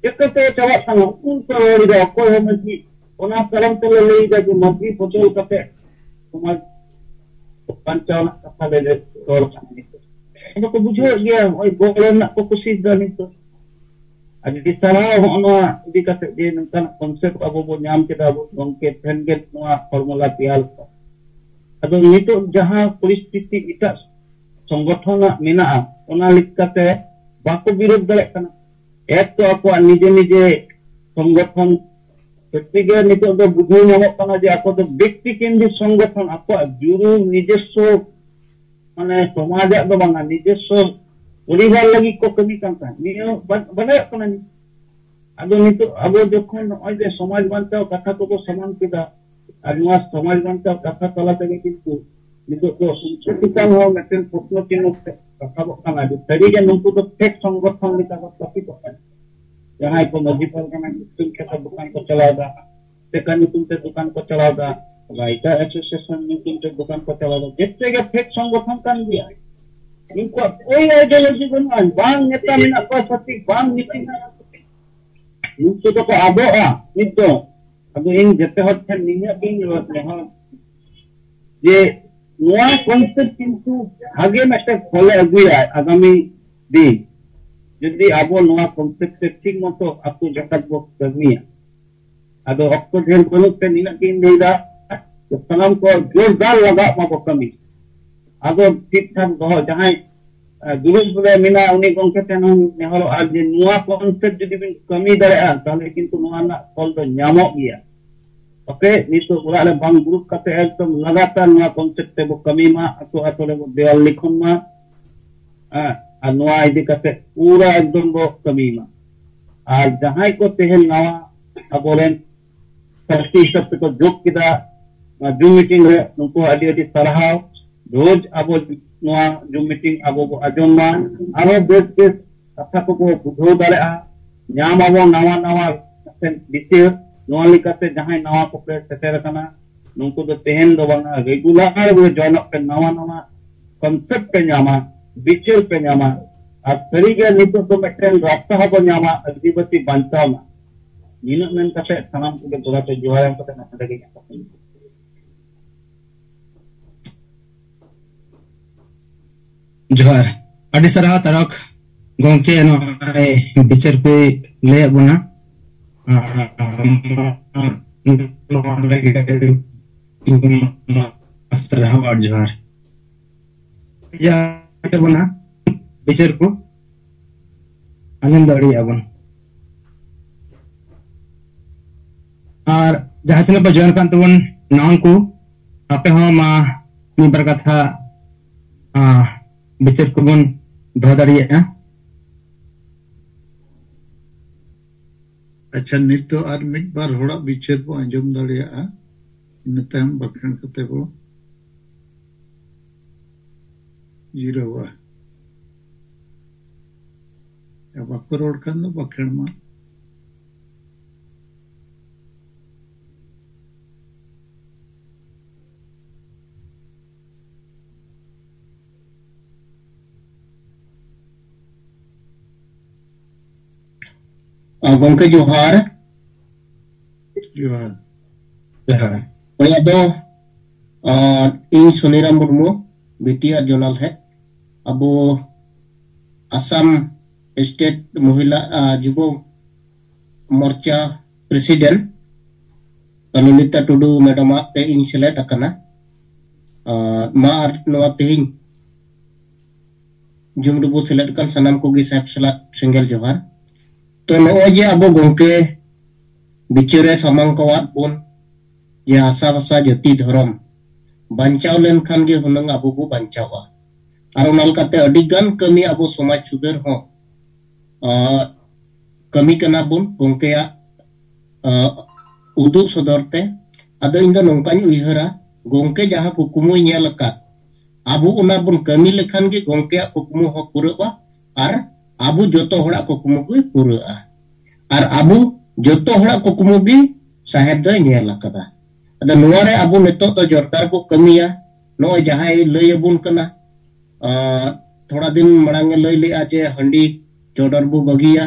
ᱪᱤᱠᱟᱹᱛᱮ ᱪᱟᱵᱟᱜ ᱠᱟᱱᱟ? ᱩᱠᱩ ᱠᱚ ᱨᱚᱲ ᱮᱫᱟ, ᱚᱠᱚᱭ ᱦᱚᱸ ᱢᱟᱹᱡᱷᱤ᱾ ᱚᱱᱟ ᱠᱟᱨᱚᱱ ᱛᱮᱞᱮ ᱞᱟᱹᱭ ᱮᱫᱟ ᱡᱮ ᱢᱟᱹᱡᱷᱤ ᱵᱚᱪᱚᱞ ᱠᱟᱛᱮ ᱥᱚᱢᱟᱡᱽ ᱵᱟᱧᱪᱟᱣ ᱨᱮᱱᱟᱜ ᱠᱟᱛᱷᱟ ᱞᱮ ᱨᱚᱲ ᱠᱟᱱᱟ᱾ ᱱᱤᱛᱚᱜ ᱟᱫᱚ ᱠᱚ ᱵᱩᱡᱷᱟᱹᱣᱮᱫ ᱜᱮᱭᱟ, ᱱᱚᱜᱼᱚᱭ ᱜᱚᱲᱚ ᱨᱮᱱᱟᱜ ᱠᱚ ᱠᱩᱥᱤᱭᱮᱫᱟ ᱱᱤᱛᱚᱜ᱾ ᱟᱹᱰᱤ ᱥᱟᱨᱦᱟᱣ ᱦᱚᱸᱜᱼᱚ ᱱᱚᱣᱟ ᱤᱫᱤ ᱠᱟᱛᱮ ᱡᱮ ᱱᱚᱝᱠᱟᱱᱟᱜ ᱠᱚᱱᱥᱮᱯᱴ ᱟᱵᱚ ᱵᱚ ᱧᱟᱢ ᱠᱮᱫᱟ, ᱟᱵᱚ ᱜᱚᱢᱠᱮ ᱴᱷᱮᱱ ᱜᱮ ᱱᱚᱣᱟ ᱯᱷᱚᱨᱢᱩᱞᱟ ᱛᱮᱭᱟᱨ ᱠᱚ᱾ ᱟᱫᱚ ᱱᱤᱛᱚᱜ ᱡᱟᱦᱟᱸ ᱯᱚᱨᱤᱥᱛᱷᱤᱛᱤ ᱮᱴᱟᱜ ᱥᱚᱝᱜᱚᱴᱷᱚᱱᱟᱜ ᱢᱮᱱᱟᱜᱼᱟ, ᱚᱱᱟ ᱞᱮᱠᱟᱛᱮ ᱵᱟᱠᱚ ᱵᱤᱨᱳᱫ ᱫᱟᱲᱮᱭᱟᱜ ᱠᱟᱱᱟ᱾ ᱮᱠ ᱛᱚ ᱟᱠᱚᱣᱟᱜ ᱱᱤᱡᱮ ᱱᱤᱡᱮ ᱥᱚᱝᱜᱚᱴᱷᱚᱱ ᱥᱚᱛᱛᱤ ᱜᱮ ᱱᱤᱛᱚᱜ ᱫᱚ ᱵᱩᱡᱷᱟᱹᱣ ᱧᱟᱢᱚᱜ ᱠᱟᱱᱟ ᱡᱮ ᱟᱠᱚ ᱫᱚ ᱵᱮᱠᱛᱤ ᱠᱮᱱᱫᱨᱤᱠ ᱥᱚᱝᱜᱚᱴᱷᱚᱱ, ᱟᱠᱚᱣᱟᱜ ᱡᱩᱨᱩ ᱱᱤᱡᱚᱥᱥᱚ, ᱢᱟᱱᱮ ᱥᱚᱢᱟᱡᱟᱜ ᱫᱚ ᱵᱟᱝᱟ, ᱱᱤᱡᱚᱥᱥᱚ ᱯᱚᱨᱤᱵᱟᱨ ᱞᱟᱹᱜᱤᱫ ᱠᱚ ᱠᱟᱹᱢᱤ ᱠᱟᱱ ᱛᱟᱦᱮᱸᱫ᱾ ᱱᱤᱭᱟᱹ ᱵᱟ-, ᱵᱟᱰᱟᱭᱚᱜ ᱠᱟᱱᱟ᱾ ᱟᱫᱚ ᱱᱤᱛᱚᱜ ᱟᱵᱚ ᱡᱚᱠᱷᱚᱱ ᱱᱚᱜᱼᱚᱭ ᱡᱮ ᱥᱚᱢᱟᱡᱽ ᱵᱟᱧᱪᱟᱣ ᱠᱟᱛᱷᱟ ᱠᱚᱵᱚ ᱥᱟᱢᱟᱝ ᱠᱮᱫᱟ, ᱟᱨ ᱱᱚᱣᱟ ᱥᱚᱢᱟᱡᱽ ᱵᱟᱧᱪᱟᱣ ᱠᱟᱛᱷᱟ ᱛᱟᱞᱟ ᱛᱮᱜᱮ ᱠᱤᱱᱛᱩ ᱱᱤᱛᱚᱜ ᱫᱚ ᱩᱱᱠᱩ ᱪᱮᱛᱟᱱ ᱦᱚᱸ ᱢᱤᱫᱴᱮᱱ ᱯᱨᱚᱥᱱᱚ ᱪᱤᱱᱦᱟᱹ ᱨᱟᱠᱟᱵᱚᱜ ᱠᱟᱱᱟ ᱡᱮ ᱥᱟᱹᱨᱤᱜᱮ ᱱᱩᱠᱩ ᱫᱚ ᱯᱷᱮᱠ ᱥᱚᱝᱜᱚᱴᱷᱚᱱ ᱞᱮᱠᱟ ᱠᱚ ᱥᱛᱷᱟᱯᱤᱛᱚᱜ ᱠᱟᱱᱟ᱾ ᱡᱟᱦᱟᱸᱭ ᱠᱚ ᱢᱟᱹᱡᱷᱤ ᱯᱟᱨᱜᱟᱱᱟ ᱧᱩᱛᱩᱢ ᱛᱮ ᱫᱚᱠᱟᱱ ᱠᱚ ᱪᱟᱞᱟᱣ ᱮᱫᱟ, ᱥᱮᱠᱟ ᱧᱩᱛᱩᱢ ᱛᱮ ᱫᱚᱠᱟᱱ ᱠᱚ ᱪᱟᱞᱟᱣ ᱮᱫᱟ, ᱨᱟᱭᱛᱟ ᱮᱥᱳᱥᱤᱭᱮᱥᱚᱱ ᱧᱩᱛᱩᱢ ᱛᱮ ᱫᱚᱠᱟᱱ ᱠᱚ ᱪᱟᱞᱟᱣ ᱮᱫᱟ, ᱡᱮᱛᱮ ᱜᱮ ᱯᱷᱮᱠ ᱥᱚᱝᱜᱚᱴᱷᱚᱱ ᱠᱟᱱ ᱜᱮᱭᱟ᱾ ᱩᱱᱠᱩᱣᱟᱜ ᱠᱳᱭ ᱟᱭᱰᱤᱭᱳᱞᱚᱡᱤ ᱵᱟᱹᱱᱩᱜᱼᱟ, ᱵᱟᱝ ᱱᱮᱛᱟ ᱢᱮᱱᱟᱜ ᱠᱚᱣᱟ ᱥᱚᱴᱷᱤᱠ, ᱵᱟᱝ ᱱᱤᱛᱤ ᱢᱮᱱᱟᱜ ᱠᱚᱣᱟ ᱥᱚᱴᱷᱤᱠ᱾ ᱩᱱᱠᱩ ᱫᱚᱠᱚ ᱟᱫᱚᱜᱼᱟ ᱢᱤᱫ ᱫᱚ᱾ ᱟᱫᱚ ᱤᱧ ᱡᱮᱛᱮ ᱦᱚᱲ ᱴᱷᱮᱱ ᱱᱤᱭᱟᱹ ᱜᱤᱧ ᱱᱮᱦᱚᱨ ᱡᱮ ᱱᱚᱣᱟ ᱠᱚᱱᱥᱮᱯᱴ ᱠᱤᱱᱛᱩ ᱵᱷᱟᱜᱮ ᱢᱤᱫᱴᱮᱱ ᱯᱷᱚᱞᱮ ᱟᱹᱜᱩᱭᱟ ᱟᱜᱟᱢᱤ ᱫᱤᱱ, ᱡᱩᱫᱤ ᱟᱵᱚ ᱱᱚᱣᱟ ᱠᱚᱱᱥᱮᱯᱴ ᱛᱮ ᱴᱷᱤᱠ ᱢᱚᱛᱚ ᱟᱹᱛᱩ ᱡᱟᱠᱟᱛ ᱵᱚ ᱠᱟᱹᱢᱤᱭᱟ᱾ ᱟᱫᱚ ᱚᱠᱛᱚ ᱰᱷᱮᱨ ᱵᱟᱹᱱᱩᱜ ᱛᱮ ᱱᱤᱱᱟᱹᱜ ᱜᱤᱧ ᱞᱟᱹᱭᱫᱟ, ᱥᱟᱱᱟᱢ ᱠᱚ ᱡᱳᱨᱫᱟᱨ ᱞᱟᱜᱟᱜ ᱢᱟᱵᱚ ᱠᱟᱹᱢᱤ᱾ ᱟᱫᱚ ᱴᱷᱤᱠ ᱴᱷᱟᱠ ᱫᱚᱦᱚ, ᱡᱟᱦᱟᱸᱭ ᱫᱩᱲᱩᱵ ᱨᱮ ᱢᱮᱱᱟᱜᱼᱟ ᱩᱱᱤ ᱜᱚᱢᱠᱮ ᱴᱷᱮᱱ ᱦᱚᱸ ᱱᱮᱦᱚᱨᱚᱜᱼᱟ ᱡᱮ ᱱᱚᱣᱟ ᱠᱚᱱᱥᱮᱯᱴ ᱡᱩᱫᱤ ᱵᱤᱱ ᱠᱟᱹᱢᱤ ᱫᱟᱲᱮᱭᱟᱜᱼᱟ ᱛᱟᱦᱚᱞᱮ ᱠᱤᱱᱛᱩ ᱱᱚᱣᱟ ᱨᱮᱱᱟᱜ ᱯᱷᱚᱞ ᱫᱚ ᱧᱟᱢᱚᱜ ᱜᱮᱭᱟ᱾ ᱚᱠᱮ, ᱱᱤᱛᱚᱜ ᱚᱲᱟᱜ ᱨᱮ ᱵᱟᱝ ᱫᱩᱲᱩᱵ ᱠᱟᱛᱮ ᱮᱠᱫᱚᱢ ᱞᱟᱜᱟᱛᱟᱨ ᱱᱚᱣᱟ ᱠᱚᱱᱥᱮᱯᱴ ᱛᱮᱵᱚ ᱠᱟᱹᱢᱤ ᱢᱟ, ᱟᱛᱳ ᱟᱛᱳ ᱨᱮᱵᱚ ᱫᱮᱣᱟᱞ ᱞᱤᱠᱷᱚᱱ ᱢᱟ᱾ ᱦᱮᱸ, ᱟᱨ ᱱᱚᱣᱟ ᱤᱫᱤ ᱠᱟᱛᱮ ᱯᱩᱨᱟᱹ ᱮᱠᱫᱚᱢ ᱵᱚ ᱠᱟᱹᱢᱤ ᱢᱟ᱾ ᱟᱨ ᱡᱟᱦᱟᱸᱭ ᱠᱚ ᱛᱮᱦᱮᱧ ᱱᱟᱣᱟ ᱟᱵᱚᱨᱮᱱ ᱥᱟᱹᱠᱷᱤ ᱦᱤᱥᱟᱹᱵ ᱛᱮᱠᱚ ᱡᱳᱜᱽ ᱠᱮᱫᱟ ᱱᱚᱣᱟ ᱡᱩᱢ ᱢᱤᱴᱤᱝ ᱨᱮ, ᱱᱩᱠᱩ ᱟᱹᱰᱤ ᱟᱹᱰᱤ ᱥᱟᱨᱦᱟᱣ᱾ ᱨᱳᱡᱽ ᱟᱵᱚ ᱱᱚᱣᱟ ᱡᱩᱢ ᱢᱤᱴᱤᱝ ᱟᱵᱚ ᱵᱚ ᱟᱸᱡᱚᱢ ᱢᱟ, ᱟᱨᱦᱚᱸ ᱵᱮᱥ ᱵᱮᱥ ᱠᱟᱛᱷᱟ ᱠᱚᱵᱚ ᱵᱩᱡᱷᱟᱹᱣ ᱫᱟᱲᱮᱭᱟᱜᱼᱟ, ᱧᱟᱢ ᱟᱵᱚ ᱱᱟᱣᱟ ᱱᱟᱣᱟ ᱵᱤᱪᱟᱹᱨ᱾ ᱱᱚᱣᱟ ᱞᱮᱠᱟᱛᱮ ᱡᱟᱦᱟᱸᱭ ᱱᱟᱣᱟ ᱠᱚᱯᱮ ᱥᱮᱴᱮᱨ ᱟᱠᱟᱱᱟ, ᱱᱩᱠᱩ ᱫᱚ ᱛᱮᱦᱮᱧ ᱫᱚ ᱵᱟᱝᱟ, ᱨᱮᱜᱩᱞᱟᱨ ᱜᱮ ᱡᱚᱭᱮᱱᱚᱜ ᱯᱮ, ᱱᱟᱣᱟ ᱱᱟᱣᱟ ᱠᱚᱱᱥᱮᱯᱴ ᱯᱮ ᱧᱟᱢᱟ, ᱵᱤᱪᱟᱹᱨ ᱯᱮ ᱧᱟᱢᱟ᱾ ᱟᱨ ᱥᱟᱹᱨᱤᱜᱮ ᱱᱤᱛᱚᱜ ᱫᱚ ᱢᱤᱫᱴᱮᱱ ᱨᱟᱥᱛᱟ ᱦᱚᱸᱵᱚ ᱧᱟᱢᱟ ᱟᱹᱫᱤᱵᱟᱹᱥᱤ ᱵᱟᱧᱪᱟᱣ ᱨᱮᱱᱟᱜ᱾ ᱱᱤᱱᱟᱹᱜ ᱢᱮᱱ ᱠᱟᱛᱮ ᱥᱟᱱᱟᱢ ᱠᱚᱜᱮ ᱡᱚᱦᱟᱨ ᱮᱢ ᱠᱟᱛᱮ ᱱᱚᱰᱮ ᱜᱮ ᱤᱧᱟᱹᱜ ᱠᱟᱛᱷᱟᱧ ᱢᱩᱪᱟᱹᱫ᱾ ᱡᱚᱦᱟᱨ᱾ ᱟᱹᱰᱤ ᱥᱟᱨᱦᱟᱣ ᱛᱟᱨᱚᱠ ᱜᱚᱢᱠᱮ, ᱱᱚᱜᱼᱚᱭ ᱵᱤᱪᱟᱹᱨ ᱯᱮ ᱞᱟᱹᱭᱟᱫ ᱵᱚᱱᱟ᱾ ᱟᱨ ᱱᱚᱣᱟ ᱞᱟᱹᱜᱤᱫ ᱟᱹᱰᱤ ᱥᱟᱨᱦᱟᱣ ᱟᱨ ᱡᱚᱦᱟᱨ᱾ ᱡᱟ ᱛᱟᱵᱚᱱᱟ ᱵᱤᱪᱟᱹᱨ ᱠᱚ ᱟᱸᱡᱚᱢ ᱫᱟᱲᱮᱭᱟᱜᱼᱟ ᱵᱚᱱ᱾ ᱟᱨ ᱡᱟᱦᱟᱸ ᱛᱤᱱᱟᱹᱜ ᱯᱮ ᱡᱚᱭᱮᱱ ᱠᱟᱱ ᱛᱟᱵᱚᱱ ᱱᱟᱣᱟ ᱠᱚ, ᱟᱯᱮ ᱦᱚᱸ ᱢᱟ ᱢᱤᱫ ᱵᱟᱨ ᱠᱟᱛᱷᱟ, ᱟᱸ, ᱵᱤᱪᱟᱹᱨ ᱠᱚᱵᱚᱱ ᱫᱚᱦᱚ ᱫᱟᱲᱮᱭᱟᱜᱼᱟ᱾ ᱟᱪᱪᱷᱟ, ᱱᱤᱛ ᱫᱚ ᱟᱨ ᱢᱤᱫ ᱵᱟᱨ ᱦᱚᱲᱟᱜ ᱵᱤᱪᱟᱹᱨ ᱵᱚ ᱟᱸᱡᱚᱢ ᱫᱟᱲᱮᱭᱟᱜᱼᱟ᱾ ᱤᱱᱟᱹ ᱛᱟᱭᱚᱢ ᱵᱟᱠᱷᱮᱬ ᱠᱟᱛᱮ ᱵᱚ ᱡᱤᱨᱟᱹᱣᱟ᱾ ᱟᱨ ᱵᱟᱠᱚ ᱨᱚᱲ ᱠᱷᱟᱱ ᱫᱚ ᱵᱟᱠᱷᱮᱬ ᱢᱟ᱾ ᱟ, ᱜᱚᱢᱠᱮ ᱡᱚᱦᱟᱨ᱾ ᱡᱚᱦᱟᱨ᱾ ᱡᱚᱦᱟᱨ᱾ ᱦᱳᱭ, ᱟᱫᱚ, ᱟ, ᱤᱧ Suniram Murmu, BTR zonal head, ᱟᱵᱚ ᱟᱥᱟᱢ ᱥᱴᱮᱴ ᱢᱚᱦᱤᱞᱟ, ᱟ, ᱡᱩᱵᱚ ᱢᱳᱨᱪᱟ ᱯᱨᱮᱥᱤᱰᱮᱱᱴ ᱞᱚᱞᱤᱛᱟ ᱴᱩᱰᱩ ᱢᱮᱰᱟᱢ ᱟᱜ ᱛᱮ ᱤᱧ ᱥᱮᱞᱮᱫ ᱟᱠᱟᱱᱟ᱾ ᱟ, ᱢᱟ ᱟᱨ ᱱᱚᱣᱟ ᱛᱮᱦᱮᱧ ᱡᱩᱢ ᱨᱮᱵᱚ ᱥᱮᱞᱮᱫ ᱠᱟᱱ ᱥᱟᱱᱟᱢ ᱠᱚᱜᱮ ᱥᱟᱦᱮᱵ ᱥᱟᱞᱟᱜ ᱥᱮᱸᱜᱮᱞ ᱡᱚᱦᱟᱨ᱾ ᱛᱚ, ᱱᱚᱜᱼᱚᱭ ᱡᱮ ᱟᱵᱚ ᱜᱚᱢᱠᱮ ᱵᱤᱪᱟᱹᱨᱮ ᱥᱟᱢᱟᱝ ᱠᱟᱣᱟᱫ ᱵᱚᱱ, ᱡᱮ ᱦᱟᱥᱟ ᱵᱷᱟᱥᱟ ᱡᱟᱹᱛᱤ ᱫᱷᱚᱨᱚᱢ ᱵᱟᱧᱪᱟᱣ ᱞᱮᱱᱠᱷᱟᱱ ᱜᱮ ᱦᱩᱱᱟᱹᱝ ᱟᱵᱚ ᱵᱚ ᱵᱟᱧᱪᱟᱣᱟ᱾ ᱟᱨ ᱚᱱᱟ ᱞᱮᱠᱟᱛᱮ ᱟᱹᱰᱤ ᱜᱟᱱ ᱠᱟᱹᱢᱤ ᱟᱵᱚ ᱥᱚᱢᱟᱡᱽ ᱥᱩᱫᱷᱟᱹᱨ ᱦᱚᱸ, ᱟᱸ, ᱠᱟᱹᱢᱤ ᱠᱟᱱᱟ ᱵᱚᱱ ᱜᱚᱢᱠᱮᱭᱟᱜ, ᱟᱸ, ᱩᱫᱩᱜ ᱥᱚᱫᱚᱨ ᱛᱮ᱾ ᱟᱫᱚ ᱤᱧ ᱫᱚ ᱱᱚᱝᱠᱟᱧ ᱩᱭᱦᱟᱹᱨᱟ, ᱜᱚᱢᱠᱮ ᱡᱟᱦᱟᱸ ᱠᱩᱠᱢᱩᱭ ᱧᱮᱞ ᱟᱠᱟᱫ, ᱟᱵᱚ ᱚᱱᱟ ᱵᱚᱱ ᱠᱟᱹᱢᱤ ᱞᱮᱠᱷᱟᱱ ᱜᱮ ᱜᱚᱢᱠᱮᱭᱟᱜ ᱠᱩᱠᱢᱩ ᱦᱚᱸ ᱯᱩᱨᱟᱹᱜᱼᱟ ᱟᱨ ᱟᱵᱚ ᱡᱚᱛᱚ ᱦᱚᱲᱟᱜ ᱠᱩᱠᱢᱩ ᱜᱮ ᱯᱩᱨᱟᱹᱜᱼᱟ᱾ ᱟᱨ ᱟᱵᱚ ᱡᱚᱛᱚ ᱦᱚᱲᱟᱜ ᱠᱩᱠᱢᱩ ᱜᱮ ᱥᱟᱦᱮᱵ ᱫᱚᱭ ᱧᱮᱞ ᱟᱠᱟᱫᱟ᱾ ᱟᱫᱚ ᱱᱚᱣᱟ ᱨᱮ ᱟᱵᱚ ᱱᱤᱛᱚᱜ ᱫᱚ ᱡᱳᱨᱫᱟᱨ ᱵᱚ ᱠᱟᱹᱢᱤᱭᱟ᱾ ᱱᱚᱜᱼᱚᱭ ᱡᱟᱦᱟᱸᱭ ᱞᱟᱹᱭ ᱟᱵᱚᱱ ᱠᱟᱱᱟ, ᱟᱨ ᱛᱷᱚᱲᱟ ᱫᱤᱱ ᱢᱟᱲᱟᱝ ᱮ ᱞᱟᱹᱭ ᱞᱮᱜᱼᱟ ᱡᱮ ᱦᱟᱺᱰᱤ ᱪᱚᱰᱚᱨ ᱵᱚ ᱵᱟᱹᱜᱤᱭᱟ,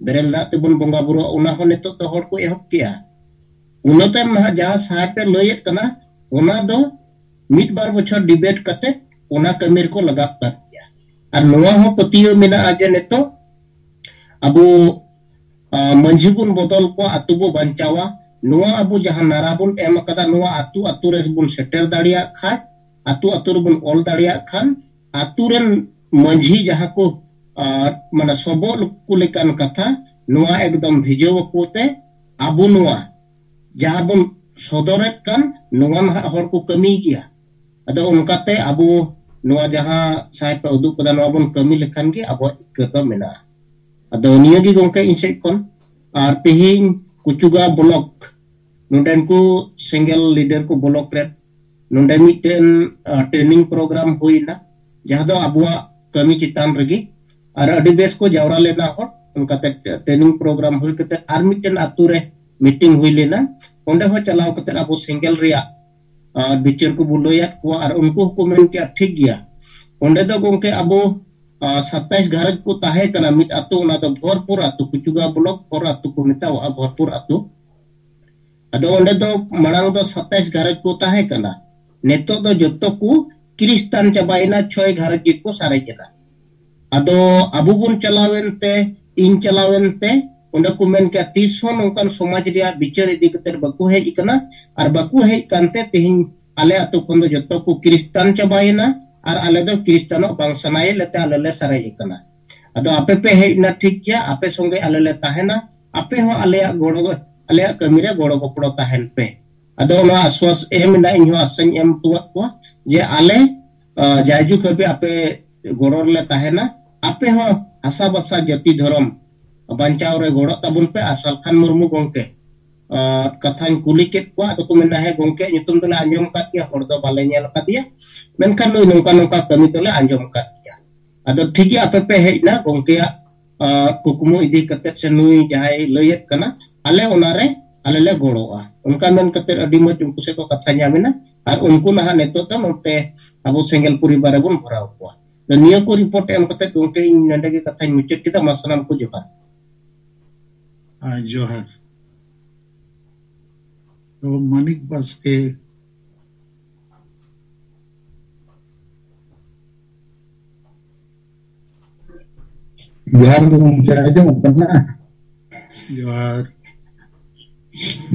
ᱵᱮᱨᱮᱞ ᱫᱟᱜ ᱛᱮᱵᱚᱱ ᱵᱚᱸᱜᱟ ᱵᱩᱨᱩᱜᱼᱟ, ᱚᱱᱟ ᱦᱚᱸ ᱱᱤᱛᱚᱜ ᱫᱚ ᱦᱚᱲ ᱠᱚ ᱮᱦᱚᱵ ᱠᱮᱜᱼᱟ᱾ ᱚᱱᱟ ᱛᱟᱭᱚᱢ ᱱᱟᱦᱟᱜ ᱡᱟᱦᱟᱸ ᱥᱟᱦᱮᱵ ᱮ ᱞᱟᱹᱭᱮᱫ ᱠᱟᱱᱟ, ᱚᱱᱟ ᱫᱚ ᱢᱤᱫ ᱵᱟᱨ ᱵᱚᱪᱷᱚᱨ ᱰᱤᱵᱮᱴ ᱠᱟᱛᱮ ᱚᱱᱟ ᱠᱟᱹᱢᱤ ᱨᱮᱠᱚ ᱞᱟᱜᱟᱜ ᱠᱟᱱ ᱜᱮᱭᱟ᱾ ᱟᱨ ᱱᱚᱣᱟ ᱦᱚᱸ ᱯᱟᱹᱛᱭᱟᱹᱣ ᱢᱮᱱᱟᱜᱼᱟ ᱡᱮ ᱱᱤᱛᱚᱜ ᱟᱵᱚ, ᱟ, ᱢᱟᱹᱡᱷᱤ ᱵᱚᱱ ᱵᱚᱫᱚᱞ ᱠᱚᱣᱟ, ᱟᱛᱳ ᱵᱚ ᱵᱟᱧᱪᱟᱣᱟ᱾ ᱱᱚᱣᱟ ᱟᱵᱚ ᱡᱟᱦᱟᱸ ᱱᱟᱨᱟ ᱵᱚᱱ ᱮᱢ ᱟᱠᱟᱫᱟ, ᱱᱚᱣᱟ ᱟᱛᱳ ᱟᱛᱳ ᱨᱮ ᱵᱚᱱ ᱥᱮᱴᱮᱨ ᱫᱟᱲᱮᱭᱟᱜ ᱠᱷᱟᱱ, ᱟᱛᱳ ᱟᱛᱳ ᱨᱮᱵᱚᱱ ᱚᱞ ᱫᱟᱲᱮᱭᱟᱜ ᱠᱷᱟᱱ, ᱟᱛᱳ ᱨᱮᱱ ᱢᱟᱹᱡᱷᱤ ᱡᱟᱦᱟᱸ ᱠᱚ, ᱟ, ᱢᱟᱱᱮ ᱥᱚᱵᱚᱜ ᱠᱚ ᱞᱮᱠᱟᱱ ᱠᱟᱛᱷᱟ, ᱱᱚᱣᱟ ᱮᱠᱫᱚᱢ ᱵᱷᱤᱡᱟᱹᱣ ᱟᱠᱚ ᱛᱮ ᱟᱵᱚ ᱱᱚᱣᱟ ᱡᱟᱦᱟᱸ ᱵᱚᱱ ᱥᱚᱫᱚᱨᱮᱫ ᱠᱟᱱ, ᱱᱚᱣᱟ ᱱᱟᱦᱟᱜ ᱦᱚᱲ ᱠᱚ ᱠᱟᱹᱢᱤᱭ ᱜᱮᱭᱟ᱾ ᱟᱫᱚ ᱚᱱᱠᱟᱛᱮ ᱟᱵᱚ ᱱᱚᱣᱟ ᱡᱟᱦᱟᱸ ᱥᱟᱦᱮᱵ ᱯᱮ ᱩᱫᱩᱜ ᱠᱟᱫᱟ, ᱱᱚᱣᱟ ᱵᱚᱱ ᱠᱟᱹᱢᱤ ᱞᱮᱠᱷᱟᱱ ᱜᱮ ᱟᱵᱚᱣᱟᱜ ᱡᱤᱛᱠᱟᱹᱨ ᱫᱚ ᱢᱮᱱᱟᱜᱼᱟ᱾ ᱟᱫᱚ ᱱᱤᱭᱟᱹ ᱜᱮ ᱜᱚᱢᱠᱮ ᱤᱧ ᱥᱮᱫ ᱠᱷᱚᱱ᱾ ᱟᱨ ᱛᱮᱦᱮᱧ ᱠᱩᱪᱩᱜᱟ ᱵᱞᱚᱠ ᱱᱚᱰᱮᱱ ᱠᱚ ᱥᱮᱸᱜᱮᱞ ᱞᱤᱰᱟᱨ ᱠᱚ ᱵᱞᱚᱠ ᱨᱮ ᱱᱚᱰᱮ ᱢᱤᱫᱴᱮᱱ ᱴᱨᱮᱱᱤᱝ ᱯᱨᱳᱜᱨᱟᱢ ᱦᱩᱭᱱᱟ, ᱡᱟᱦᱟᱸ ᱫᱚ ᱟᱵᱚᱣᱟᱜ ᱠᱟᱹᱢᱤ ᱪᱮᱛᱟᱱ ᱨᱮᱜᱮ᱾ ᱟᱨ ᱟᱹᱰᱤ ᱵᱮᱥ ᱠᱚ ᱡᱟᱣᱨᱟ ᱞᱮᱱᱟ ᱦᱚᱲ᱾ ᱚᱱᱠᱟᱛᱮ ᱴᱨᱮᱱᱤᱝ ᱯᱨᱳᱜᱨᱟᱢ ᱦᱩᱭ ᱠᱟᱛᱮ ᱟᱨ ᱢᱤᱫᱴᱮᱱ ᱟᱛᱳ ᱨᱮ ᱢᱤᱴᱤᱝ ᱦᱩᱭ ᱞᱮᱱᱟ᱾ ᱚᱸᱰᱮ ᱦᱚᱸ ᱪᱟᱞᱟᱣ ᱠᱟᱛᱮ ᱟᱵᱚ ᱥᱮᱸᱜᱮᱞ ᱨᱮᱭᱟᱜ ᱟᱨ ᱵᱤᱪᱟᱹᱨ ᱠᱚ ᱵᱚᱱ ᱞᱟᱹᱭᱟᱫ ᱠᱚᱣᱟ ᱟᱨ ᱩᱱᱠᱩ ᱦᱚᱸᱠᱚ ᱢᱮᱱ ᱠᱮᱜᱼᱟ, "ᱴᱷᱤᱠ ᱜᱮᱭᱟ, ᱚᱸᱰᱮ ᱫᱚ ᱜᱚᱝᱠᱮ ᱟᱵᱚ ᱟᱨ ᱥᱟᱛᱟᱭᱤᱥ ᱜᱷᱟᱨᱚᱸᱡᱽ ᱠᱚ ᱛᱟᱦᱮᱸ ᱠᱟᱱᱟ ᱢᱤᱫ ᱟᱛᱳ, ᱚᱱᱟ ᱫᱚ ᱵᱷᱚᱨᱯᱩᱨ ᱟᱛᱳ, ᱠᱩᱪᱩᱜᱟ ᱵᱞᱚᱠ ᱵᱷᱚᱨ ᱟᱛᱳ ᱠᱚ ᱢᱮᱛᱟᱣᱟᱜᱼᱟ, ᱵᱷᱚᱨᱯᱩᱨ ᱟᱛᱳ᱾ ᱟᱫᱚ ᱚᱸᱰᱮ ᱫᱚ ᱢᱟᱲᱟᱝ ᱫᱚ ᱥᱟᱛᱟᱭᱤᱥ ᱜᱷᱟᱨᱚᱸᱡᱽ ᱠᱚ ᱛᱟᱦᱮᱸ ᱠᱟᱱᱟ, ᱱᱤᱛᱚᱜ ᱫᱚ ᱡᱚᱛᱚ ᱠᱚ ᱠᱷᱨᱤᱥᱴᱟᱱ ᱪᱟᱵᱟᱭᱮᱱᱟ, ᱪᱷᱚᱭ ᱜᱷᱟᱨᱚᱸᱡᱽ ᱜᱮᱠᱚ ᱥᱟᱨᱮᱡ ᱮᱱᱟ᱾ ᱟᱫᱚ ᱟᱵᱚ ᱵᱚᱱ ᱪᱟᱞᱟᱣᱮᱱ ᱛᱮ, ᱤᱧ ᱪᱟᱞᱟᱣᱮᱱ ᱛᱮ, ᱚᱸᱰᱮ ᱠᱚ ᱢᱮᱱ ᱠᱮᱜᱼᱟ, ᱛᱤᱥ ᱦᱚᱸ ᱱᱚᱝᱠᱟᱱ ᱥᱚᱢᱟᱡᱽ ᱨᱮᱭᱟᱜ ᱵᱤᱪᱟᱹᱨ ᱤᱫᱤ ᱠᱟᱛᱮ ᱵᱟᱠᱚ ᱦᱮᱡ ᱟᱠᱟᱱᱟ, ᱟᱨ ᱵᱟᱠᱚ ᱦᱮᱡ ᱠᱟᱱᱛᱮ ᱛᱮᱦᱮᱧ ᱟᱞᱮ ᱟᱛᱳ ᱠᱷᱚᱱ ᱫᱚ ᱡᱚᱛᱚ ᱠᱚ ᱠᱷᱨᱤᱥᱴᱟᱱ ᱪᱟᱵᱟᱭᱮᱱᱟ, ᱟᱨ ᱟᱞᱮ ᱫᱚ ᱠᱷᱨᱤᱥᱴᱟᱱᱚᱜ ᱵᱟᱝ ᱥᱟᱱᱟᱭᱮᱫ ᱞᱮᱛᱮ ᱟᱞᱮ ᱞᱮ ᱥᱟᱨᱮᱡ ᱟᱠᱟᱱᱟ᱾ ᱟᱫᱚ ᱟᱯᱮ ᱯᱮ ᱦᱮᱡ ᱮᱱᱟ, ᱴᱷᱤᱠ ᱜᱮᱭᱟ, ᱟᱯᱮ ᱥᱚᱸᱜᱮ ᱟᱞᱮ ᱞᱮ ᱛᱟᱦᱮᱱᱟ, ᱟᱯᱮ ᱦᱚᱸ ᱟᱞᱮᱭᱟᱜ ᱜᱚᱲᱚ, ᱟᱞᱮᱭᱟᱜ ᱠᱟᱹᱢᱤ ᱨᱮ ᱜᱚᱲᱚ ᱜᱚᱯᱚᱲᱚ ᱛᱟᱦᱮᱱ ᱯᱮ᱾ ᱟᱫᱚ ᱚᱱᱟ ᱟᱥᱣᱟᱥ ᱮᱢ ᱮᱱᱟ, ᱤᱧ ᱦᱚᱸ ᱟᱥᱟᱧ ᱮᱢ ᱦᱚᱴᱚᱣᱟᱫ ᱠᱚᱣᱟ ᱡᱮ ᱟᱞᱮ, ᱟᱸ, ᱡᱟᱭᱡᱩᱜᱽ ᱦᱟᱹᱵᱤᱡ ᱟᱯᱮ ᱜᱚᱲᱚ ᱨᱮᱞᱮ ᱛᱟᱦᱮᱱᱟ, ᱟᱯᱮ ᱦᱚᱸ ᱦᱟᱥᱟ ᱵᱷᱟᱥᱟ ᱡᱟᱹᱛᱤ ᱫᱷᱚᱨᱚᱢ ᱵᱟᱧᱪᱟᱣ ᱨᱮ ᱜᱚᱲᱚᱜ ᱛᱟᱵᱚᱱ ᱯᱮ᱾ ᱟᱨ ᱥᱟᱞᱠᱷᱟᱱ ᱢᱩᱨᱢᱩ ᱜᱚᱝᱠᱮ, ᱟᱸ, ᱠᱟᱛᱷᱟᱧ ᱠᱩᱞᱤ ᱠᱮᱫ ᱠᱚᱣᱟ, ᱟᱫᱚ ᱠᱚ ᱢᱮᱱᱟ, "ᱦᱮᱸ, ᱜᱚᱝᱠᱮᱭᱟᱜ ᱧᱩᱛᱩᱢ ᱫᱚᱞᱮ ᱟᱸᱡᱚᱢ ᱟᱠᱟᱫ ᱜᱮᱭᱟ, ᱦᱚᱲ ᱫᱚ ᱵᱟᱞᱮ ᱧᱮᱞ ᱟᱠᱟᱫᱮᱭᱟ, ᱢᱮᱱᱠᱷᱟᱱ ᱱᱩᱭ ᱱᱚᱝᱠᱟ ᱱᱚᱝᱠᱟ ᱠᱟᱹᱢᱤ ᱫᱚᱞᱮ ᱟᱸᱡᱚᱢ ᱟᱠᱟᱫ ᱜᱮᱭᱟ᱾ ᱟᱫᱚ ᱴᱷᱤᱠ ᱜᱮᱭᱟ, ᱟᱯᱮ ᱯᱮ ᱦᱮᱡ ᱮᱱᱟ, ᱜᱚᱝᱠᱮᱭᱟᱜ, ᱟᱸ, ᱠᱩᱠᱢᱩ ᱤᱫᱤ ᱠᱟᱛᱮᱫ ᱥᱮ ᱱᱩᱭ ᱡᱟᱦᱟᱸᱭ ᱞᱟᱹᱭᱮᱫ ᱠᱟᱱᱟ, ᱟᱞᱮ ᱚᱱᱟᱨᱮ ᱟᱞᱮ ᱞᱮ ᱜᱚᱲᱚᱜᱼᱟ᱾" ᱚᱱᱠᱟ ᱢᱮᱱ ᱠᱟᱛᱮᱫ ᱟᱹᱰᱤ ᱢᱚᱡᱽ ᱩᱱᱠᱩ ᱥᱮᱫ ᱠᱚ ᱠᱟᱛᱷᱟ ᱧᱟᱢ ᱮᱱᱟ, ᱟᱨ ᱩᱱᱠᱩ ᱱᱟᱦᱟᱜ ᱱᱤᱛᱚᱜ ᱫᱚ ᱱᱚᱛᱮ ᱟᱵᱚ ᱥᱮᱸᱜᱮᱞ ᱯᱚᱨᱤᱵᱟᱨ ᱨᱮᱵᱚᱱ ᱵᱷᱚᱨᱟᱣ ᱠᱚᱣᱟ᱾ ᱛᱚ ᱱᱤᱭᱟᱹ ᱠᱚ ᱨᱤᱯᱳᱨᱴ ᱮᱢ ᱠᱟᱛᱮ ᱜᱚᱝᱠᱮ ᱤᱧ ᱱᱚᱰᱮ ᱜᱮ ᱠᱟᱛᱷᱟᱧ ᱢᱩᱪᱟᱹᱫ ᱠᱮᱫᱟ᱾ ᱢᱟ ᱥᱟᱱᱟᱢ ᱠᱚ ᱡᱚᱦᱟᱨ᱾ ᱟᱨ ᱡᱚᱦᱟᱨ᱾ ᱛᱚ ᱢᱟᱱᱤᱠ ᱵᱟᱥᱠᱮ᱾ ᱡᱚᱦᱟᱨ ᱜᱮ ᱜᱚᱝᱠᱮ, ᱟᱸᱡᱚᱢᱚᱜ ᱠᱟᱱᱟ? ᱡᱚᱦᱟᱨ᱾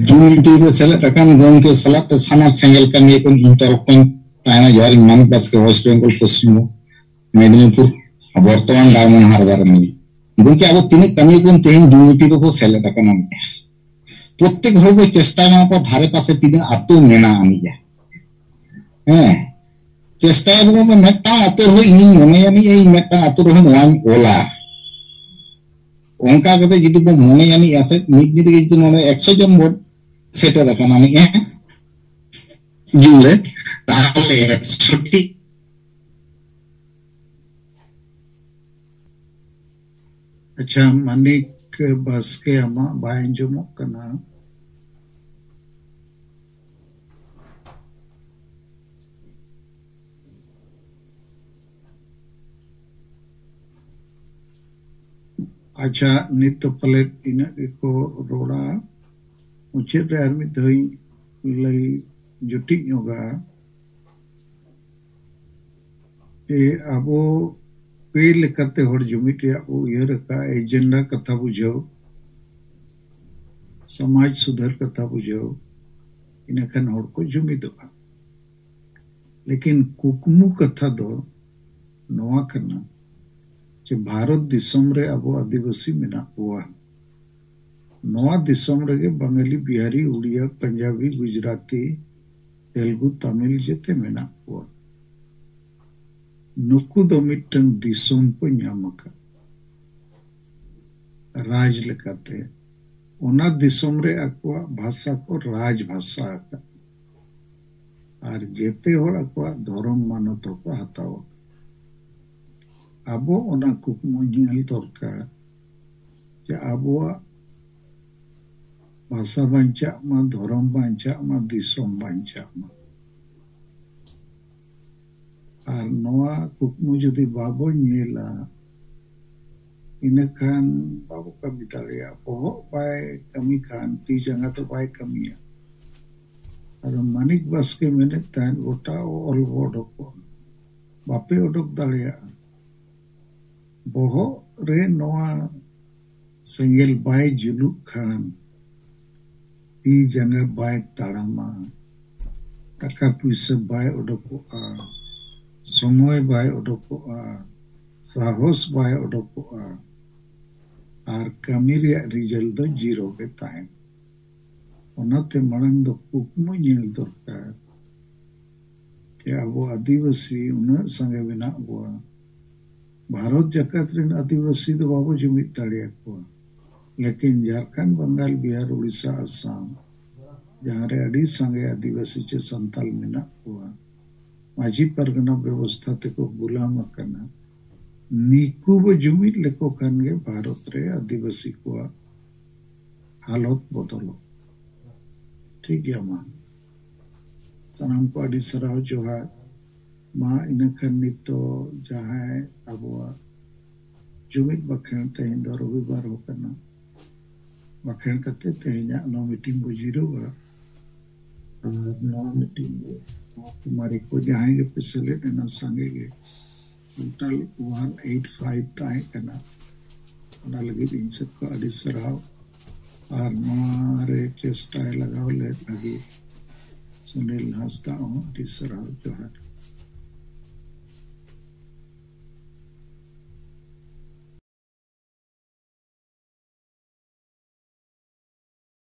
ᱡᱩᱢᱤ ᱨᱮ ᱥᱮᱞᱮᱫ ᱟᱠᱟᱱ ᱜᱚᱝᱠᱮ ᱥᱟᱞᱟᱜ ᱛᱮ ᱥᱟᱱᱟᱢ ᱥᱮᱸᱜᱮᱞ ᱠᱟᱹᱢᱤᱭᱟᱹ ᱠᱚ ᱤᱧ ᱛᱚᱨᱚᱯ ᱠᱷᱚᱱ ᱛᱟᱦᱮᱱᱟ ᱡᱚᱦᱟᱨ᱾ ᱤᱧ ᱢᱟᱱᱤᱠ ᱵᱟᱥᱠᱮ, ᱳᱭᱮᱥᱴ ᱵᱮᱝᱜᱚᱞ, ᱯᱚᱥᱪᱤᱢ ᱢᱮᱫᱽᱱᱤᱯᱩᱨ, ᱵᱚᱨᱛᱚᱢᱟᱱ ᱰᱟᱭᱢᱚᱱᱰ ᱦᱟᱨᱵᱟᱨ ᱨᱮ ᱢᱤᱱᱟᱹᱧᱟ᱾ ᱜᱚᱝᱠᱮ, ᱟᱵᱚ ᱛᱤᱱᱟᱹᱜ ᱠᱟᱹᱢᱤᱭᱟᱹ ᱠᱚ ᱛᱮᱦᱮᱧ ᱡᱩᱢᱤ ᱨᱮᱠᱚ ᱥᱮᱞᱮᱫ ᱟᱠᱟᱱᱟ, ᱯᱨᱚᱛᱮᱠ ᱦᱚᱲ ᱠᱚ ᱪᱮᱥᱴᱟᱭ ᱢᱟ ᱠᱚ ᱫᱷᱟᱨᱮ ᱯᱟᱥᱮ ᱛᱤᱱᱟᱹᱜ ᱟᱹᱛᱩ ᱢᱮᱱᱟᱜ ᱟᱹᱱᱤᱡᱼᱟ, ᱦᱮᱸ, ᱪᱮᱥᱴᱟᱭ ᱵᱚᱱ ᱢᱤᱫᱴᱟᱝ ᱟᱹᱛᱩ ᱨᱮᱦᱚᱸ ᱤᱧᱤᱧ ᱢᱚᱱᱮᱭᱟ ᱱᱤᱡ ᱤᱧ ᱢᱤᱫᱴᱟᱝ ᱟᱹᱛᱩ ᱨᱮᱦᱚᱸ ᱱᱚᱣᱟᱧ ᱚᱞᱟ᱾ ᱚᱱᱠᱟ ᱠᱟᱛᱮ ᱡᱩᱫᱤ ᱵᱚᱱ ᱢᱚᱱᱮᱭᱟ ᱱᱤᱡ ᱥᱮ ᱢᱤᱫ ᱫᱤᱱ ᱨᱮᱜᱮ ᱡᱩᱫᱤ ᱱᱚᱰᱮ ᱮᱠᱥᱚ ᱡᱚᱱ ᱵᱚᱱ ᱥᱮᱴᱮᱨ ᱟᱠᱟᱱᱟ ᱱᱤᱭᱟᱹ ᱡᱩᱱ ᱨᱮ᱾ ᱛᱟᱦᱞᱮ ᱥᱚᱴᱷᱤᱠ᱾ ᱟᱪᱪᱷᱟ, ᱢᱟᱱᱤᱠ ᱵᱟᱥᱠᱮ, ᱟᱢᱟᱜ ᱵᱟᱭ ᱟᱸᱡᱚᱢᱚᱜ ᱠᱟᱱᱟ᱾ ᱟᱪᱪᱷᱟ, ᱱᱤᱛ ᱫᱚ ᱯᱟᱞᱮᱫ ᱤᱱᱟᱹᱜ ᱜᱮᱠᱚ ᱨᱚᱲᱟ᱾ ᱢᱩᱪᱟᱹᱫ ᱨᱮ ᱟᱨ ᱢᱤᱫ ᱫᱷᱟᱣ ᱤᱧ ᱞᱟᱹᱭ ᱡᱩᱴᱤᱡ ᱧᱚᱜᱟ ᱡᱮ ᱟᱵᱚ ᱯᱮ ᱞᱮᱠᱟᱛᱮ ᱦᱚᱲ ᱡᱩᱢᱤᱫ ᱨᱮᱭᱟᱜ ᱵᱚ ᱩᱭᱦᱟᱹᱨ ᱟᱠᱟᱫᱼᱟ᱾ ᱮᱡᱮᱱᱰᱟ ᱠᱟᱛᱷᱟ ᱵᱩᱡᱷᱟᱹᱣ, ᱥᱚᱢᱟᱡᱽ ᱥᱩᱫᱷᱟᱹᱨ ᱠᱟᱛᱷᱟ ᱵᱩᱡᱷᱟᱹᱣ, ᱤᱱᱟᱹᱠᱷᱟᱱ ᱦᱚᱲ ᱠᱚ ᱡᱩᱢᱤᱫᱚᱜᱼᱟ᱾ ᱞᱮᱠᱤᱱ ᱠᱩᱠᱢᱩ ᱠᱟᱛᱷᱟ ᱫᱚ ᱱᱚᱣᱟ ᱠᱟᱱᱟ ᱡᱮ ᱵᱷᱟᱨᱚᱛ ᱫᱤᱥᱚᱢ ᱨᱮ ᱟᱵᱚ ᱟᱹᱫᱤᱵᱟᱹᱥᱤ ᱢᱮᱱᱟᱜ ᱵᱚᱣᱟ᱾ ᱱᱚᱣᱟ ᱫᱤᱥᱚᱢ ᱨᱮᱜᱮ ᱵᱟᱝᱟᱞᱤ, ᱵᱤᱦᱟᱨᱤ, ᱩᱲᱤᱭᱟ, ᱯᱟᱧᱡᱟᱵᱤ, ᱜᱩᱡᱽᱨᱟᱴᱤ, ᱛᱮᱞᱜᱩ, ᱛᱟᱢᱤᱞ ᱡᱮᱛᱮ ᱢᱮᱱᱟᱜ ᱠᱚᱣᱟ᱾ ᱱᱩᱠᱩ ᱫᱚ ᱢᱤᱫᱴᱟᱝ ᱫᱤᱥᱚᱢ ᱠᱚ ᱧᱟᱢ ᱟᱠᱟᱫ ᱨᱟᱡᱽ ᱞᱮᱠᱟᱛᱮ᱾ ᱚᱱᱟ ᱫᱤᱥᱚᱢ ᱨᱮ ᱟᱠᱚᱣᱟᱜ ᱵᱷᱟᱥᱟ ᱠᱚ ᱨᱟᱡᱽ ᱵᱷᱟᱥᱟ ᱟᱠᱟᱫ᱾ ᱟᱨ ᱡᱮᱛᱮ ᱦᱚᱲ ᱟᱠᱚᱣᱟᱜ ᱫᱷᱚᱨᱚᱢ ᱢᱟᱱᱚᱛ ᱦᱚᱸᱠᱚ ᱦᱟᱛᱟᱣ ᱟᱠᱟᱫ᱾ ᱟᱵᱚ ᱚᱱᱟ ᱠᱩᱠᱢᱩ ᱧᱮᱞ ᱫᱚᱨᱠᱟᱨ ᱡᱮ ᱟᱵᱚᱣᱟᱜ ᱵᱷᱟᱥᱟ ᱵᱟᱧᱪᱟᱜ ᱢᱟ, ᱫᱷᱚᱨᱚᱢ ᱵᱟᱧᱪᱟᱜ ᱢᱟ, ᱫᱤᱥᱚᱢ ᱵᱟᱧᱪᱟᱜ ᱢᱟ᱾ ᱟᱨ ᱱᱚᱣᱟ ᱠᱩᱠᱢᱩ ᱡᱩᱫᱤ ᱵᱟᱵᱚᱱ ᱧᱮᱞᱟ, ᱤᱱᱟᱹᱠᱷᱟᱱ ᱵᱟᱵᱚ ᱠᱟᱹᱢᱤ ᱫᱟᱲᱮᱭᱟᱜᱼᱟ᱾ ᱵᱚᱦᱚᱜ ᱵᱟᱭ ᱠᱟᱹᱢᱤ ᱠᱷᱟᱱ ᱛᱤ ᱡᱟᱸᱜᱟ ᱫᱚ ᱵᱟᱭ ᱠᱟᱹᱢᱤᱭᱟ᱾ ᱟᱫᱚ ᱢᱟᱱᱤᱠ ᱵᱟᱥᱠᱮ ᱢᱮᱱᱮᱫ ᱛᱟᱦᱮᱸᱫ ᱜᱚᱴᱟ ᱚᱞ ᱵᱚ ᱚᱰᱚᱠᱚᱜᱼᱟ, ᱵᱟᱯᱮ ᱚᱰᱚᱠ ᱫᱟᱲᱮᱭᱟᱜᱼᱟ᱾ ᱵᱚᱦᱚᱜ ᱨᱮ ᱱᱚᱣᱟ ᱥᱮᱸᱜᱮᱞ ᱵᱟᱭ ᱡᱩᱞᱩᱜ ᱠᱷᱟᱱ ᱛᱤ ᱡᱟᱸᱜᱟ ᱵᱟᱭ ᱛᱟᱲᱟᱢᱟ, ᱴᱟᱠᱟ ᱯᱩᱭᱥᱟᱹ ᱵᱟᱭ ᱚᱰᱚᱠᱚᱜᱼᱟ, ᱥᱚᱢᱚᱭ ᱵᱟᱭ ᱚᱰᱚᱠᱚᱜᱼᱟ, ᱥᱟᱦᱚᱥ ᱵᱟᱭ ᱚᱰᱚᱠᱚᱜᱼᱟ, ᱟᱨ ᱠᱟᱹᱢᱤ ᱨᱮᱭᱟᱜ ᱨᱤᱡᱟᱞᱴ ᱫᱚ ᱡᱤᱨᱳ ᱜᱮ ᱛᱟᱦᱮᱱᱟ᱾ ᱚᱱᱟᱛᱮ ᱢᱟᱲᱟᱝ ᱫᱚ ᱠᱩᱠᱢᱩ ᱧᱮᱞ ᱫᱚᱨᱠᱟᱨ ᱡᱮ ᱟᱵᱚ ᱟᱹᱫᱤᱵᱟᱹᱥᱤ ᱩᱱᱟᱹᱜ ᱥᱟᱸᱜᱮ ᱢᱮᱱᱟᱜ ᱵᱚᱣᱟ, ᱵᱷᱟᱨᱚᱛ ᱡᱟᱠᱟᱛ ᱨᱮᱱ ᱟᱹᱫᱤᱵᱟᱹᱥᱤ ᱫᱚ ᱵᱟᱵᱚ ᱡᱩᱢᱤᱫ ᱫᱟᱲᱮᱭᱟᱠᱚᱣᱟ, ᱞᱮᱠᱤᱱ ᱡᱷᱟᱲᱠᱷᱚᱸᱰ, ᱵᱟᱝᱜᱟᱞ, ᱵᱤᱦᱟᱨ, ᱩᱲᱤᱥᱥᱟ, ᱟᱥᱟᱢ, ᱡᱟᱦᱟᱸ ᱨᱮ ᱟᱹᱰᱤ ᱥᱟᱸᱜᱮ ᱟᱹᱫᱤᱵᱟᱹᱥᱤ ᱪᱮ ᱥᱟᱱᱛᱟᱞ ᱢᱮᱱᱟᱜ ᱠᱚᱣᱟ, ᱢᱟᱹᱡᱷᱤ ᱯᱟᱨᱜᱟᱱᱟ ᱵᱮᱵᱚᱥᱛᱷᱟ ᱛᱮᱠᱚ ᱜᱩᱞᱟᱢ ᱟᱠᱟᱱᱟ᱾ ᱱᱤᱠᱩ ᱵᱚ ᱡᱩᱢᱤᱫ ᱞᱮᱠᱚ ᱠᱷᱟᱱ ᱜᱮ ᱵᱷᱟᱨᱚᱛ ᱨᱮ ᱟᱹᱫᱤᱵᱟᱹᱥᱤ ᱠᱚᱣᱟᱜ ᱦᱟᱞᱚᱛ ᱵᱚᱫᱚᱞᱚᱜ᱾ ᱴᱷᱤᱠ ᱜᱮᱭᱟ ᱢᱟ᱾ ᱥᱟᱱᱟᱢ ᱠᱚ ᱟᱹᱰᱤ ᱥᱟᱨᱦᱟᱣ, ᱡᱚᱦᱟᱨ᱾ ᱢᱟ ᱤᱱᱟᱹ ᱠᱷᱟᱱ ᱱᱤᱛᱚᱜ ᱡᱟᱦᱟᱸᱭ ᱟᱵᱚᱣᱟᱜ ᱡᱩᱢᱤᱫ ᱵᱟᱠᱷᱮᱬ, ᱛᱮᱦᱮᱧ ᱫᱚ ᱨᱚᱵᱤᱵᱟᱨ ᱦᱚᱸ ᱠᱟᱱᱟ, ᱵᱟᱠᱷᱮᱬ ᱠᱟᱛᱮ ᱛᱮᱦᱮᱧᱟᱜ ᱱᱚᱣᱟ meeting ᱵᱚ ᱡᱤᱨᱟᱹᱣᱟ᱾ ᱟᱨ ᱱᱚᱣᱟ meeting ᱨᱮ ᱱᱚᱣᱟ ᱠᱩᱢᱟᱨᱤ ᱠᱚ ᱡᱟᱦᱟᱸᱭ ᱜᱮᱯᱮ ᱥᱮᱞᱮᱫ ᱮᱱᱟ, ᱥᱟᱸᱜᱮ ᱜᱮ, total one eight five ᱛᱟᱦᱮᱸ ᱠᱟᱱᱟ᱾ ᱚᱱᱟ ᱞᱟᱹᱜᱤᱫ ᱤᱧ ᱥᱮᱫ ᱠᱷᱚᱱ ᱟᱹᱰᱤ ᱥᱟᱨᱦᱟᱣ᱾ ᱟᱨ ᱱᱚᱣᱟ ᱨᱮ ᱪᱮᱥᱴᱟᱭ ᱞᱟᱜᱟᱣ ᱞᱮᱫ ᱞᱟᱹᱜᱤᱫ ᱥᱩᱱᱤᱞ ᱦᱟᱸᱥᱫᱟ ᱦᱚᱸ ᱟᱹᱰᱤ ᱥᱟᱨᱦᱟᱣ, ᱡᱚᱦᱟᱨ᱾